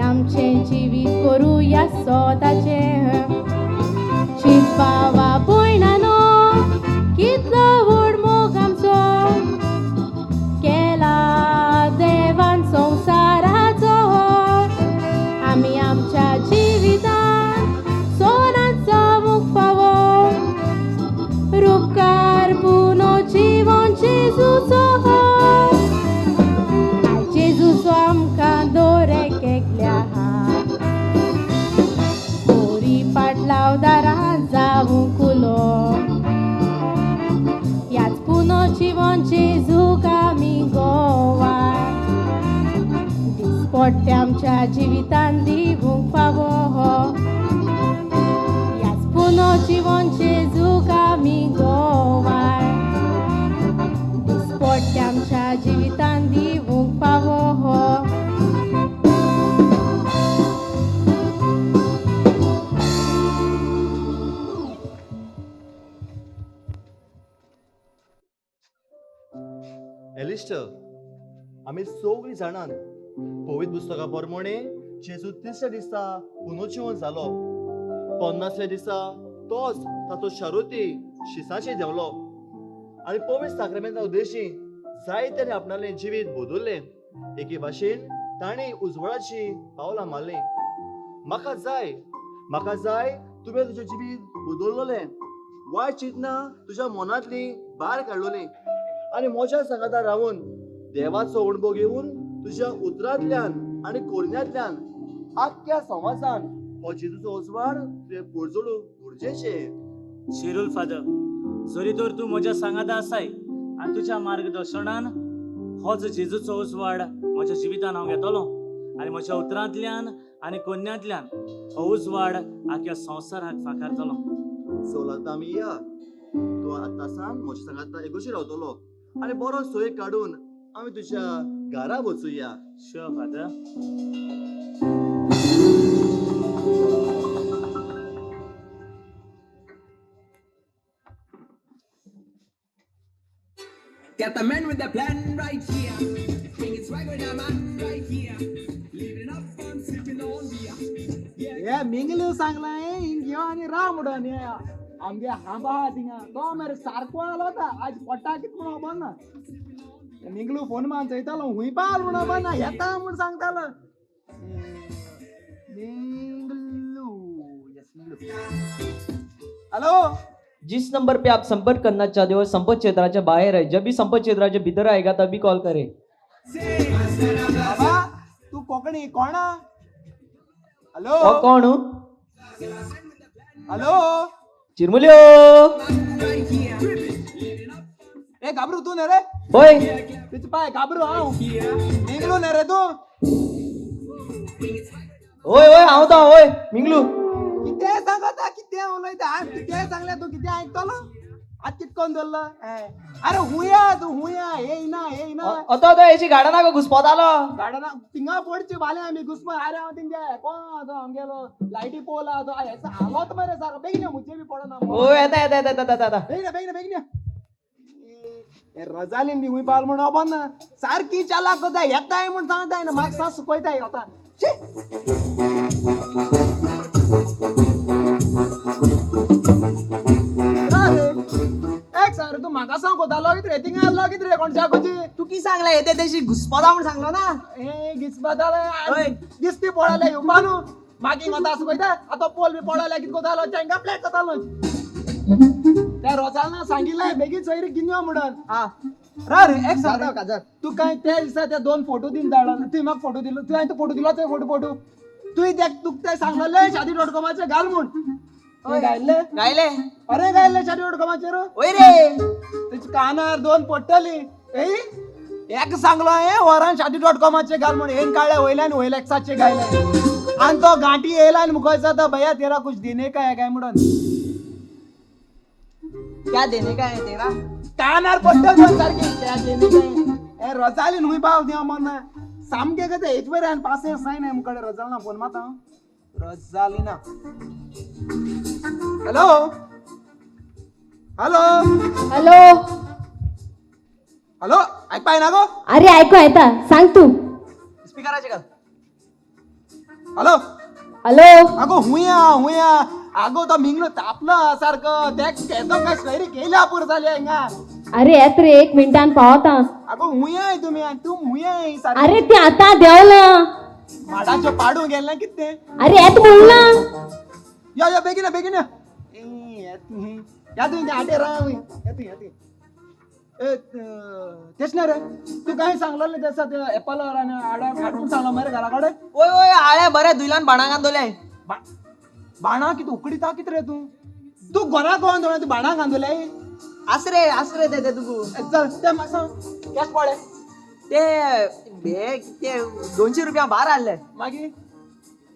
आमचें जिवीत करूया स्वताचें. जिवन जेजूक आमी गोवाय दिसपट्टे आमच्या जिवितान दिवंक फावो हो ह्याच पुनो जिवन जेजूक आमी गोवाय दिसपट्टे आमच्या जिवितान दिवंक फावो हो. एलिस्टर, आमी सगळीं जाणां पवित्र पुस्तका प्रमाणे जेजू तिसऱ्या दिसा पुनर्जिवन जालो. 50व्या दिसा तोच ताचो शारुती शिसाचेर देंवलो आनी पवित्र साक्रामेंता उद्देशी जायत्यांनी आपणालें जिवीत बदल्लें. एके भाशेन तांणी उजवाडाची पावलां मारलीं. म्हाका जाय, म्हाका जाय तुवें तुजें जिवीत बदल्लोलें, वायट चिंतना तुज्या मनांतली भायर काडलोली आनी म्हज्या सांगाता रावून देवाचो अणभव घेवन तुज्या उतरांतल्यान आनी कोरण्यांतल्यान आख्ख्या समाजान हो जेजूचो उजवाड तुवें पोरजोडूंक गरजेचें. शिरूल फादर, जरी तर तूं म्हज्या सांगाता आसाय आनी तुज्या मार्गदर्शनान होच जेजूचो उजवाड म्हज्या जिवितान हांव घेतलो आनी म्हज्या उतरांतल्यान आनी कोन्यांतल्यान हो उजवाड आख्ख्या संवसाराक फाकारतलो. चल आतां आमी या, तूं आतां सावन म्हज्या सांगाता एकोशी रावतलो आनी बरो सोय काडून आमी तुज्या घरा वचुया. Sure father. Got the man with the plan right here. Bringing swag with the man right here. Living up and sipping on beer. हे मिंगलू सांगलां हिंग यो आनी राव म्हणून आमगे हांबा आहा थिंगा तो मरे सारको आलो आतां आज पोटा कित म्हूण खबर ना. मिंगलू फोन मारून चोयतालो हुंय पाल म्हूण खबर ना, येता म्हूण सांगतालो. मिंगलू, यस मिंगलू. हॅलो, जिस नंबर पे आप संपर्क करना चाहते हो संपर्क क्षेत्राच्या बाहेर है. जब भी संपर्क क्षेत्राच्या भीतर आएगा तभी कॉल करे. बाबा तू कोकणी कोण? हॅलो, कोण? हॅलो चिरमुल्यो. ए घाबरू तू न्ही रे? होय तुझे पाय घाबरू हांव. मिंगलू न्ही रे तू? होय होय हांव तो. होय मिंगलू. कितें सांगता, कितें उलयता? हांवें कितें सांगलें तूं कितें आयकतलो? आतां कितें करून दवरलो? अरे हुया तूं हुया, येयना येयना. अतो अतो हेची गार्डना गो घुसपतालो. गार्डना थिंगा पडची फाल्यां आमी घुसप. अरे हांव थिंगे कोण तो आमगेलो लायटी पोल आहा तो आलोच मरे सारको. बेगीन यो, मुजे बी पडना. होय येता येता येता येता येता. बेगीन बेगीन बेगीन. रजालीन बी हुंय पावल म्हूण खबर ना, सारकी चालाक कोताय येताय म्हूण सांगताय ना, म्हाका सांग सुकयताय आतां. एक सांग रे, तूं म्हाका सांग कोतालो कितें रे थिंगा आसलो कितें रे कोणच्या कोची? तूं की सांगला येते तेशी घुसपता म्हूण सांगलो ना. ए घुसपताले दिसती पडले येवपा न्हू मागीर वता सुकयता. आतां पोल बी पडले कितें कोतालो चेंगा प्लेट जातालो. त्या रोजाना सांगिल्लें बेगीन सोयरी गिन्यो म्हणून. रा रे एक सांग, तूं काय त्या दिसा त्या दोन फोटो दिवन धाडलो, तुवें म्हाका फोटो दिलो, तुवें फोटो दिलो ते फोटो फोटो तुवें तुका तें सांगलेलें शादी डॉट कॉमाचेर घाल म्हूण. गायल्ले गायले? अरे गायल्ले शादी डॉट कॉमाचेर. वय रे तुज्या कानार दोन पडटली. एक सांगलो हें वरान शादी डॉट कॉमाचेर घाल म्हूण, हेन काडले वयल्यान वयल्या एक्साचेर गायले आनी तो गांठी येयला आनी मुखार जाता भैया तेरा कुछ देने का है काय म्हणून. क्या देने का है तेरा? कानार पडटल सारकें. क्या देने का है? रजाली न्हूय पाव देव मन सामकें कतें हेच बरें आनी पासे सायन मुखार रजालना फोन मारता. रजालिना. हॅलो हॅलो हॅलो हॅलो, आयकपा येना गो? अरे आयको येता, सांग तूं. स्पिकराचेर घाल. Hello hello. आगो हुया हुया, आगो तो मिंगलो तापलो सारको, तेजो काय सोयरी केल्या पुरो जाली हिंगा. अरे येत रे एक मिनटान पावता. आगो हुया तुमी आनी तूं हुया सारकें. अरे ते आतां देंवलां. माडाच्यो पाडूंक गेल्लें कितें? अरे येत म्हणलां. यो यो बेगीन बेगीन यो. या तुवें आटे राव. येत येत. तेच ना रे, तूं काय सांगलेलें तें आसा एपलार आनी आड्याक हाडून सांगलो मरे घरा कडेन? वय वय आळ्या बरें धुयल्यान बाणां कांदोले. बाणां कितें उकडीता कितें रे तूं? तूं घरा कोण तूं बाणां कांदोले? आसरे आसरे ते तुका. चल ते म्हाका कॅश पडले ते बॅग ते 200 रुपया भार हाडले. मागीर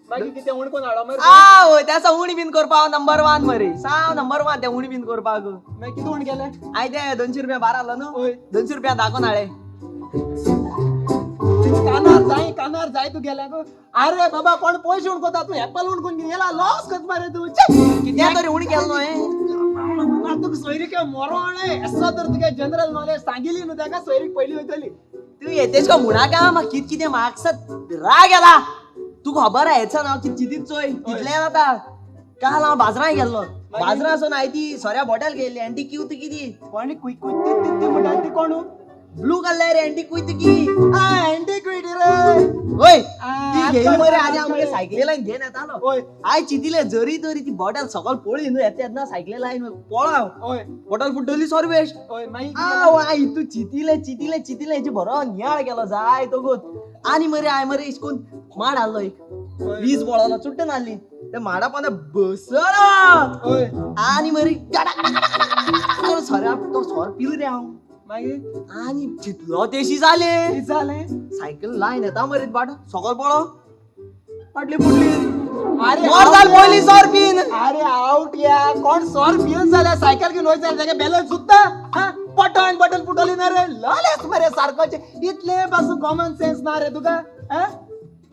मागीर कितें उण कोण हाडो मरे? आवय त्याचा उणी बीन करपा नंबर 1 मरे, साव नंबर 1 ते उणी बीन करपाक. मागीर कितें उण केलें? हांवें ते 200 रुपया भार हाडलो न्हू, 200 रुपया दाखोवन हाडले. कानार जाय, कानार जाय तू गेल्या गो. अरे बाबा कोण पयशे उण करता, तूं एप्पल उण करून गेला लॉस करता मरे तूं. कित्या तरी उण केलो न्हय तुका सोयरीक मरोण एसो तर तुगे जनरल नॉलेज सांगिली न्हू ताका सोयरीक पयली वयतली. तूं येतेश का म्हणा म्हाका कित कितें म्हाका राग येला. तुका खबर आहा हेचा हांव कित चिंतीत चोय कितलें जाता. काल हांव बाजारांत गेल्लो, बाजारांत हांवें ती सोऱ्या बॉटल घेयल्ली आनी ती किवत किती कोणी कुय कुय ती म्हणटा ती कोण ब्लू कलर अँटी कुयतकी. अँटी कुयटी रे. ओय ती घेयली मरे आनी हांव मगे सायकली लायन घेवन येतालो. हांवें चिंतिलें जरी तरी ती बॉटल सकयल पळय न्हू येता येतना सायकली लायन पळो हांव बॉटल फुटली सॉरी वेस्ट. हांव हितू चिंतिलें चिंतिलें चिंतिलें हेचे बरो नियाळ केलो जाय तोगोत. आनी मरे हांवें मरे इस्कून माड हाडलो एक वीज पळोलो चुट्टन हाडली ते माडा पोंदा बसलो आनी मरे सोऱ्या तो सोर पिलो रे हांव. मागीर आनी चितलो तेशी जालें जालें सायकल लायन येता मरे बाटो सकयल पळो फाटली फुडली. अरे पयली सोर पीन. अरे आवट या कोण सोर पिवन जाल्यार सायकल घेवन वयता जाल्यार बॅलन्स सुद्दां पटन बटन फुटली ना रे ललेच मरे सारकोचे. इतले पासून कॉमन सेन्स ना रे तुका.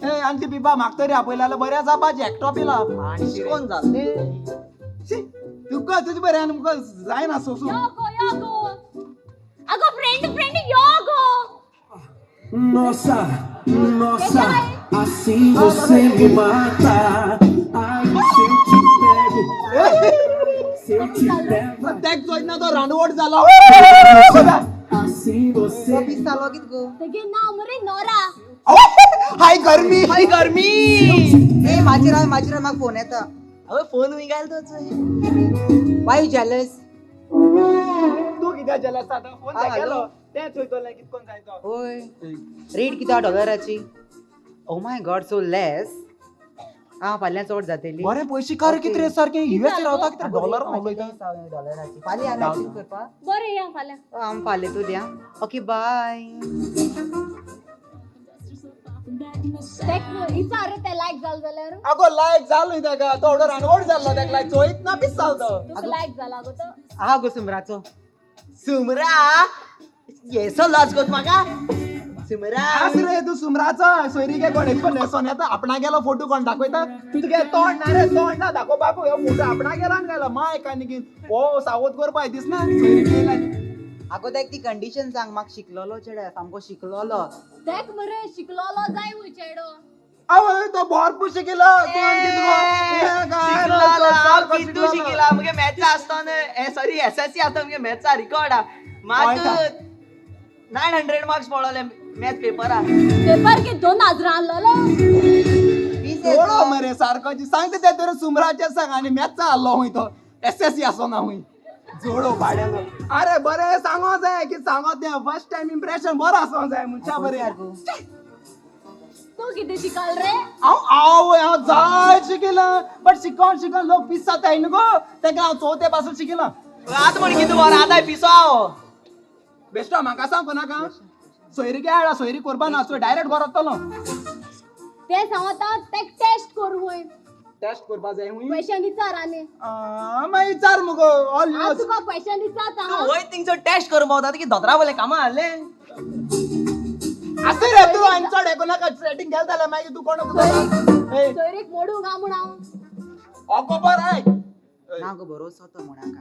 ए आमची पिपा मागतो रे आपयला बरें आसा बाजी एकटो पिला कोण जालें तुका तुजे बरें आनी मुखार जायना सोसूं. अगो फ्रेंड फ्रेंड यो गो. Nossa, nossa, assim você me mata. Ai, se eu te pego, se eu te pego. तेक चोयना तो रानवट जाला. Assim você पिस्तालो कित गो? तेगे नाव मरे नोरा. हाय गर्मी, हाय गर्मी. ए माचीर राव, माचीर राव, म्हाका फोन येता. अवे फोन हुंय घाल तो. Why you jealous? तू कित्याक जेलस जाता? फोन गेलो तें चोयतलें कित कोण जाय तो. होय रेट कितें डॉलराची? Oh my God so less. आं फाल्यां चड जातली. बरें पयशे कार कितें रे सारकें युएस रावता कितें डॉलर उलयता. डॉलराची फाल्यां या मॅचिंग करपाक. बरें या फाल्यां. आम फाल्यां तूं या. Okay bye. विचार ते लायक जाल जाल्यार. अगो लायक जालो ताका तो एवढो रानवट जाल्लो ताका लायक चोयत ना पिस जालो तो. तुका लायक जाला गो तो? आहा गो सुमराचो. सुमरा येसो लज गो म्हाका. सुमरा आस रे तूं सुमराचो सोयरीके कोण एक न्हेसोन येता आपणागेलो फोटो कोण दाखयता तुगे तोंड ना रे तोंड ना दाखोवपाक हो फोटो आपणागेलो आनी घालो माय कानी हो सावत करपा दिसना सोयरीके. आगो तेक ती कंडिशन सांग म्हाका. शिकलोलो चेडो सामको शिकलोलो. देख मरे शिकलोलो जाय वय चेडो. आवय तो भरपूर शिकिलो. तूं शिकिला मुगे मॅथ्स आसतना सॉरी एसएससी आसतना मुगे मॅथ्सा रिकॉर्ड आ म्हाका 900 मार्क्स पडले मॅथ्स पेपरा. पेपर के 2000 आसलो. थोडो मरे सारको सांगता ते तर सुमराचे सांग आनी मॅथ्सा आहलो हुंय तो एसएससी आसना हुंय जोडो भाड्यालो. अरे बरें सांगो जाय की सांगो तें फर्स्ट टायम इम्प्रेशन बरो आसो जाय मनशा बरें. तूं कितें शिकल रे? हांव आवय हांव जाय शिकिलां बट शिकोन शिकोन लोक पीस जाताय न्हू गो तेका हांव चवथे पासून शिकिलां. आतां म्हण कितें बरो आतां पिसो हांव. बेश्टो म्हाका सांगू नाका सोयरीके हाडा सोयरी करपा ना सो डायरेक्ट घर वतलो. तें सांगता तेक टेस्ट करूं. टेस्ट करपा जाय हुंय? क्वेश्चन विचार आनी. मागीर विचार मुगो ऑल युअर्स. तुका क्वेश्चन विचारता. तूं वय थिंगसो टेस्ट करूं पावता की धोतरा वयलें कामां हाडलें. आसूं रे तूं आनी चड हें नाका सेटींग गेल जाल्यार मागीर तूं कोण सोयरीक मोडूंक गा म्हूण हांव. अगो बरें आयक. ना गो भरोसो तो म्हणाका.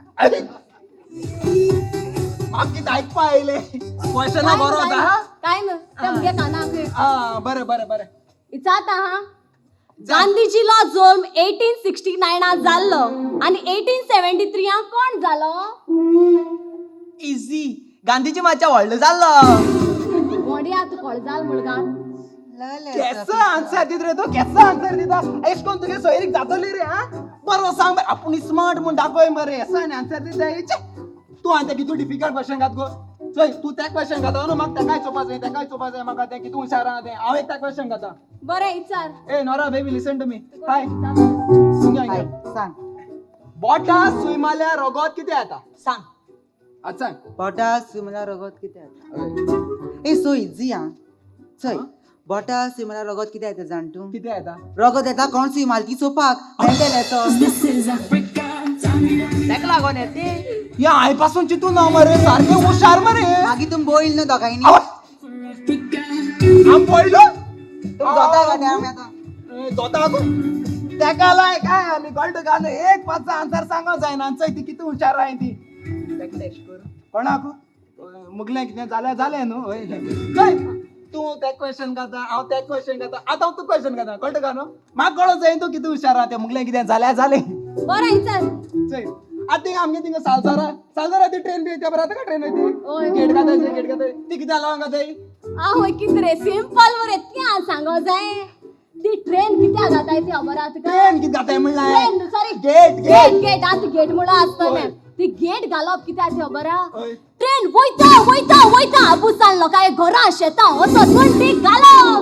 म्हाका कितें आयकपा आयलें क्वेश्चना बरो आसा. काय न्हू तें मुगे कानाक. आं बरें बरें बरें विचारता हां. गांधीजीलो जल्म 1869 जाल्लो आनी 1873 कोण जालो? इजी गांधीजी मातशें व्हडलो जाल्लो. मोडया तूं कोण जाल मुळगान? केसो आन्सर दित रे तूं केसो आन्सर दिता एश कोन तुगे सोयरीक जातली रे. आं बरो सांग बरें आपूण स्मार्ट म्हूण दाखय मरे एसो आनी आन्सर दिता. तूं आनी तें कितू डिफिकल्ट क्वेश्चन घात गो. चोय तूं तें क्वेश्चन घाता न्हू म्हाका तेकाय चोवपा जाय तेकाय चोवपा जाय म्हाका तें कितू हुशार आहा तें हांव एक तें क्वेश्चन घाता. बरें विचार. ए Nora baby listen to me. Hi सांग. बोटा सुय मारल्यार रगत कितें येता? सांग. आतां सांग. बोटा सुय म्हळ्यार रगत कितें येता? ए सो इजी आं. चोय, बोटा सुय म्हळ्यार रगत कितें येता जाण तूं? कितें येता? रगत येता कोण सुय मालकी चोवपाक मेंटल येतो. तेका लागोन येते. या हांवें पासून चिंतून ना मरे, सारकें हुशार मरे. मागीर तुम बोयल न्हू दोगांयनी. आम पळयलो. तुम जोता का आमी आतां? जोता गो तेका लाय काय आनी कळटा का न्हू? एक पांच आन्सर सांगो जायना. चोय ती कितें हुशार आहाय ती. कोणाक मुगलें कितें जाल्यार जालें न्हू. हय चोय, तूं तें क्वेश्चन करता, हांव तें क्वेश्चन करता, आतां हांव तूं क्वेश्चन करता. कळटा का न्हू? म्हाका कळो जाय तूं कितें हुशार आहा तें. मुगलें कितें जाल्यार जालें. बरें विचार. चोय आतां थिंगा आमगे थिंगा सालसारा, सालसारा ती ट्रेन बी येता बरें आतां का ट्रेन वयती गेट घाताय, गेट घाताय ती कितें लावन घाताय. आवय कितें रे सिंपल मरे, तें सांगो जाय. ती ट्रेन कित्याक घाताय ती खबर आहा तुका? ट्रेन कितें घाताय म्हणल्यार? Train sorry gate gate gate आतां गेट म्हणून आसतलें. ती गेट घालप कित्याक ती खबर आहा? ट्रेन वयता वयता वयता आबुसान लोकांक घरां शेतां वचत म्हूण ती घालप.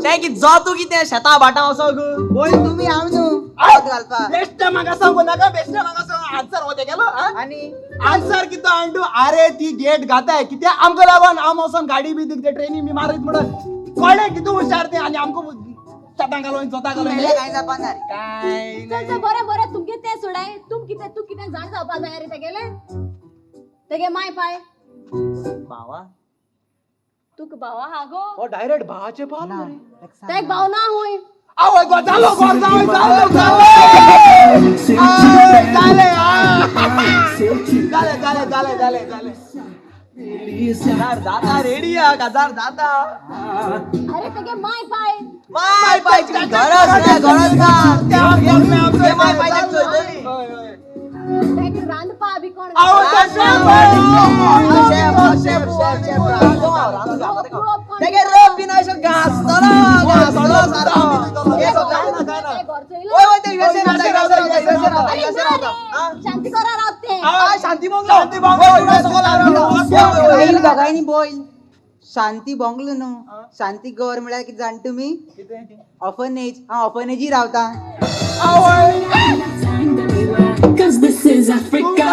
तें कितें जो तूं कितें शेतां भाटां वचो गो. बोल तुमी हांव न्हू घालपा. बेश्टे म्हाका सांगू नाका, बेश्टे म्हाका सांग आन्सर हो तेगेलो. आनी आन्सर कितें आणटू? आरे ती गेट घाताय कित्याक आमकां लागून आम वचोन गाडी बी दिकते ट्रेनी बी मारीत म्हणून कळ्ळें कितें हुशार तें. आनी आमकां शेतां घालून जोतां घालून कांय जावपा ना रे. काय चल चल बरें बरें तुमगे तें सोडाय. तूं कितें तूं कितें जाण जावपा जाय रे तेगेलें? तेगे माय पाय भावा तुका भावा हा गो? हो डायरेक्ट भावाचे पाल मरे. तेक भाव ना हुंय. आवय गो जालो गो जालो जालो जालो जालें जालें जालें जालें जालें. काजार जाता रेडी आ, काजार जाता. अरे तेगे माय पाय माय पाय गरज ना, गरज ना. तुगे माय पाय तेक चोयतली. तेक रांदपा बी कोण? तेगे रब बी ना अशें घांसतलो घांसतलो सारो. वय वय ते USA रावता, USA रावता, USA रावता. शांती करा रावत ते. शांती बंगलो, बोयल दोगांयनी बोयल. शांती बंगलो न्हू, शांती घर म्हळ्यार कितें जाण तुमी? ऑर्फनेज. हांव ऑर्फनेजी रावता. Cause this is Africa.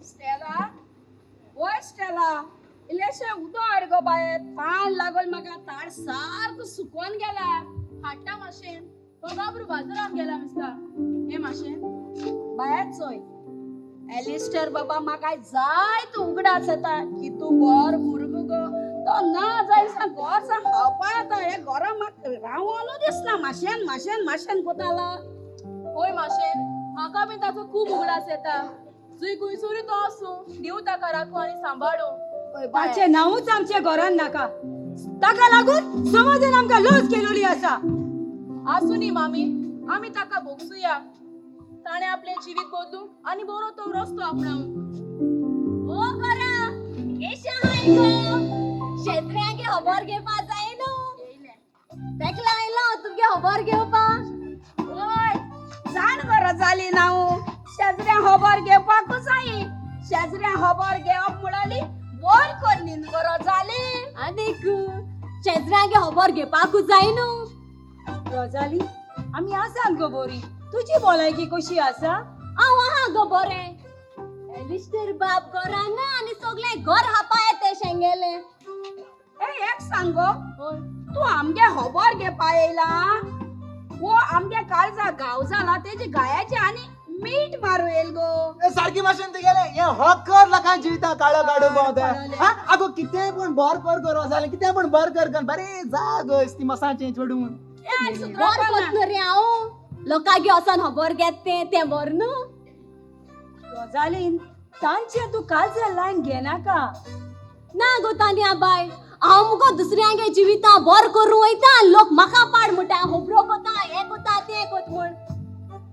Stella, ओय स्टेला, इल्लेशें उदक हाड गो बाये, ताण लागोल म्हाका, ताण सारको सुकोन गेला. हाडटा मातशें, तो गाबरू बाजारान गेला दिसता. हें मातशें बाये चोय, एलिस्टर बाबा म्हाका जायतो उगडास येता की तूं बर भुरगो गो, तो ना जाय सा घर सा खावपा येता. हे घरा म्हाका रावोनू दिसना, माशेन माशेन माशेन कोताला. होय माशेन, म्हाका बी ताचो खूब उगडास येता. जुंय खुंयसरूय तो आसूं, देव ताका राखूं आनी सांबाळूं. ताचें नांवूच आमच्या घरान नाका, ताका लागून समाजान आमकां लज केलोली आसा. आसूं न्ही मामी, आमी ताका भोगसुया. ताणें आपलें जिवीत बदलूं आनी बरो तो रस्तो आपणावं. ओ घरा केशें आहाय गो? शेजऱ्यांगे खबर घेवपा जाय न्हू. तेका लायलां तुमगे खबर घेवपा. ओय जाण गो जाली ना हांव, शेजऱ्यां खबर घेवपाकूच जाय. शेजऱ्यां खबर घेवप म्हळ्यार बर कर न्ही गो रोजाली. आनीक शेजऱ्यांगे खबर घेवपाकूच जाय न्हू. रोजाली आमी आसात गो बरी, तुजी भलायकी कशी आसा? हांव आहा गो बरें. एलिस्टर बाब घरा ना आनी सगळें घर हापाय तें शेंगेलें. ए एक सांग गो, तूं आमगे खबर घेवपा येयला वो आमगे काळजा घाव जाला तेजी गायाची आनी मीठ मारू येयल गो? सारकी मातशें तुगेलें हें हक कर लोकां जिविता काळो काडू भोंवता. आगो कितें पूण बर कर गो रोजालें, कितें पूण बर कर गो, बरें जा गो इस्तिमसाचें चोडून. बर कोत्न रे हांव, लोकांगे वचोन खबर घेत तें तें बर न्हू. रोजालीन तांचें तूं काळजा लायन घेनाका. ना गो तान्या बाय, हांव मुगो दुसऱ्यांगे जिवितां बर करूं वयता, लोक म्हाका पाड म्हणटा, खबरो कोता हें कोता तें कोत म्हूण.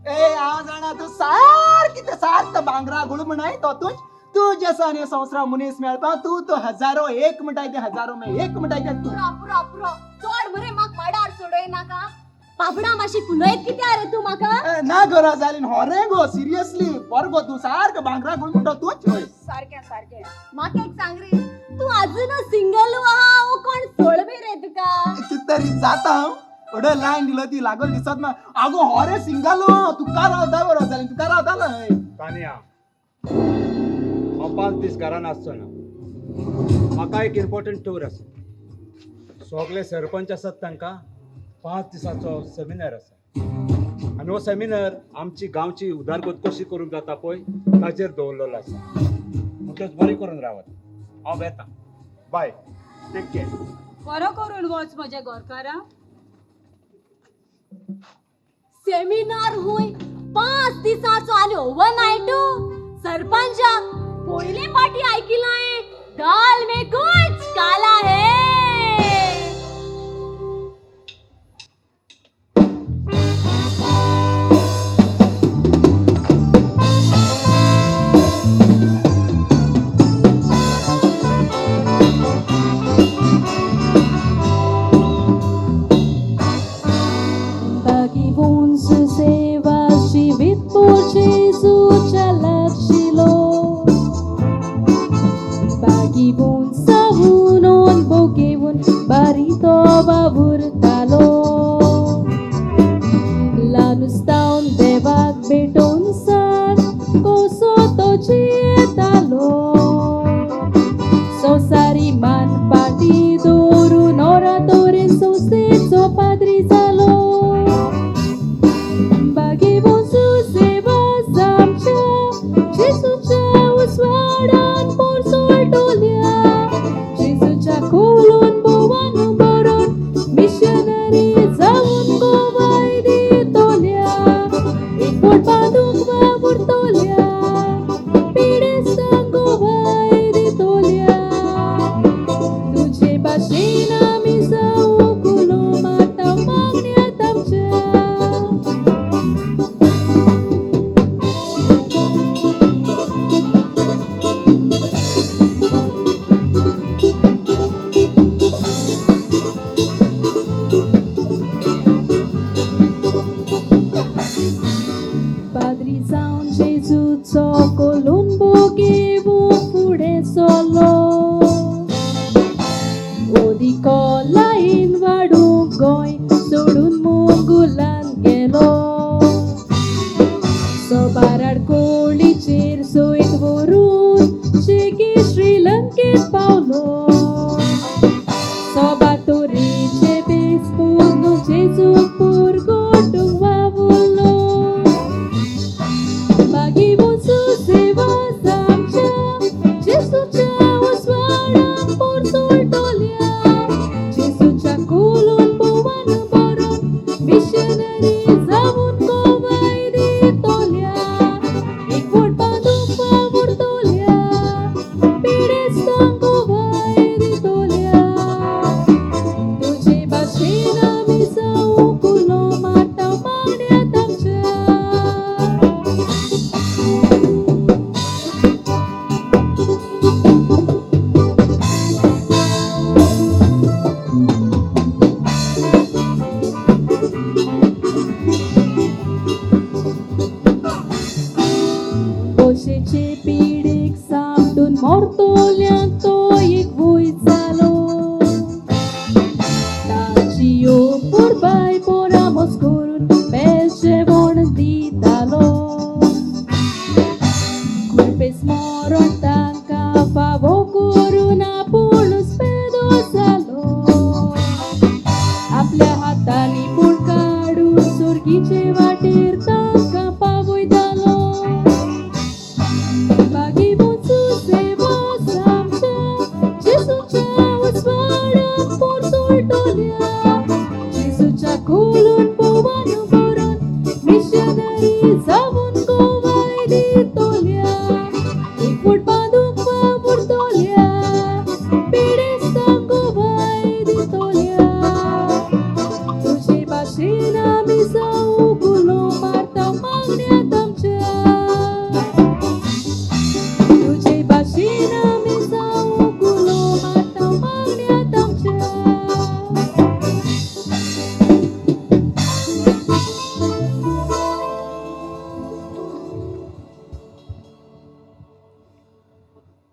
ए हांव जाणा तूं सारकी तें सारको भांगरा गुळ म्हणय तो तूंच. तूं जेसान हे संवसारा मनीस मेळपा तूं तो हजारो एक म्हणटाय ते हजारो में एक म्हणटाय ते तूं. पुरो पुरो पुरो चड मरे म्हाका माडार सोडय नाका. पापडां मातशी फुलयत कित्याक रे तूं म्हाका? ना गो रोजालीन, होरे गो सिरियसली बर गो तूं सारको भांगरा गुळ म्हणटा तूंच. सारकें सारकें. म्हाका एक सांग रे, तूं अजून सिंगल आहा वो कोण सोड बी रे तुका? तरी जाता हांव ओडो लायन दिलो ती लागोल दिसत ना. आगो हो रे सिंगल तुका रावता बरो जालें, तुका रावतालो. तानिया, हांव 5 दीस घरान आसचो ना. म्हाका एक इम्पॉर्टंट टूर आसा. सगळे सरपंच आसात तांकां 5 दिसांचो सेमिनार आसा आनी हो सेमिनार आमची गांवची उदरगत कशी करूंक जाता पळय ताचेर दवरलेलो आसा. म्हणटच बरी करून रावात. हांव वेता. बाय, टेक केअर. बरो करून वच म्हज्या घरकारा. सेमिनार हुय 5 दिसांचो आनी ओवरनायट. सरपंचा पयले पाटी ऐकिलां दाल में कुछ काला है.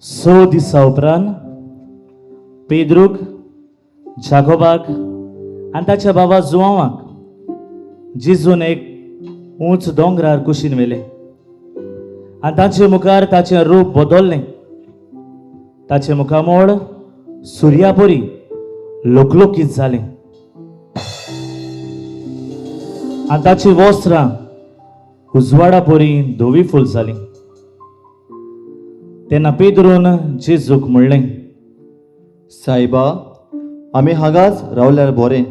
6 दिसा उपरांत पेद्रूक, जाकोबाक आनी ताच्या बाबा जुवांवाक जेजून एक उंच दोंगरार कुशीन व्हेले आनी ताचे मुखार ताचें रूप बदल्लें. ताचें मुखामोळ सुर्यापरी लोकलोकीत जालें आनी ताचीं वस्त्रां उजवाडा परी धवी फूल जालीं. तेन्ना पेद्रून जेजूक म्हणलें, सायबा, आमी हांगाच रावल्यार बरें.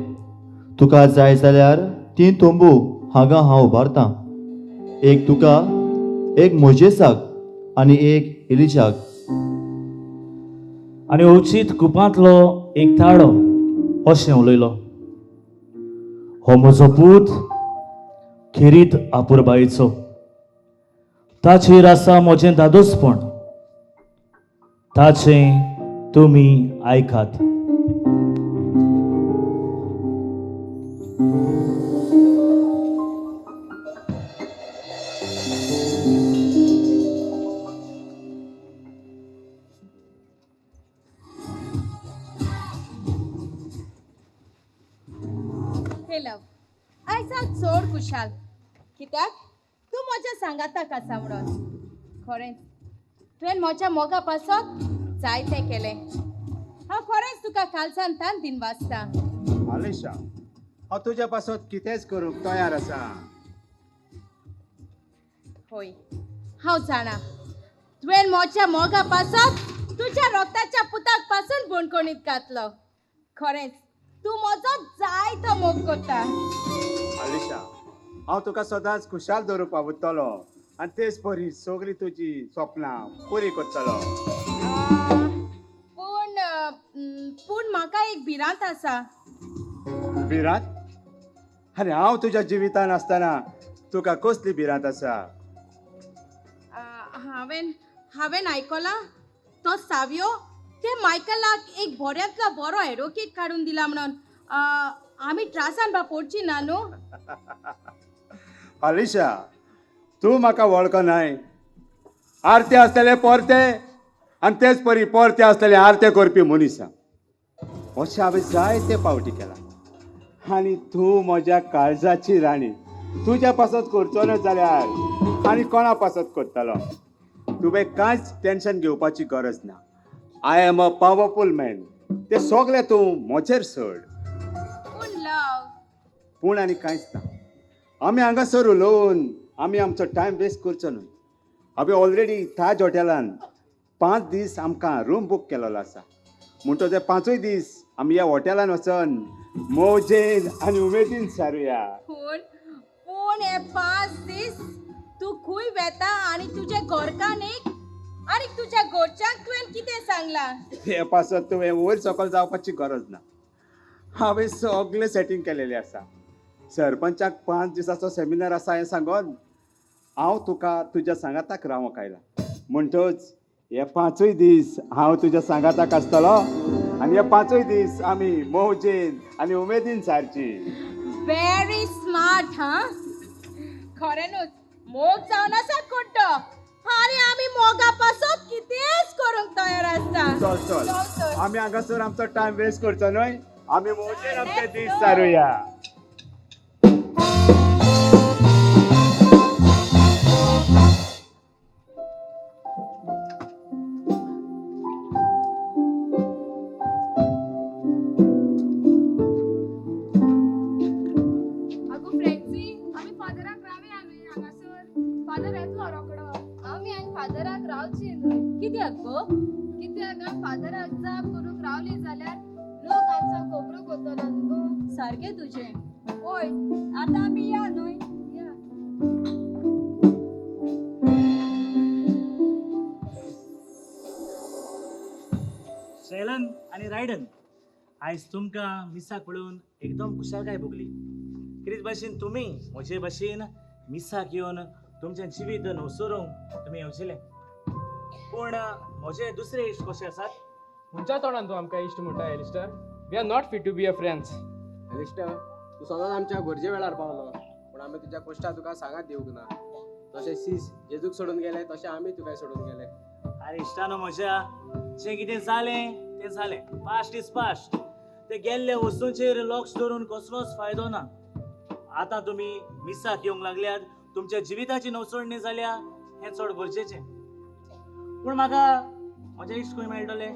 तुका जाय जाल्यार 3 तंबू हांगा हांव उबारतां, एक तुका, एक मोजेसाक आनी एक एलिजाक. आनी अवचीत कुपांतलो एक ताळो अशें उलयलो, हो म्हजो पूत खेरीत आपुरबायेचो, ताचेर आसा म्हजें दादोसपण, ताचें तुमी आयकात. हे लव, आयज हांव चड खुशाल कित्याक तूं म्हज्या सांगाताक आसा म्हणून. खरेंच तुवें म्हज्या मोगा पासत जायतें केलें. हांव खरेंच तुका कालसान तान दिन वाचता. आलिशा, हांव तुज्या पासत कितेंच करूंक तयार आसा. होय, हांव जाणा तुवें म्हज्या मोगा पासत तुज्या रक्ताच्या पुताक पासून बणकणीत घातलो. खरेंच तूं म्हजो जायतो मोग करता. आलिशा, हांव तुका सदांच खुशाल दवरूंक पावतलो आनी तेच परी सगळीं तुजी सपनां पुरी करतलो. पूण पूण म्हाका एक भिरांत आसा. भिरांत? आनी हांव तुज्या जिवितान आसतना तुका कसली भिरांत आसा? हांवें हांवें आयकलां तो सावयो ते मायकलाक एक बऱ्यांतलो बरो एडवोकेट काडून दिला म्हणून. आमी त्रासान बा पडची ना न्हू? आलिशा, तूं म्हाका वळखनाय. आरते आसतले परते आनी तेच परी परते आसतले आरते करपी मनीस. अशें हांवें जायते पावटी केलां आनी तूं म्हज्या काळजाची राणी. तुज्या पासत करचो ना जाल्यार आनी कोणा पासत करतलो? तुवें कांयच टेन्शन घेवपाची गरज ना. I am a powerful man. ते सगळे तूं म्हजेर सोड. पूण लव, पूण आनी कांयच ना. आमी हांगासर उलोवन आमी आमचो टायम वेस्ट करचो न्हय. हांवें ऑलरेडी ताज हॉटेलान 5 दीस आमकां रूम बूक केलेलो आसा. म्हणटच ते 5 दीस आमी ह्या हॉटेलान वचून मौजेन आनी उमेदीन सारुया. पूण पूण हे 5 दीस तूं खंय वेता आनी तुजे घरकान्नीक आनी तुज्या घरच्यांक तुवें कितें सांगलां? ते पासत तुवें वयर सकयल जावपाची गरज ना. हांवें सगळें सेटींग केलेलें आसा. सरपंचाक 5 दिसाचो सेमिनार आसा हें सांगून हांव तुका तुज्या सांगाताक रावंक आयला. म्हणटच हे 5 दीस हांव तुज्या सांगाताक आसतलो आनी हे 5 दीस आमी मौजेन आनी उमेदीन सारची. Very smart. हा, खरें मोग जावन आसा कुड्डो आनी आमी मोगा पासत कितेंच करूंक तयार आसता. चल चल, आमी हांगासर आमचो टायम वेस्ट करचो न्हय. आमी मौजेन आमचे दीस सारुया. आगो फ्रेंड्सी, आमी फादराक रावया न्हय हांगासर. फादर येतलो रोकडो. आमी आनी फादराक रावची न्हय. कित्याक गो? कित्याक आमी फादराक जाप करूंक रावली जाल्यार लोक आमचो खबरो करतलो न्हू गो. सारकें तुजें. होय, आतां आमी या न्हय. या. शैलन आनी रायडन, आयज तुमकां मिसाक पळोवन एकदम खुशालकाय भोगली. कितें भाशेन तुमी म्हजे भाशेन मिसाक येवन तुमचें जिवीत नवसरूंक तुमी येवचेले. पूण म्हजे दुसरे इश्ट कशे आसात? खंयच्या तोंडान तूं आमकां इश्ट म्हणटा Alistair? We are not fit to be a friends. Alistair, तूं सदांच आमच्या गरजे वेळार पावलो, पूण आमी तुज्या कश्टाक तुका सांगात दिवंक ना. जशें सीस जेजूक सोडून गेले तशें आमी तुका सोडून गेले. आरे इश्टानो म्हज्या, जें कितें जालें तें जालें. Past is past. ते गेल्ले वस्तूंचेर लक्ष दवरून कसलोच फायदो ना. आतां तुमी मिसाक येवंक लागल्यात, तुमच्या जिविताची नवसोडणी जाल्या, हें चड गरजेचें. पूण म्हाका म्हजे इश्ट खंय मेळटले?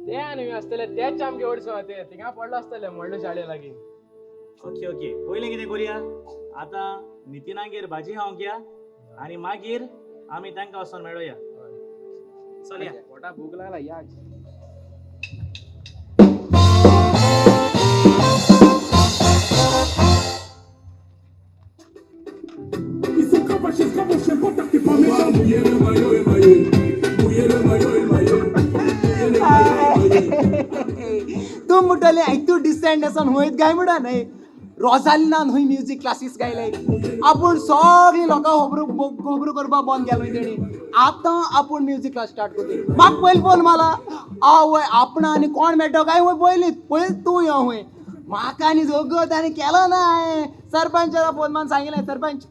ते आनी आसतले तेच आमगे व्हड सुवातेर थिंगा पडलो आसतले व्हडले शाळे लागीं. ओके ओके, पयलीं कितें करुया, आतां नितीनागेर भाजी खावंक या आनी मागीर आमी तांकां वचोन मेळोया. चल या. पोटा भूक लागला या. तूं म्हणटलें तूं डिसेंट आसून वयत काय म्हणा न्हय. रोजालिनान हूंय म्युजीक क्लासीस गायले. आपूण सगळीं लोकां खबरो खबरो करपाक बंद केलो तेणी. आतां आपूण म्युजीक क्लास स्टार्ट करतली. म्हाका पयलीं फोन मारला, आवय आपणा आनी कोण मेळटलो काय हूंय पयलीं पयलीं तूं यो हूंय. म्हाका आनी जगत आनी केलो ना हांवें. सरपंचाला फोन मारून सांगिल्लें, सरपंच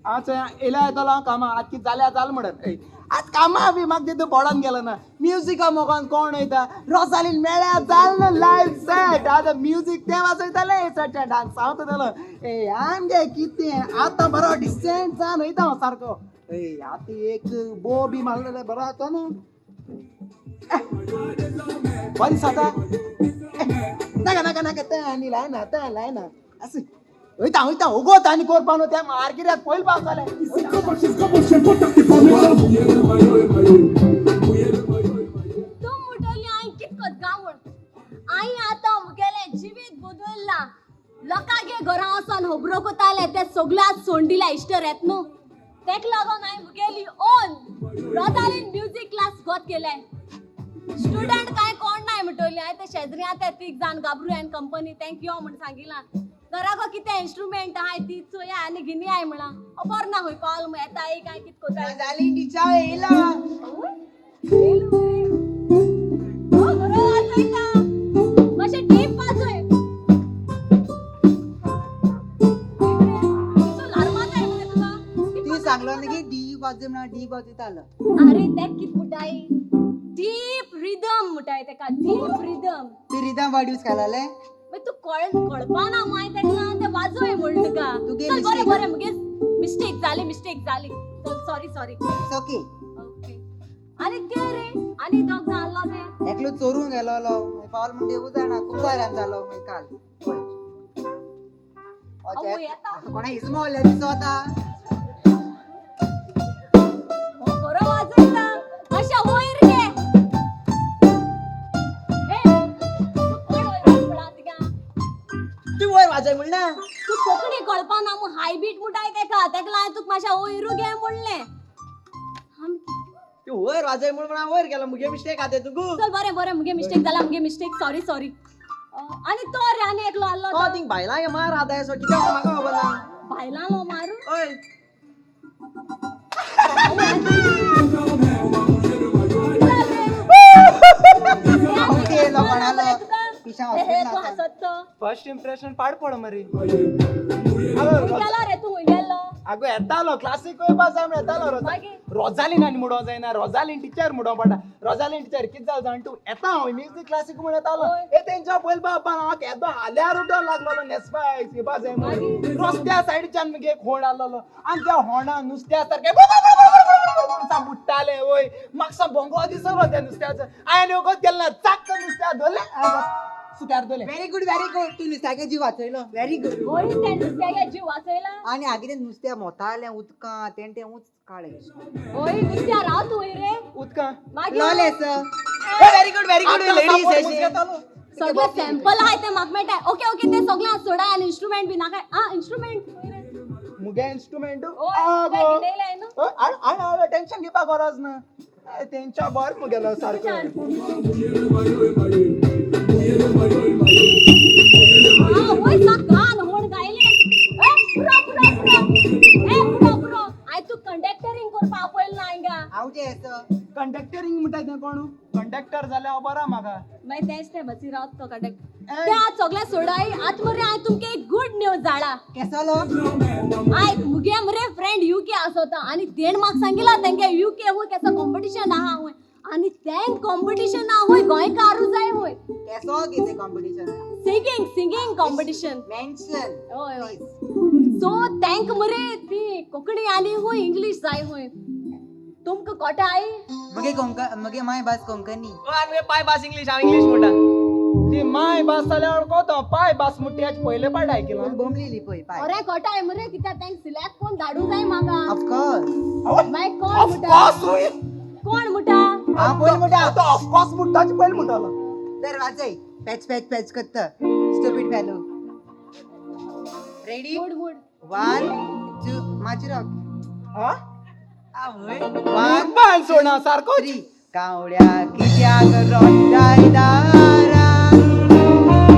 हांव चोया येयल्या येतलो हांव कामां, आतां कितें जाल्यार जालें म्हणत. आतां कामां बी म्हाका तितून पडोन गेलो ना. म्युजिका मोगान कोण वयता? रोजालीन मेळ्ळ्या जालें ना, लायफ सेट. आतां म्युजीक तें वाजयतलें, सट्टे डान्स हांव करतलो. ए आमगे कितें आतां बरो डिसेंट जावन वयता हांव सारको. ए आतां एक बो बी मारलो जाल्यार बरो जाता न्हू. बरें दिसता. नाका नाका नाका, तें आनी लायना, तें लायना. आसूं वयता वयता उगोत आनी करपा न्हू त्या मार्केटात पयलीं पावस जालें. तूं म्हणटली हांवें कितको गावण. हांवें आतां मुगेलें जिवीत बदल्लां. लोकांगे घरा वचोन खबरो कोताले ते सगळ्यात सोंडिल्या इश्टर येत न्हू, तेका लागून हांवें मुगेली ओन रोजालीन म्युजीक क्लास गोत केलें. स्टुडंट कांय कोण नाय म्हणटली. हांवें ते शेजरी आहा ते तीग जाण गाब्रू एंड कंपनी तेंक यो म्हूण सांगिलां. घराको कितें इन्स्ट्रुमेंट आहाय ती चोया आनी घेनी I म्हळां. खबर ना खंय पावल म्हूण येता काय कितें कोता. रोजालीन टिचर येयला. बरो वाजयता, मातशें डीप वाजय. तूं सांगलो न्ही की डी वाजय म्हणून डी वाजयतालो. अरे तेक कितें म्हणटाय, डीप रिदम म्हणटाय तेका, डीप रिदम. तूं रिदम वर्ड यूज केलाले? मागीर तूं कळपाना मागीर तेका लागून तें वाजोय म्हण तुका. तुगे चल बरें mistake. बरें, मुगे मिस्टेक जाली, मिस्टेक जाली. चल sorry sorry. It's okay. Okay. आनी ते रे आनी दोग जाण आहलो ते एकलो चोरून गेलोलो, पावल म्हण देवू जाणा कुंभारान जालो मागीर काल. आवय येता. कोणा इजमोल दिसता. बरो वाजयता अशें वयर गे. ए तूं कोण वयर वाजयता तिका? तूं वयर वाजय म्हणना. तूं कोंकणी कळपाना म्हूण हाय बीट म्हणटाय तेका, तेका लागून तुका मातशें वयरू घे म्हणलें. तूं वयर वाजय म्हूण हांव वयर गेलो, मुगे मिस्टेक आतां तुगू. चल बरें बरें, मुगे मिस्टेक जाला, मुगे मिस्टेक, सॉरी सॉरी. आनी तो रे आनी एकलो आहलो तो थिंग बायलां मार आतां येसो कित्याक म्हाका खबर ना. बायलां मारू? हय. फर्स्ट इम्प्रेशन पाड पड मरे. गेलो रे तूं, गेलो. आगो येतालो क्लासीक वयपा जाय म्हण येतालो. रोजालीन आनी म्हणो जायना, रोजालीन टिचर म्हणो पडटा. रोजालीन टिचर कितें जालें जाण तूं, येता हांव म्युजीक क्लासीक म्हण येतालो. ए तेंच्या पयलीं बाबा हांव केदो हाल्यार उठोन लागलोलो न्हेसपाक येवपा जाय म्हण. रस्त्या सायडीच्यान मुगे एक होण आहलोलो आनी त्या होणा नुस्त्या सारकें बुडटालें. वय म्हाका बोंगो दिसलो त्या नुस्त्याचो. हांवें वगत गेलें ना, चाक्क नुस्त्या धरलें सुक्यार धरलें. व्हेरी गुड व्हेरी गुड, तूं नुस्त्यागे जीव वाचयलो. Very good. वय त्या नुस्त्यागे जीव वाचयला. आनी आगे तें नुस्त्या मोतालें उदकां, तें तें उंच काळें. वय नुस्त्या राव तूं वय रे उदकां. लोलें sir. Very good very good ladies. सगळे सॅम्पल आहाय ते म्हाका मेळटाय. ओके ओके, ते सगळें सोडा आनी इन्स्ट्रुमेंट बी नाका. आं इन्स्ट्रुमेंट मुगे इन्स्ट्रुमेंट आगो टेन्शन घेवपाक गरज ना, तेंच्या बर मुगेलो सारको. कंडक्टरींग करपा आपयलें ना हिंगा. कंडक्टरींग म्हणटा तें कोण? कंडक्टर जाल्यार खबर आहा म्हाका. मागीर तेंच तें बसी रावत तो कंडक्टर. ते आतां सगळें सोडाय. आतां मरे हांवें तुमकां एक गूड न्यूज धाडा. केसलो? आयक, मुगे मरे फ्रेंड युके आसोता आनी तेणें म्हाका सांगिलां तेंगे युके हूंय केसो कॉम्पिटिशन आहा हूंय आनी तें कॉम्पिटिशन आवय गोंयकारू जाय वय. केसो कितें competition? Singing singing competition. Mention. हय हय. सो thank मरे ती कोंकणी आनी हूय इंग्लीश जाय हूय. तुमकां कोटाय? मगे कोंक मगे my भास कोंकणी. आनी पाय भास इंग्लीश. हांव इंग्लीश म्हणटा. ती my भास जाल्यार कोतो पाय भास मुट्याच पयले पाट आयकिला. बोमली पळय पाय. अरे कोटाय मरे कित्याक thank select कोण धाडू जाय म्हाका. ऑफकोर्स. मागीर कोण म्हणटा? कोण म्हणटा? हांव पयलीं म्हणटा. तो ऑफकोर्स म्हणटाच पयलीं म्हणटालो. तर वाजय. पॅच पॅच पॅच करता. Stupid fellow. Ready? Good good. 1 2 माची रॉक. हा? वन बाण सोडा सारको. 3 कावळ्या कित्याक रोड्डाय दारान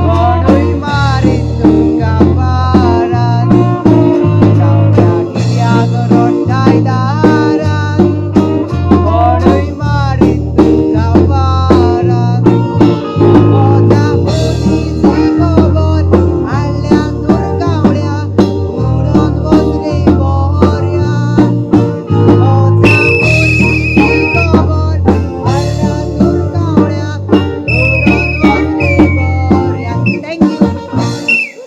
कोणूय मारीत तुका पारान. कावळ्या कित्याक रोड्डाय दारान कोणूय मारीत तुका पारान. ओता पोलिसी खबर हाडल्या तूर कावळ्या उडोन वच रे बोऱ्या. ओता पोलिसी खबर हाडल्या तूर कावळ्या उडोन वच रे बोऱ्या. Thank you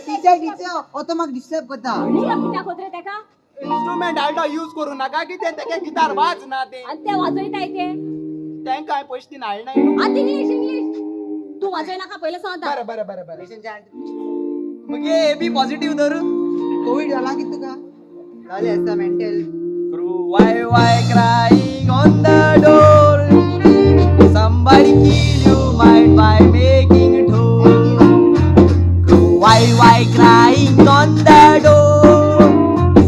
teacher. Teacher ओतो म्हाका डिस्टर्ब करता. डिस्टर्ब कित्याक कोत रे तेका? इन्स्ट्रुमेंट आलटो यूज करू नाका कितें तेगे गिटार वाज ना तें. आनी ते वाजयताय ते तेंकां हांवें पयशे दिन हाडनाय. आतां इंग्लीश इंग्लीश तूं वाजय नाका पयलें सांगता. बरें बरें बरें बरें. मगे ए बी पॉझिटिव्ह धर. कोवीड जाला कितें तुका? जालें आसता mental. Why why crying on the door? Somebody kill you might by making dhol. Why why crying on the door?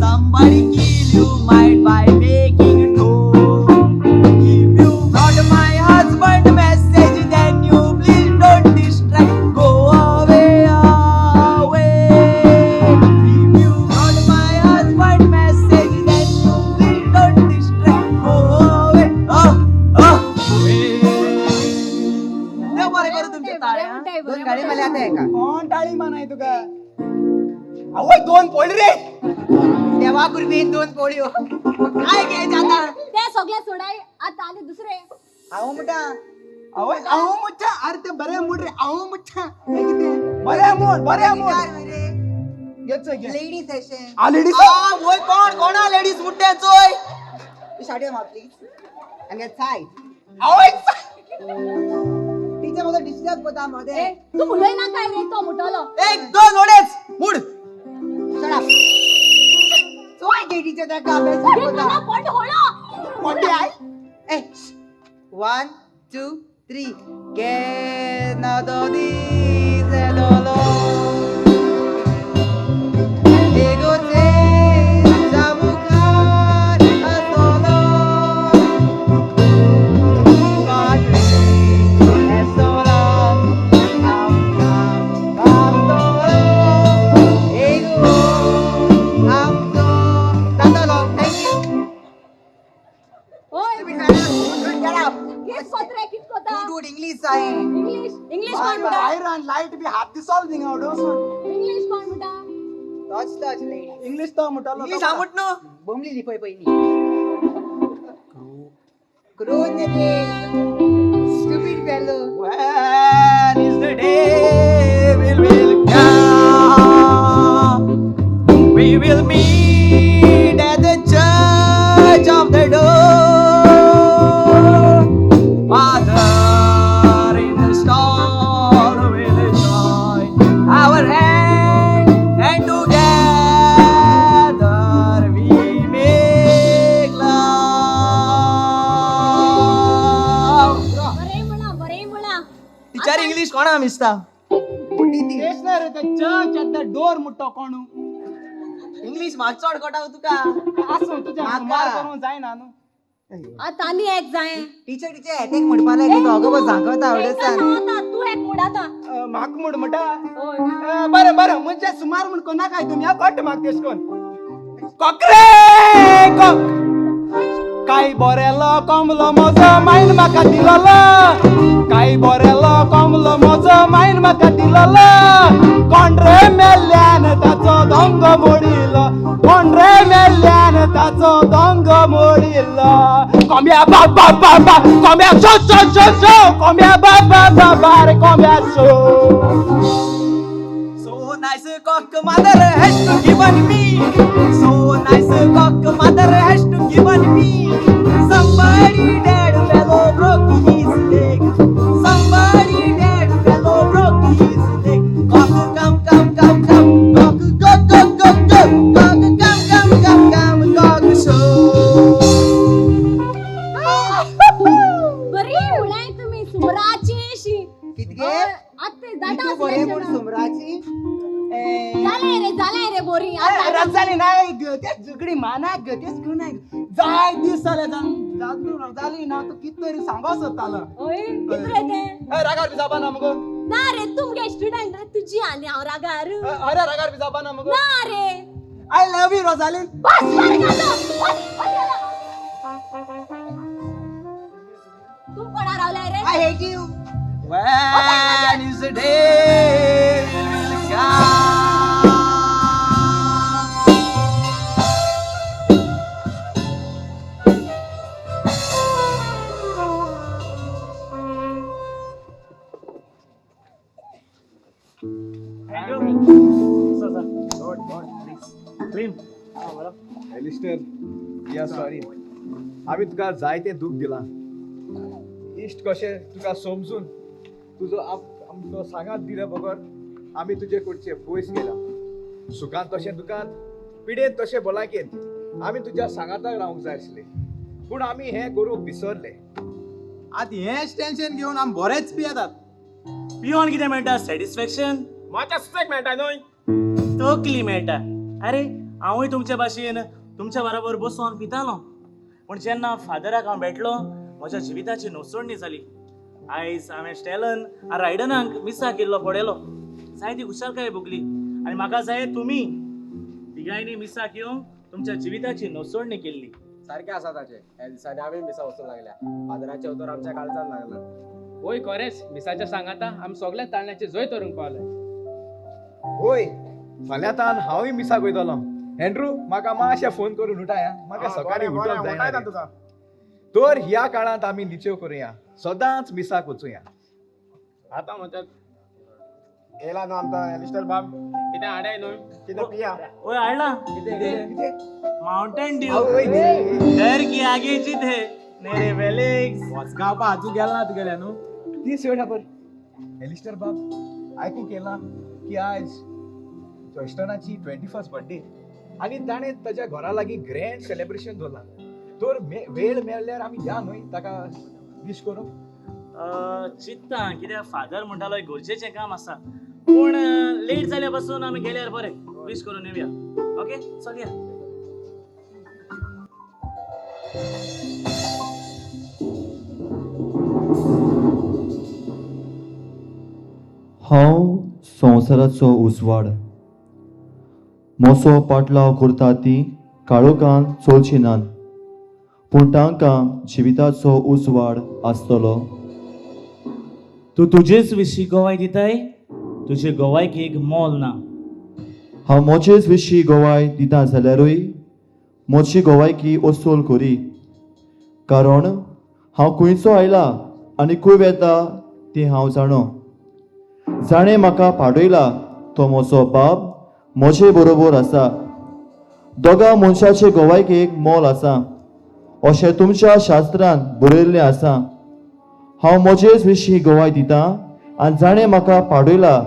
Somebody kill you might by making dhol. If you got my husband message, then you please don't distract. Go away away. If you got my husband message, then you please don't distract. Go away away. देव बरें करूं तुमचें ताळ्या. दोन गाडी मला आता एका. कोण टाळी मानाय तुका? आवय दोन पोळी रे. देवा कुर्बीन दोन पोळयो. काय घ्यायचें आतां? ते सगळे सोडाय आतां आनी दुसरे. हांव म्हणटा. आवय हांव मुच्छा. अरे ते बरें मूड रे. हांव मुच्छा. हें कितें? बरें मूड बरें मूड. घे चल घे. लेडीज सेशन. आ लेडीज. आ वय कोण कोणा लेडीज मुट्टे चोय. Shut your mouth please and get side. आवय टीचर म्हाका डिस्टर्ब करता मदें. तूं उलय नाका रे तो म्हणटलो. एक दोन ओडेच मूड. Shut up. चोय गे टीचर ताका अभ्यास करता. पोट होळो. पोटे I. A 1 2 3 के ना दो दी से दोलो एगो ते जामुखार असोलो पाटले एसोला आमकां बाबतोलो एगो आमचो जातलो. Thank you. ओय Get up. कित कोत रे कित कोता? Good good English आहे. इंग्लीश इंग्लीश कोण म्हणटा? आयरन लायट बी हात दिसोल थिंगा उडोवसून. इंग्लीश कोण म्हणटा? Touch touch lady. इंग्लीश तो म्हणटालो. इंग्लीश हांव म्हट न्हू. बोमली पळय पयलीं. क्रोध रे. Stupid fellow. When is the day we will come? We will meet at the church of the door. Father in the storm will join our hand, and together we make love. बरें म्हणा बरें म्हणा. Teacher English कोणा मिसता? तेच ना रे ते church eight the door मुट्टो कोणू. इंग्लीश म्हाका चड कोटा तुका. आसूं तुज्या सुमार करूंक जायना न्हू. आतां आनी एक जाय. टीचर टीचर हेटेक म्हणपा लागली तो अगो झांकता आवडसान. तूं एक म्हूण आतां. म्हाका म्हूण म्हणटा. बरें बरें म्हणजे सुमार म्हूण कोणाक तुमी कट म्हाका तेश कोन. कॉकरे कॉक काय बरेलो कमलो म्हजो मायन म्हाका दिलोलो. काय बरेलो कमलो म्हजो मायन म्हाका दिलोलो. कोण रे मेल्ल्यान ताचो दोंगो मोडिलो. कोण रे मेल्ल्यान ताचो दोंगो मोडिलो. कोंब्या बा बा बा बा, कोंब्या सो सो सो सो, कोंब्या बा बा बा बा रे कोंब्या so. So nice cock mother has to given me. So nice cock mother has to given me. Somebody dead fellow broke his leg. Somebody dead fellow broke his leg. Cock come come come come, cock go go go go, cock come come come come, cock so. बरी म्हणाय तुमी सुमराची अशी. कितके? आत्ते जाता तूं बरें म्हूण सुमराची. जालें रे, जालें रे बोरी. रजाली नाय ग, ते झगडी मानाक ग, तेच घेवन नाय जाय दीस जाले रजाली ना. तूं कित तरी सांगो सोदतालो. हय, कित रे तें? रागार बी जावपा ना मुगो. ना रे, तुमगे स्टुडंट तुजी आनी हांव रागार. अरे रागार बी जावपा ना मुगो. ना रे. I love you Rosaline. बस बरें जालो. तूं कोणा रावलाय रे? I hate you. When is the day will come? Clean. Alistair, we are sorry. आमी तुका जायतें दूख दिलां. इश्ट कशें तुका समजून तुजो आमचो सांगात दिले बगर आमी तुजे कडचे पयस गेला. सुखान तशें दुखान, पिडेन तशें भलायकेन आमी तुज्या सांगाताक रावंक जाय आसले, पूण आमी हें करूंक विसरले. आतां हेंच टेन्शन घेवन आमी बरेच पियेतात. पियोन कितें मेळटा? सॅटिस्फॅक्शन म्हाका सुसेग मेळटा न्हय, तकली मेळटा. अरे हांवूय तुमचे भाशेन तुमच्या बरोबर बसोन पितालो, पूण जेन्ना फादराक हांव भेटलो म्हज्या जिविताची नसोडणी जाली. आयज हांवें स्टेलन आनी रायडनाक मिसाक येयल्लो पळयलो, जायती खुशालकाय भोगली आनी म्हाका जाय तुमी तिगांयनी मिसाक येवन तुमच्या जिविताची नसोडणी केल्ली. सारकें आसा ताचें. ह्या दिसांनी आमी मिसा वचूंक लागल्या. फादराचें उतर आमच्या काळजान लागलां. होय खरेंच, मिसाच्या सांगाता आमी सगळ्या ताळण्याचे जैत व्हरूंक पावले. होय, फाल्यां तान हांवूय मिसाक वयतलो. एंड्रू, म्हाका मातशें फोन करून उठाय. म्हाका सकाळीं उठोवंक जायना. तर ह्या काळांत आमी निचेव करुया, सदांच मिसाक वचुया. आतां म्हणटात येयला न्हू आमकां एलिस्टर बाब, कितें हाडाय न्हू, कितें पिया. ओय हाडला कितें? Mountain Dew. डर की आगे जीत है मेरे फेलिक्स. वचगांव आजू गेला ना तुगेल्या न्हू ती सेवड खबर. एलिस्टर बाब, आयकूंक येयलां की आयज जॉयस्टनाची 21st birthday आनी ताणें ताच्या घरा लागीं ग्रँड सेलेब्रेशन दवरलां. तर वेळ मेळ्ळ्यार आमी या न्हय ताका विश करूंक. चिंता कित्याक फादर म्हणटालो गरजेचें काम आसा, पूण लेट जाल्या पासून आमी गेल्यार बरें. विश करून येवया. ओके, चल या. हांव संवसाराचो उजवाड. मोसो पाटलाव करता ती काळोखान चलची नात, पूण तांकां जिविताचो उजवाड आसतलो. तूं तुजेच विशीं गवाय दिताय, तुजे गवायकेक मोल ना. हांव म्हजेच विशीं गवाय दिता जाल्यारूय म्हजी गवायकी वसूल करी, कारण हांव खंयचो आयला आनी खंय वेता ती हांव जाणो. जाणें म्हाका पाडयला तो म्हजो बाप म्हजे बरोबर आसा. दोगां मनशाचे गवायकेक मोल आसा अशें तुमच्या शास्त्रान बरयल्लें आसा. हांव म्हजेच विशीं गवाय दिता आनी जाणें म्हाका पाडयला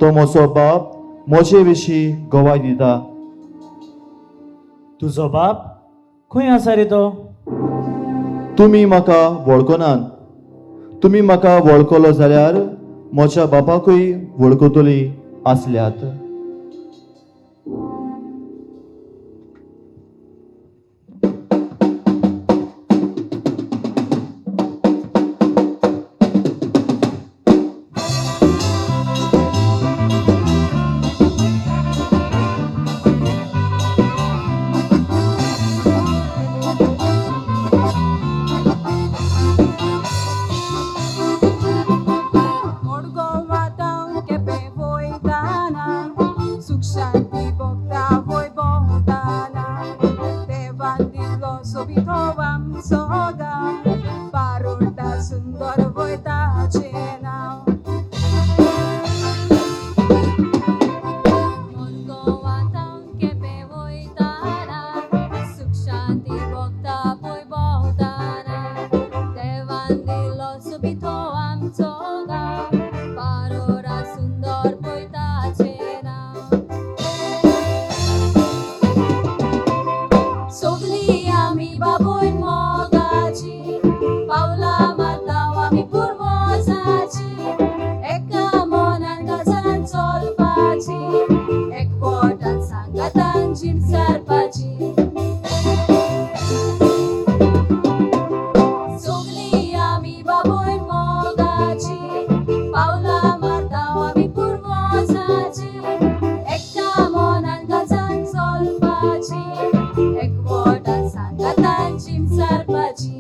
तो म्हजो बाप म्हजे विशीं गवाय दिता. तुजो बाप खंय आसा रे तो? तुमी म्हाका वळखनात. तुमी म्हाका वळखलो जाल्यार म्हज्या बापाकूय वळखतली आसल्यात. Suk shanti bhakta voi bohdana, devan dillo. सोबीत हो आमचो गांव, पारोडा सुंदर वयताचें नांव. गोवातावन केपें वयताना, सुख शांती भोगता पळय भोंवताना. देवान दिलो सोबीत हो आमचो गांव, पारोडा सुंदर पळयताचें नांव. सगलीं आमी बाबूय मोगाची, पावलां मारता आमी पुर्वजाची. एका मनान काळजान चलपाची, एकवटान सांगातान जीण सारपाची. सगलीं आमी बाबूय मोगाची, पावलां मारता आमी पुर्वजाची. एका मनान काळजान चलपाची, एकवटान सांगातान जीण सारपाची.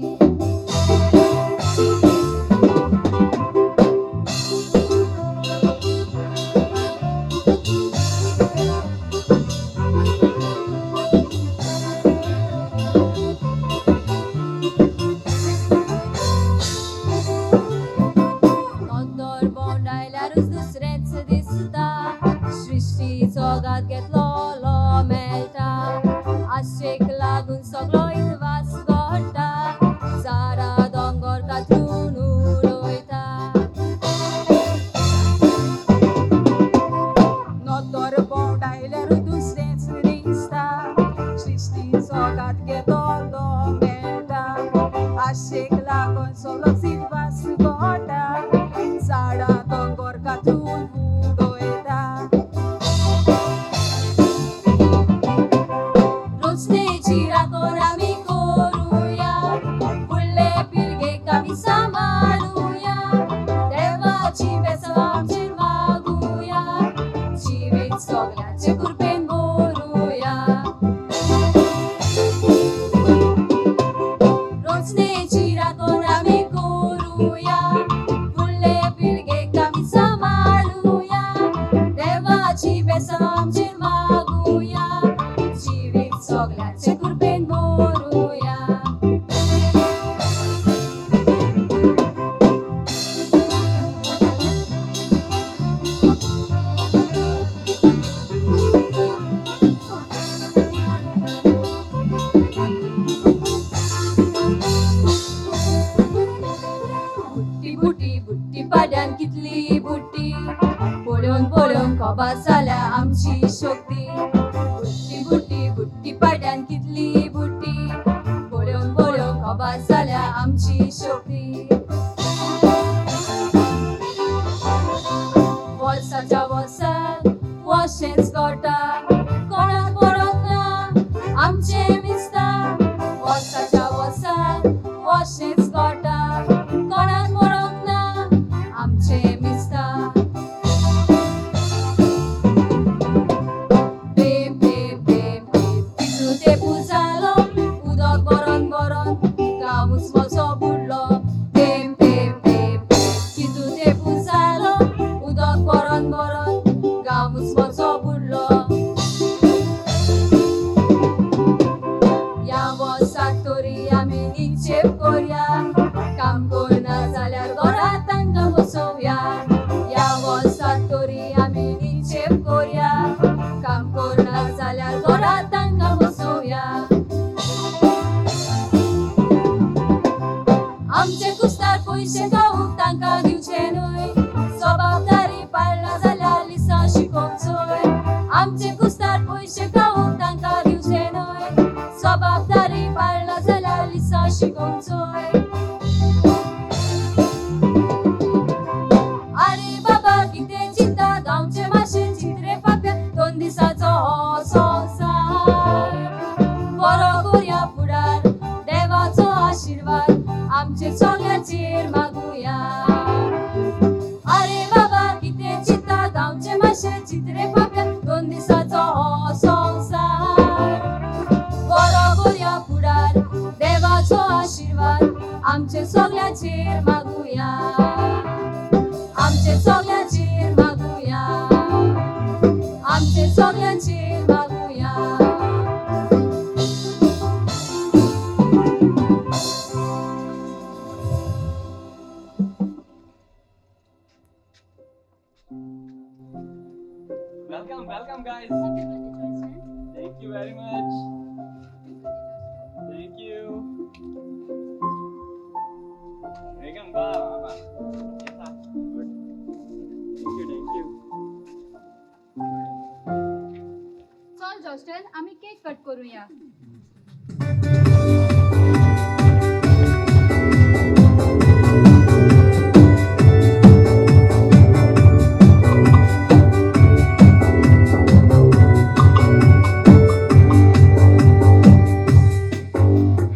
नदर भोंवडायल्यारूच दुसरेंच दिसता, सृश्टीचो घात घेतलोलो मेळटा. आशेक लागून सगलो इतिहास घडटा, झाडां दोंगर कातरून उडयता. नदर भोंवडायल्यारूय दुसरेंच दिसता, सृश्टीचो घात घेतलो मेळटा. आशेक लागून सगलो इतिहास घडटा, झाडां दोंगर कातरून उडयता. रोजनेची राखण आमी करुया, फुडले पिळगेक आमी सांबाळुया. देवाची बेसांव आमचेर मागुया, जिवीत सगल्यांचे कृपेन भरुया. रोजनेची राखण आमी करुया, फुडले पिळगेक आमी सांबाळुया. देवाची बेसांव आमचेर मागुया, जिवीत सगल्यांचे कृपेन भरुया. बुट्टी बुटी बुट्टी पाड्यान कितली बुट्टी, पळोवन पळोवन खबर जाल्या आमची शक्ती. बुट्टी बुटी बुट्टी पाड्यान कितली बुट्टी, पळोवन पळोवन खबर जाल्या आमची शक्ती. वर्साच्या वर्साक अशेंच घडटा, कोणाक पडत ना आमचें मिसता. वर्साच्या वर्साक अशेंच घडटा, कोणाक पडत ना आमचें मिसता. बेब बेब बेब बेब कितू तेंपू जालो, उदक बरोन बरोन गांवूच म्हजो बुडलो. बेब बेब बेब बेब कितू तेंपू जालो, उदक बरोन बरोन गांवूच म्हजो बुडलो. ह्या वर्साक तरी आमी निक्षेप करया, काम करना जाल्यार घरा तांकां बसोवया. ह्या वर्साक तरी आमी निक्षेप करया, काम करना जाल्यार घरा तांकां बसोवया. आमचे कुस्तार पयशे खावंक तांकां दिवचे न्हय, जबाबदारी पाळना जाल्यार लिसां शिकोवंक चोय. आमचे कुस्तार पयशे खावंक तांकां दिवचे न्हय, जबाबदारी पाळना जाल्यार लिसां शिकोवंक चोय. आरे बाबा कितें चिंता, गांवचे माशेन चित्रे पाप्या, 2 दिसाचो हो संवसार. बरो करया फुडार, देवाचो आशिर्वाद आमचे सगळ्यांचेर मागुया. आरे बाबा कितें चिंता, गांवचे माशेन चित्रे पाप्या, 2 दिसाचो हो संवसार. बरो करया फुडार, देवाचो आशिर्वाद आमचे सगळ्यांचेर मागुया. आमचे सगळ्यांचेर मागुया, आमचे सगळ्यांचेर मागुया. very much. Thank you. Welcome, बाबा. Good. Thank you, thank you. चल जॉस्टन, आमी केक कट करूया.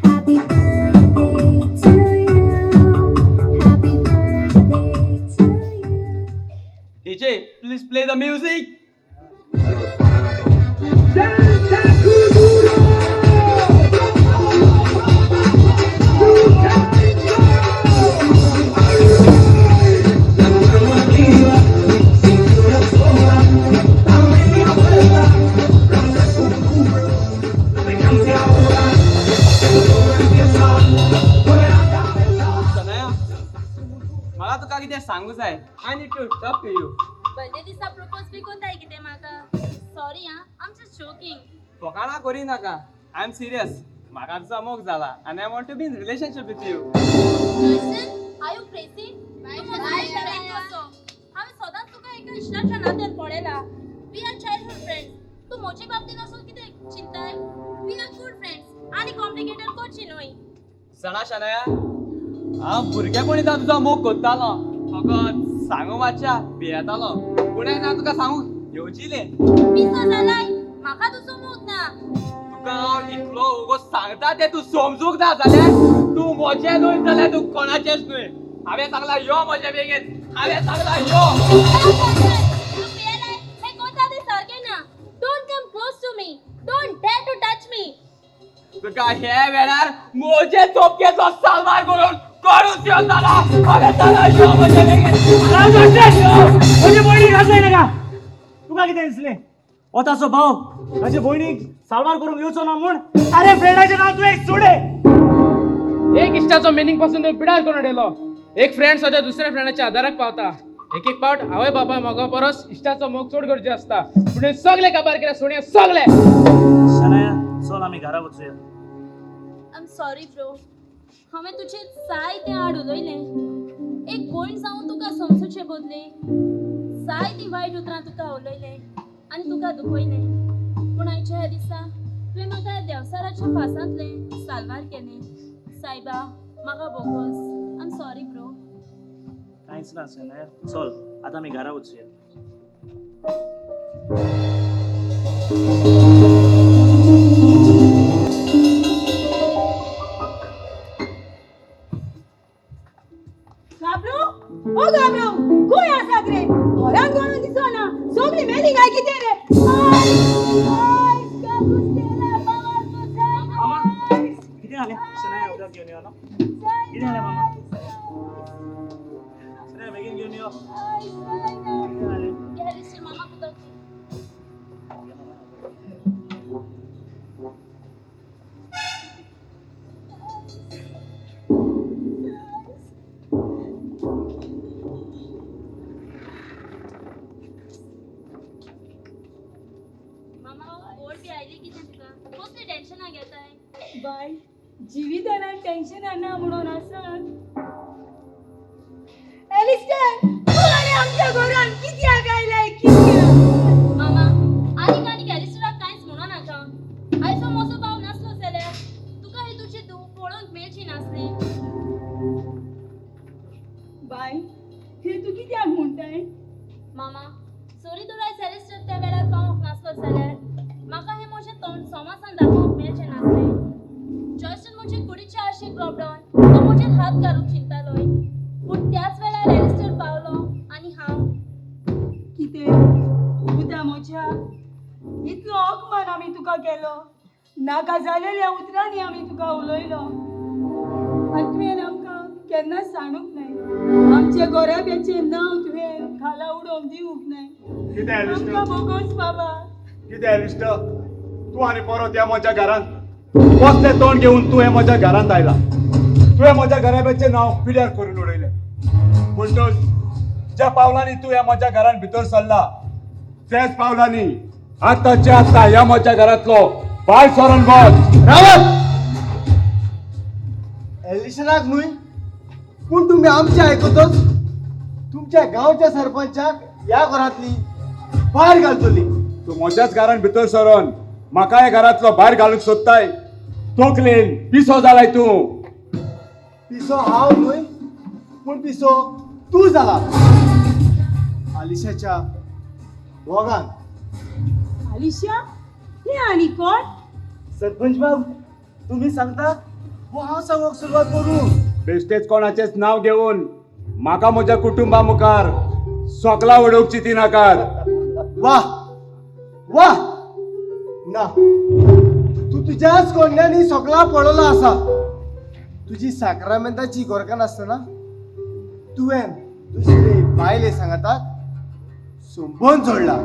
Happy birthday to you. Happy birthday to you. DJ, please play the music. Shanaya, मला तुका कितें सांगू जाय. I need to talk to you. Birthday दिसा प्रपोज बी कोत्ताय कितें म्हाका? सॉरी आं, आम जस्ट जोकींग. फकाणां करी नाका. I am serious. म्हाका तुजो मोग जाला आनी I want to be in relationship with you. Joyson, are you crazy? तूं म्हजो इश्ट फ्रेंड कसो? हांवें सदांच तुका एका इश्टाच्या नात्यान पळयला. We are childhood friends. तूं म्हजे बाबतींत असो कितें चिंताय? We are good friends. आनी कॉम्प्लिकेटेड करची न्हय. जाणा शनाया, हांव भुरगेपणी सावन तुजो मोग करतालो. फकत सांगू मातशा भियेतालो, पूण ना तुका सांगूंक येवजिलें. पिसो जालाय? म्हाका तुजो मोग ना. तुका हांव इतलो वोगोत सांगता तें तूं समजूंक ना जाल्यार तूं म्हजें न्हय जाल्यार तूं कोणाचेंच न्हय. हांवें सांगलां यो म्हजे बेगीन. हांवें सांगलां यो. तूं पियेलाय? हें कोता तें सारकें ना. Don't come close to me. Don't dare to touch me. तुका हे वेळार म्हजे चोपकेचो साल्वार करून कोणूच येवन जाला. हांवें सांगलां यो म्हजे बेगीन. यो. म्हजे भयणीक हात लायनाका. तुका कितें दिसलें, हो ताचो भाव ताजे भयणीक साल्वार करूंक येवचो ना म्हूण? अरे, फ्रेंडाचें नांव तुवें सोडे. एक इश्टाचो मिनींग पासून तो पिडार करून उडयलो. एक फ्रेंड सद्या दुसऱ्या फ्रेंडाच्या आदाराक पावता. एक एक पावट आवय बापाय मोगा परस इश्टाचो मोग चड गरजे आसता, पूण हे सगळे काबार केल्या सुण्या सगळे. शनाया, चल आमी घरा वचूया. I am sorry bro, हांवें तुजेर जायतें आड उलयलें. एक भयण जावन तुका समजूचे बदले जायतीं वायट उतरां तुका उलयलें आनी तुका दुखयलें. पूण आयच्या ह्या दिसा तुवें म्हाका देवसाराच्या फासांतलें साल्वार केलें. सायबा, म्हाका bogus. I am sorry bro. कांयच ना शनाया, चल आतां आमी घरा वचूया. गाबरो, ओ गाबरो, खंय आसात रे? घरान कोणून दिसना. सगळी मेली काय कितें रे? आयस आयस, कापूस केला बाबार. मामा, कितें जालें? शनाया, उदक घेवन यो न्हू. कितें जालें मामा? शनाया, बेगीन घेवन यो. कितें जालें? घे मामा, उदक. मामा, ओड बी आयली कितें तुका? कसली टेन्शनां घेताय? बाय, जिवितान टेन्शनां ना म्हणून आसत? एलिस्टर, तूं आनी आमच्या घरान कित्याक आयलाय, कित्याक? मामा, आनीक आनीक एलिस्टराक कांयच म्हणो नाका. आयचो म्हजो भाव नासलो जाल्यार तुका ही तुजी धूव पळोवंक मेळची नासली. बाय, हे तूं कित्याक म्हणटाय? मामा, सरी तर आयज एलिस्टर त्या वेळार पावोंक नासलो जाल्यार म्हाका हें म्हजें तोंड समाजान दाखोवंक मेळचें नासलें. जॉयस्टन म्हजे कुडीचे आशेक रोबडोन तो म्हजेर हात घालूंक चिंतालोय, पूण त्याच वेळार एलिस्टर पावलो आनी हांव कितें पुता म्हज्या, इतलो अपमान आमी तुका केलो. नाका जालेल्या उतरांनी आमी तुका उलयलो आनी तुवें आमकां केन्नाच सांडूंक नाय. आमच्या गोराब्याचें नांव तुवें खाला उडोवंक दिवंक नाय. कितें एलिस्टर? आमकां बोगोस बाबा. कितें एलिस्टर, तूं आनी परत ह्या म्हज्या घरांत कसलें तोंड घेवन तूं हे म्हज्या घरांत आयला? तुवें म्हज्या घराब्याचें नांव पिड्यार करून उडयलें. म्हणटच ज्या पावलांनी तूं ह्या म्हज्या घरांत भितर सरला, त्याच पावलांनी आतांच्या आतां ह्या म्हज्या घरांतलो भायर सरोन वच. रावत एलिशनाक न्हय, पूण तुमी आमचें आयकतच तुमच्या गांवच्या सरपंचाक ह्या घरांतली भायर घालतली. तूं म्हज्याच घरान भितर सरोन म्हाका ह्या घरांतलो भायर घालूंक सोदताय? तोकलेन पिसो जालाय तूं. पिसो हांव न्हय, पूण पिसो तूं जाला आलिशाच्या मोगान. आलिशा हे आनी कोण? सरपंच बाब, तुम्ही सांगता वो हांव सांगूंक सुरवात करूं? बेश्टेच कोणाचेच नांव घेवन म्हाका म्हज्या कुटुंबा मुखार सोकला उडोवची ती नाकार. वा वा, ना तूं तुज्याच कोंड्यांनी सगळा पळयलो आसा. तुजी साक्रामेंताची गोरकान आसतना तुवें दुसरे बायले सांगाताक संबंद जोडला.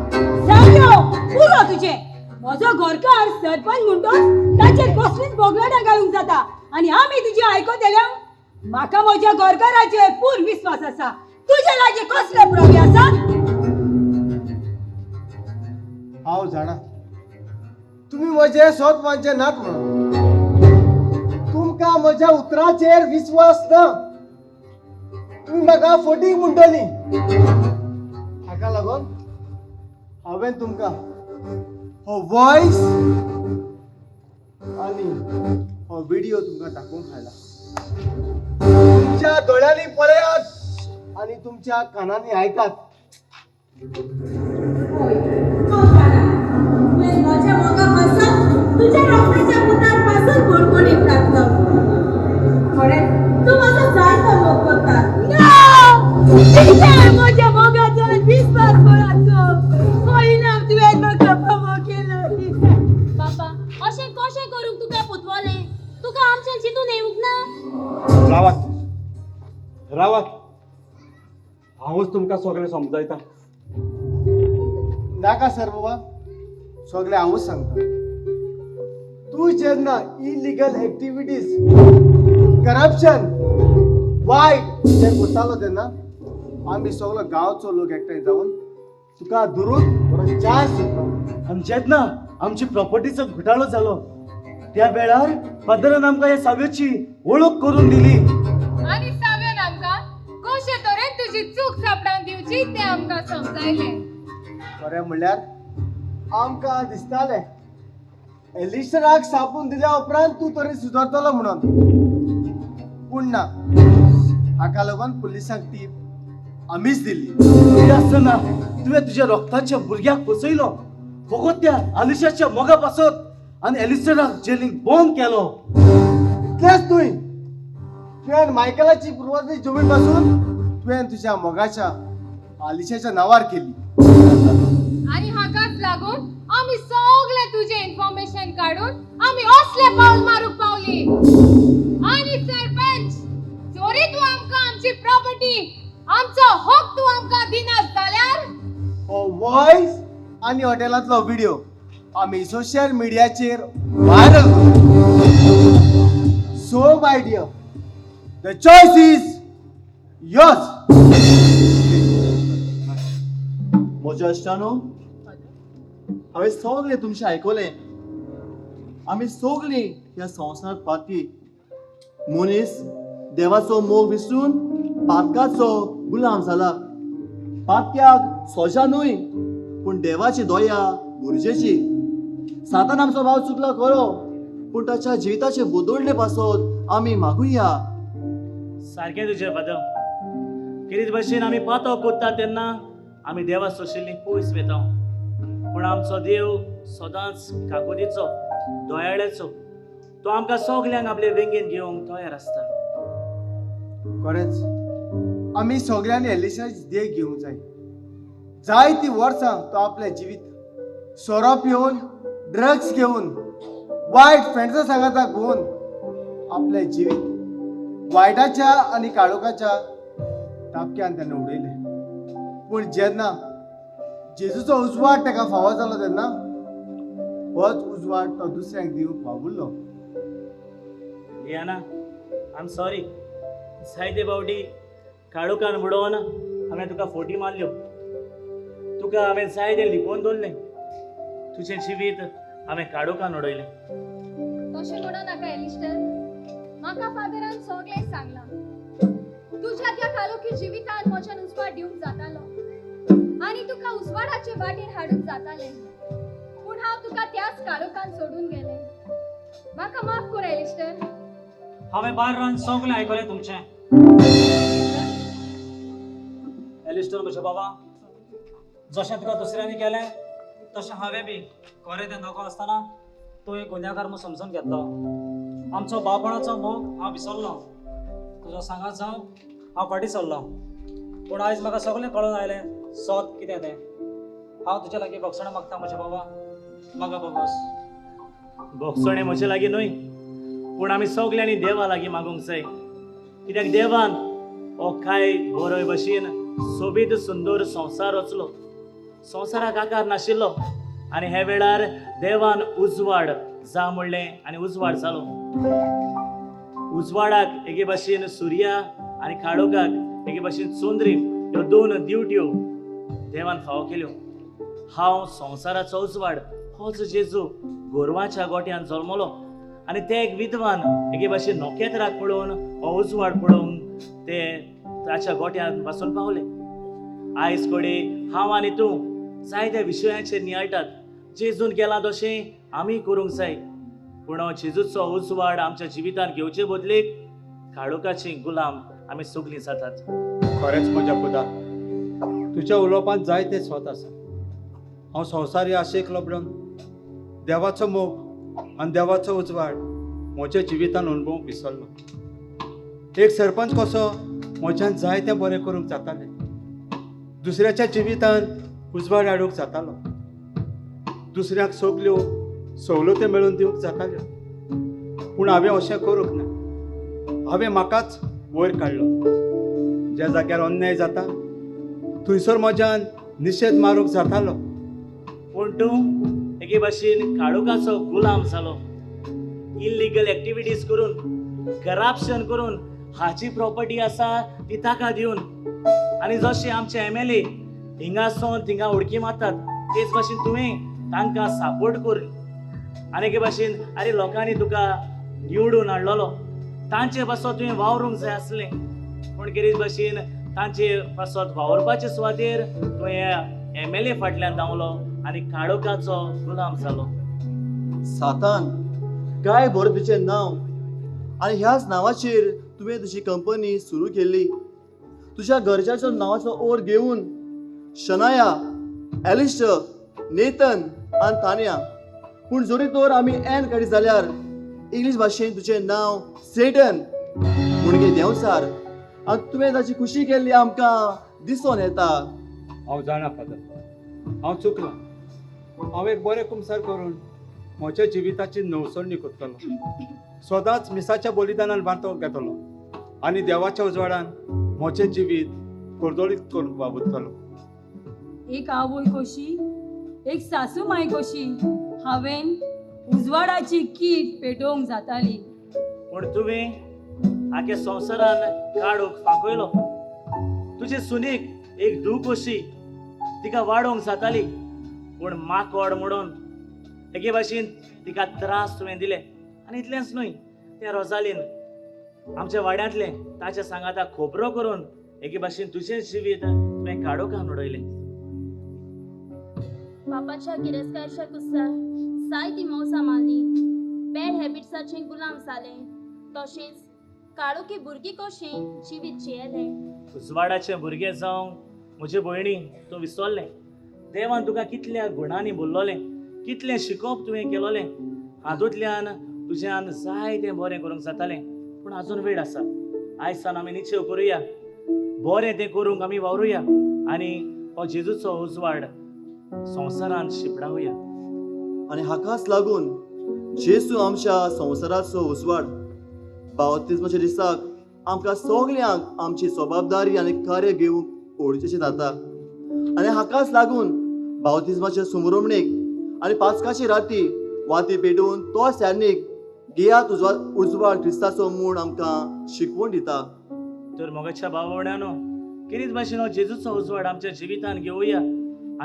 जावयो पुरो तुजें. म्हजो घरकार सरपंच म्हणटोच ताचेर कसलीच बोगलाटां घालूंक जाता आनी आमी तुजी आयकतल्या. म्हाका म्हज्या घरकाराचेर पूर्ण विस्वास आसा. तुजे लागीं कसले पुरावे आसात? हांव जाणा तुमी म्हजे सोत मानचे नात म्हणून. तुमकां म्हज्या उतराचेर विस्वास ना. तुमी म्हाका फटींग म्हणटली. हाका लागून हांवें तुमकां हो वॉयस आनी हो व्हिडिओ तुमकां दाखोवंक हाडला. तुमच्या दोळ्यांनी पळयात आनी तुमच्या कानांनी आयकात. तुवें म्हज्या मोगा पासून तुज्या रक्ताच्या पुतार पासून कोणकोणीक घातलो. खरें तूं म्हजो जायतो मोग करता. ना, म्हज्या मोगाचो विस्वास कोणाचो हो इनाम तुवें म्हाका फावो केलो. बापा, अशें कशें करूंक तुका पुतवलें? तुका आमचें चिंतून येवंक ना? रावात रावात, हांवूच तुमकां सगळें समजायता. नाका सर बाबा, सगळें हांवूच सांगता. तूं जेन्ना इलिगल एक्टिविटीज, करप्शन, वायट जें करतालो तेन्ना आमी सगलो गांवचो लोक एकठांय जावन तुका धरून बरो चान्स दितलो. आनी जेन्ना आमची प्रॉपर्टीचो घोटाळो जालो त्या वेळार फादरान आमकां ह्या साव्याची वळख करून दिली. आनी साव्यान आमकां कशे तरेन तुजी चूक सापडावन दिवची तें आमकां समजायलें. खरें म्हणल्यार आमकां दिसतालें एलिशराक सापून दिल्या उपरांत तूं तरी सुदारतलो म्हणून, पूण ना. हाका लागून पुलिसांक टीप आमीच दिली. तरी आसतना तुवें तुज्या रक्ताच्या भुरग्याक फसयलो फकत त्या आलिशाच्या मोगा पासत आनी एलिस्टराक जेलीन बंद केलो. इतलेंच न्हय, तुवें मायकलाची पुर्वाची जमीन पासून तुवें तुज्या मोगाच्या आलिशाच्या नांवार केली. आनी हाकाच लागून आमी सगळे तुजें इन्फॉर्मेशन काडून आमी असले पावल मारूंक पावली. आनी सरपंच, जरी तूं आमकां आमची प्रॉपर्टी, आमचो हक तूं आमकां दिनास जाल्यार हो वॉयस आनी हॉटेलांतलो व्हिडिओ आमी सोशल मिडियाचेर व्हायरल करू. So my dear, the choice is yours. म्हज्या इश्टानो, हांवें सगळें तुमचें आयकलें. आमी सगळीं ह्या संवसारांत पाती मनीस देवाचो मोग विसरून पातकाचो गुलाम जाला. पातक्याक सोजा न्हय, पूण देवाची दया गरजेची. सातान आमचो भाव चुकला खरो, पूण ताच्या जिविताचे बदलणे पासत आमी मागुया. सारकें तुजें फादर. कितें भशेन आमी पातो करता तेन्ना आमी देवा सोशिल्ली पयस वयता, पूण आमचो देव सदांच काकुतीचो, दयाळेचो. तो आमकां सगल्यांक आपले वेंगेन घेवंक तयार आसता. खरेंच आमी सगळ्यांनी एलिशाची देख घेवंक जाय. जायतीं वर्सां तो आपलें जिवीत सोरो पिवन, ड्रग्स घेवन, वायट फ्रेंड्सां सांगाता घेवन आपलें जिवीत वायटाच्या आनी काळोखाच्या तापक्यान ताणें उडयलें. पूण जेन्ना जेजूचो उजवाड ताका फावो जालो तेन्ना होच उजवाड तो दुसऱ्यांक दिवंक वावुरलो. लियाना, I am sorry. जायते फावटी काळोखान बुडोवन हांवें तुका फोटी मारल्यो. तुका हांवें जायतें लिपोवन दवरलें. तुजें जिवीत हांवें काळोखान उडयलें. तशें म्हणो नाका एलिस्टर, म्हाका फादरान सगळें सांगलां. तुज्या त्या काळोखी जिवितान म्हज्यान उजवाड दिवंक जातालो आनी तुका उजवाडाचे वाटेर हाडूंक जातालें, पूण हांव तुका त्याच काळोखान सोडून गेलें. म्हाका माफ कर एलिस्टर. हांवें भायर रावन सगळें आयकलें तुमचें. एलिस्टर म्हज्या बाबा, जशें तुका दुसऱ्यांनी केलें तशें हांवें बी खरें तें नको आसतना तूं एक गुन्यांवकार म्हूण समजून घेतलो. आमचो बाबपणाचो मोग हांव विसरलो, तुजो सांगात जावं हांव फाटीं सरलो, पूण आयज म्हाका सगळें कळून आयलें सत कितें तें. हांव तुज्या लागीं भोगसणें मागता म्हज्या बाबा, म्हाका भोगोस. भोगसणें म्हजे लागीं न्हय, पूण आमी सगल्यांनी देवा लागीं मागूंक जाय, कित्याक देवान हो काय बरोय भशेन सोबीत सुंदर संवसार रचलो. संवसाराक आकार नाशिल्लो आनी हे वेळार देवान उजवाड जा म्हणलें आनी उजवाड जालो. उजवाडाक एके भाशेन सुर्या आनी काळोखाक एके भाशेन चंद्रीम ह्यो दोन दिवट्यो देवान फावो केल्यो. हांव संवसाराचो उजवाड होच जेजू गोरवाच्या गोट्यान जल्मलो आनी ते एक विद्वान एके भाशेन नखेत्राक पळोवन हो उजवाड पळोवन ते ताच्या गोट्यान पासून पावले. आयज कडेन हांव आनी तूं जायत्या विशयांचेर नियाळटात. जेजून केलां तशें आमी करूंक जाय, पूण जेजूचो उजवाड आमच्या जिवितान घेवचे बदलेक काळोखाची गुलाम आमी सगलीं जातात. खरेंच म्हज्या पुता, तुज्या उलोवपांत जायतें स्वत आसा. हांव संवसारी आशेक लबडून देवाचो मोग आनी देवाचो उजवाड म्हज्या जिवितान अणभवूंक विसरलो. एक सरपंच कसो म्हज्यान जायतें बरें करूंक जातालें, दुसऱ्याच्या जिवितान उजवाड हाडूंक जातालो, दुसऱ्याक सगल्यो सवलती मेळून दिवंक जाताल्यो, पूण हांवें अशें करूंक ना. हांवें म्हाकाच वयर काडलो. ज्या जाग्यार अन्याय जाता थंयसर म्हज्यान निशेध मारूंक जातालो, पूण तूं एके भाशेन काळोखाचो गुलाम जालो. इल्लिगल एक्टिविटीज करून, करप्शन करून हाची प्रॉपर्टी आसा ती ताका दिवन, आनी जशें आमचे MLA हिंगासून थिंगा उडकी मारतात तेच भाशेन तुवें तांकां सपोर्ट करून आनी एके भाशेन आरे लोकांनी तुका निवडून हाडलेलो, तांचे पासत तुवें वावरूंक जाय आसलें, पूण कितें भाशेन तांचे पासत वावुरपाचे सुवातेर तुवें MLA फाटल्यान धांवलो आनी काळोखाचो गुलाम जालो. सातान काय बरें तुजें नांव, आनी ह्याच नांवाचेर तुवें तुजी कंपनी सुरू केल्ली. तुज्या घरच्याच्या नांवाचो ओर घेवन शनाया, एलिस्टर, नेतन आनी तान्या. पूण जरी तर आमी एन काडी जाल्यार इंग्लीश भाशेन तुजें नांव सेटन म्हणजे देंवचार, आनी तुवें ताची खुशी केल्ली आमकां दिसोन येता. हांव जाणा फादर, हांव चुकलां. हांव एक बरें कुमसार करून म्हज्या जिविताची नवसरणी करतलो, सदांच मिसाच्या बलिदानान वांटो घेतलो आनी देवाच्या उजवाडान म्हजें जिवीत कर्दोळीत करून वावुरतलो. एक आवय कशी, एक सासू माय कशी हांवें उजवाडाची कीट पेटोवंक जाताली, पूण तुवें आख्या संवसारान काडूंक फांकयलो. तुजे सुनेक एक धूव कशी तिका वाडोवंक जाताली, पूण माकोड म्हणून एके भाशेन तिका त्रास तुवें दिले. आनी इतलेंच न्हय, त्या रोजालीन आमच्या वाड्यांतलें ताच्या सांगाता खबरो करून एके भाशेन तुजें जिवीत तुवें काळोखान उडयलें. बापाच्या गिरेस्कायच्या कुसार जायती मौसां मारली, बॅड हॅबिट्साचे गुलाम जाले, तशेंच काळोखी भुरगीं कशें जिवीत जियेलें. उजवाडाचे भुरगे जावंक म्हजे भयणी तूं विसरलें. देवान तुका कितल्या गुणांनी बोल्लोलें, कितलें शिकोवप तुवें केलोलें, हातूंतल्यान तुज्यान जायतें बरें करूंक जातालें, पूण आजून वेळ आसा. आयज सावन आमी निश्चय करुया, बरें तें करूंक आमी वावरुया आनी हो जेजूचो उजवाड संवसारान शिंपडावया. आनी हाकाच लागून जेजू आमच्या संवसाराचो उजवाड. बाप्तिज्माच्या दिसाक आमकां सगल्यांक आमची जबाबदारी आनी कार्य घेवंक ओडचें जाता, आनी हाकाच लागून बाप्तिज्माच्या सुमरोमणेक आनी पास्काचे राती वाती पेटोवन तो सैनीक घेयात उजवाड क्रिस्ताचो म्हूण आमकां शिकवण दिता. तर मोगाच्या भाव भयणांनो, कितें भाशेन हो जेजूचो उजवाड आमच्या जिवितान घेवया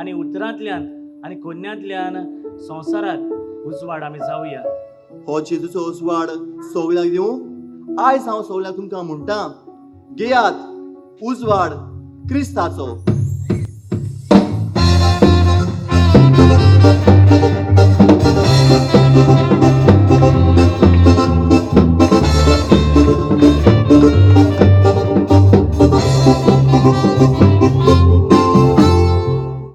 आनी उतरांतल्यान आनी कोन्यांतल्यान संवसाराक उजवाड आमी जावया. हो जेजूचो उजवाड सगळ्यांक दिवं. आयज हांव सगळ्यांक तुमकां म्हणटा, घेयात उजवाड क्रिस्ताचो.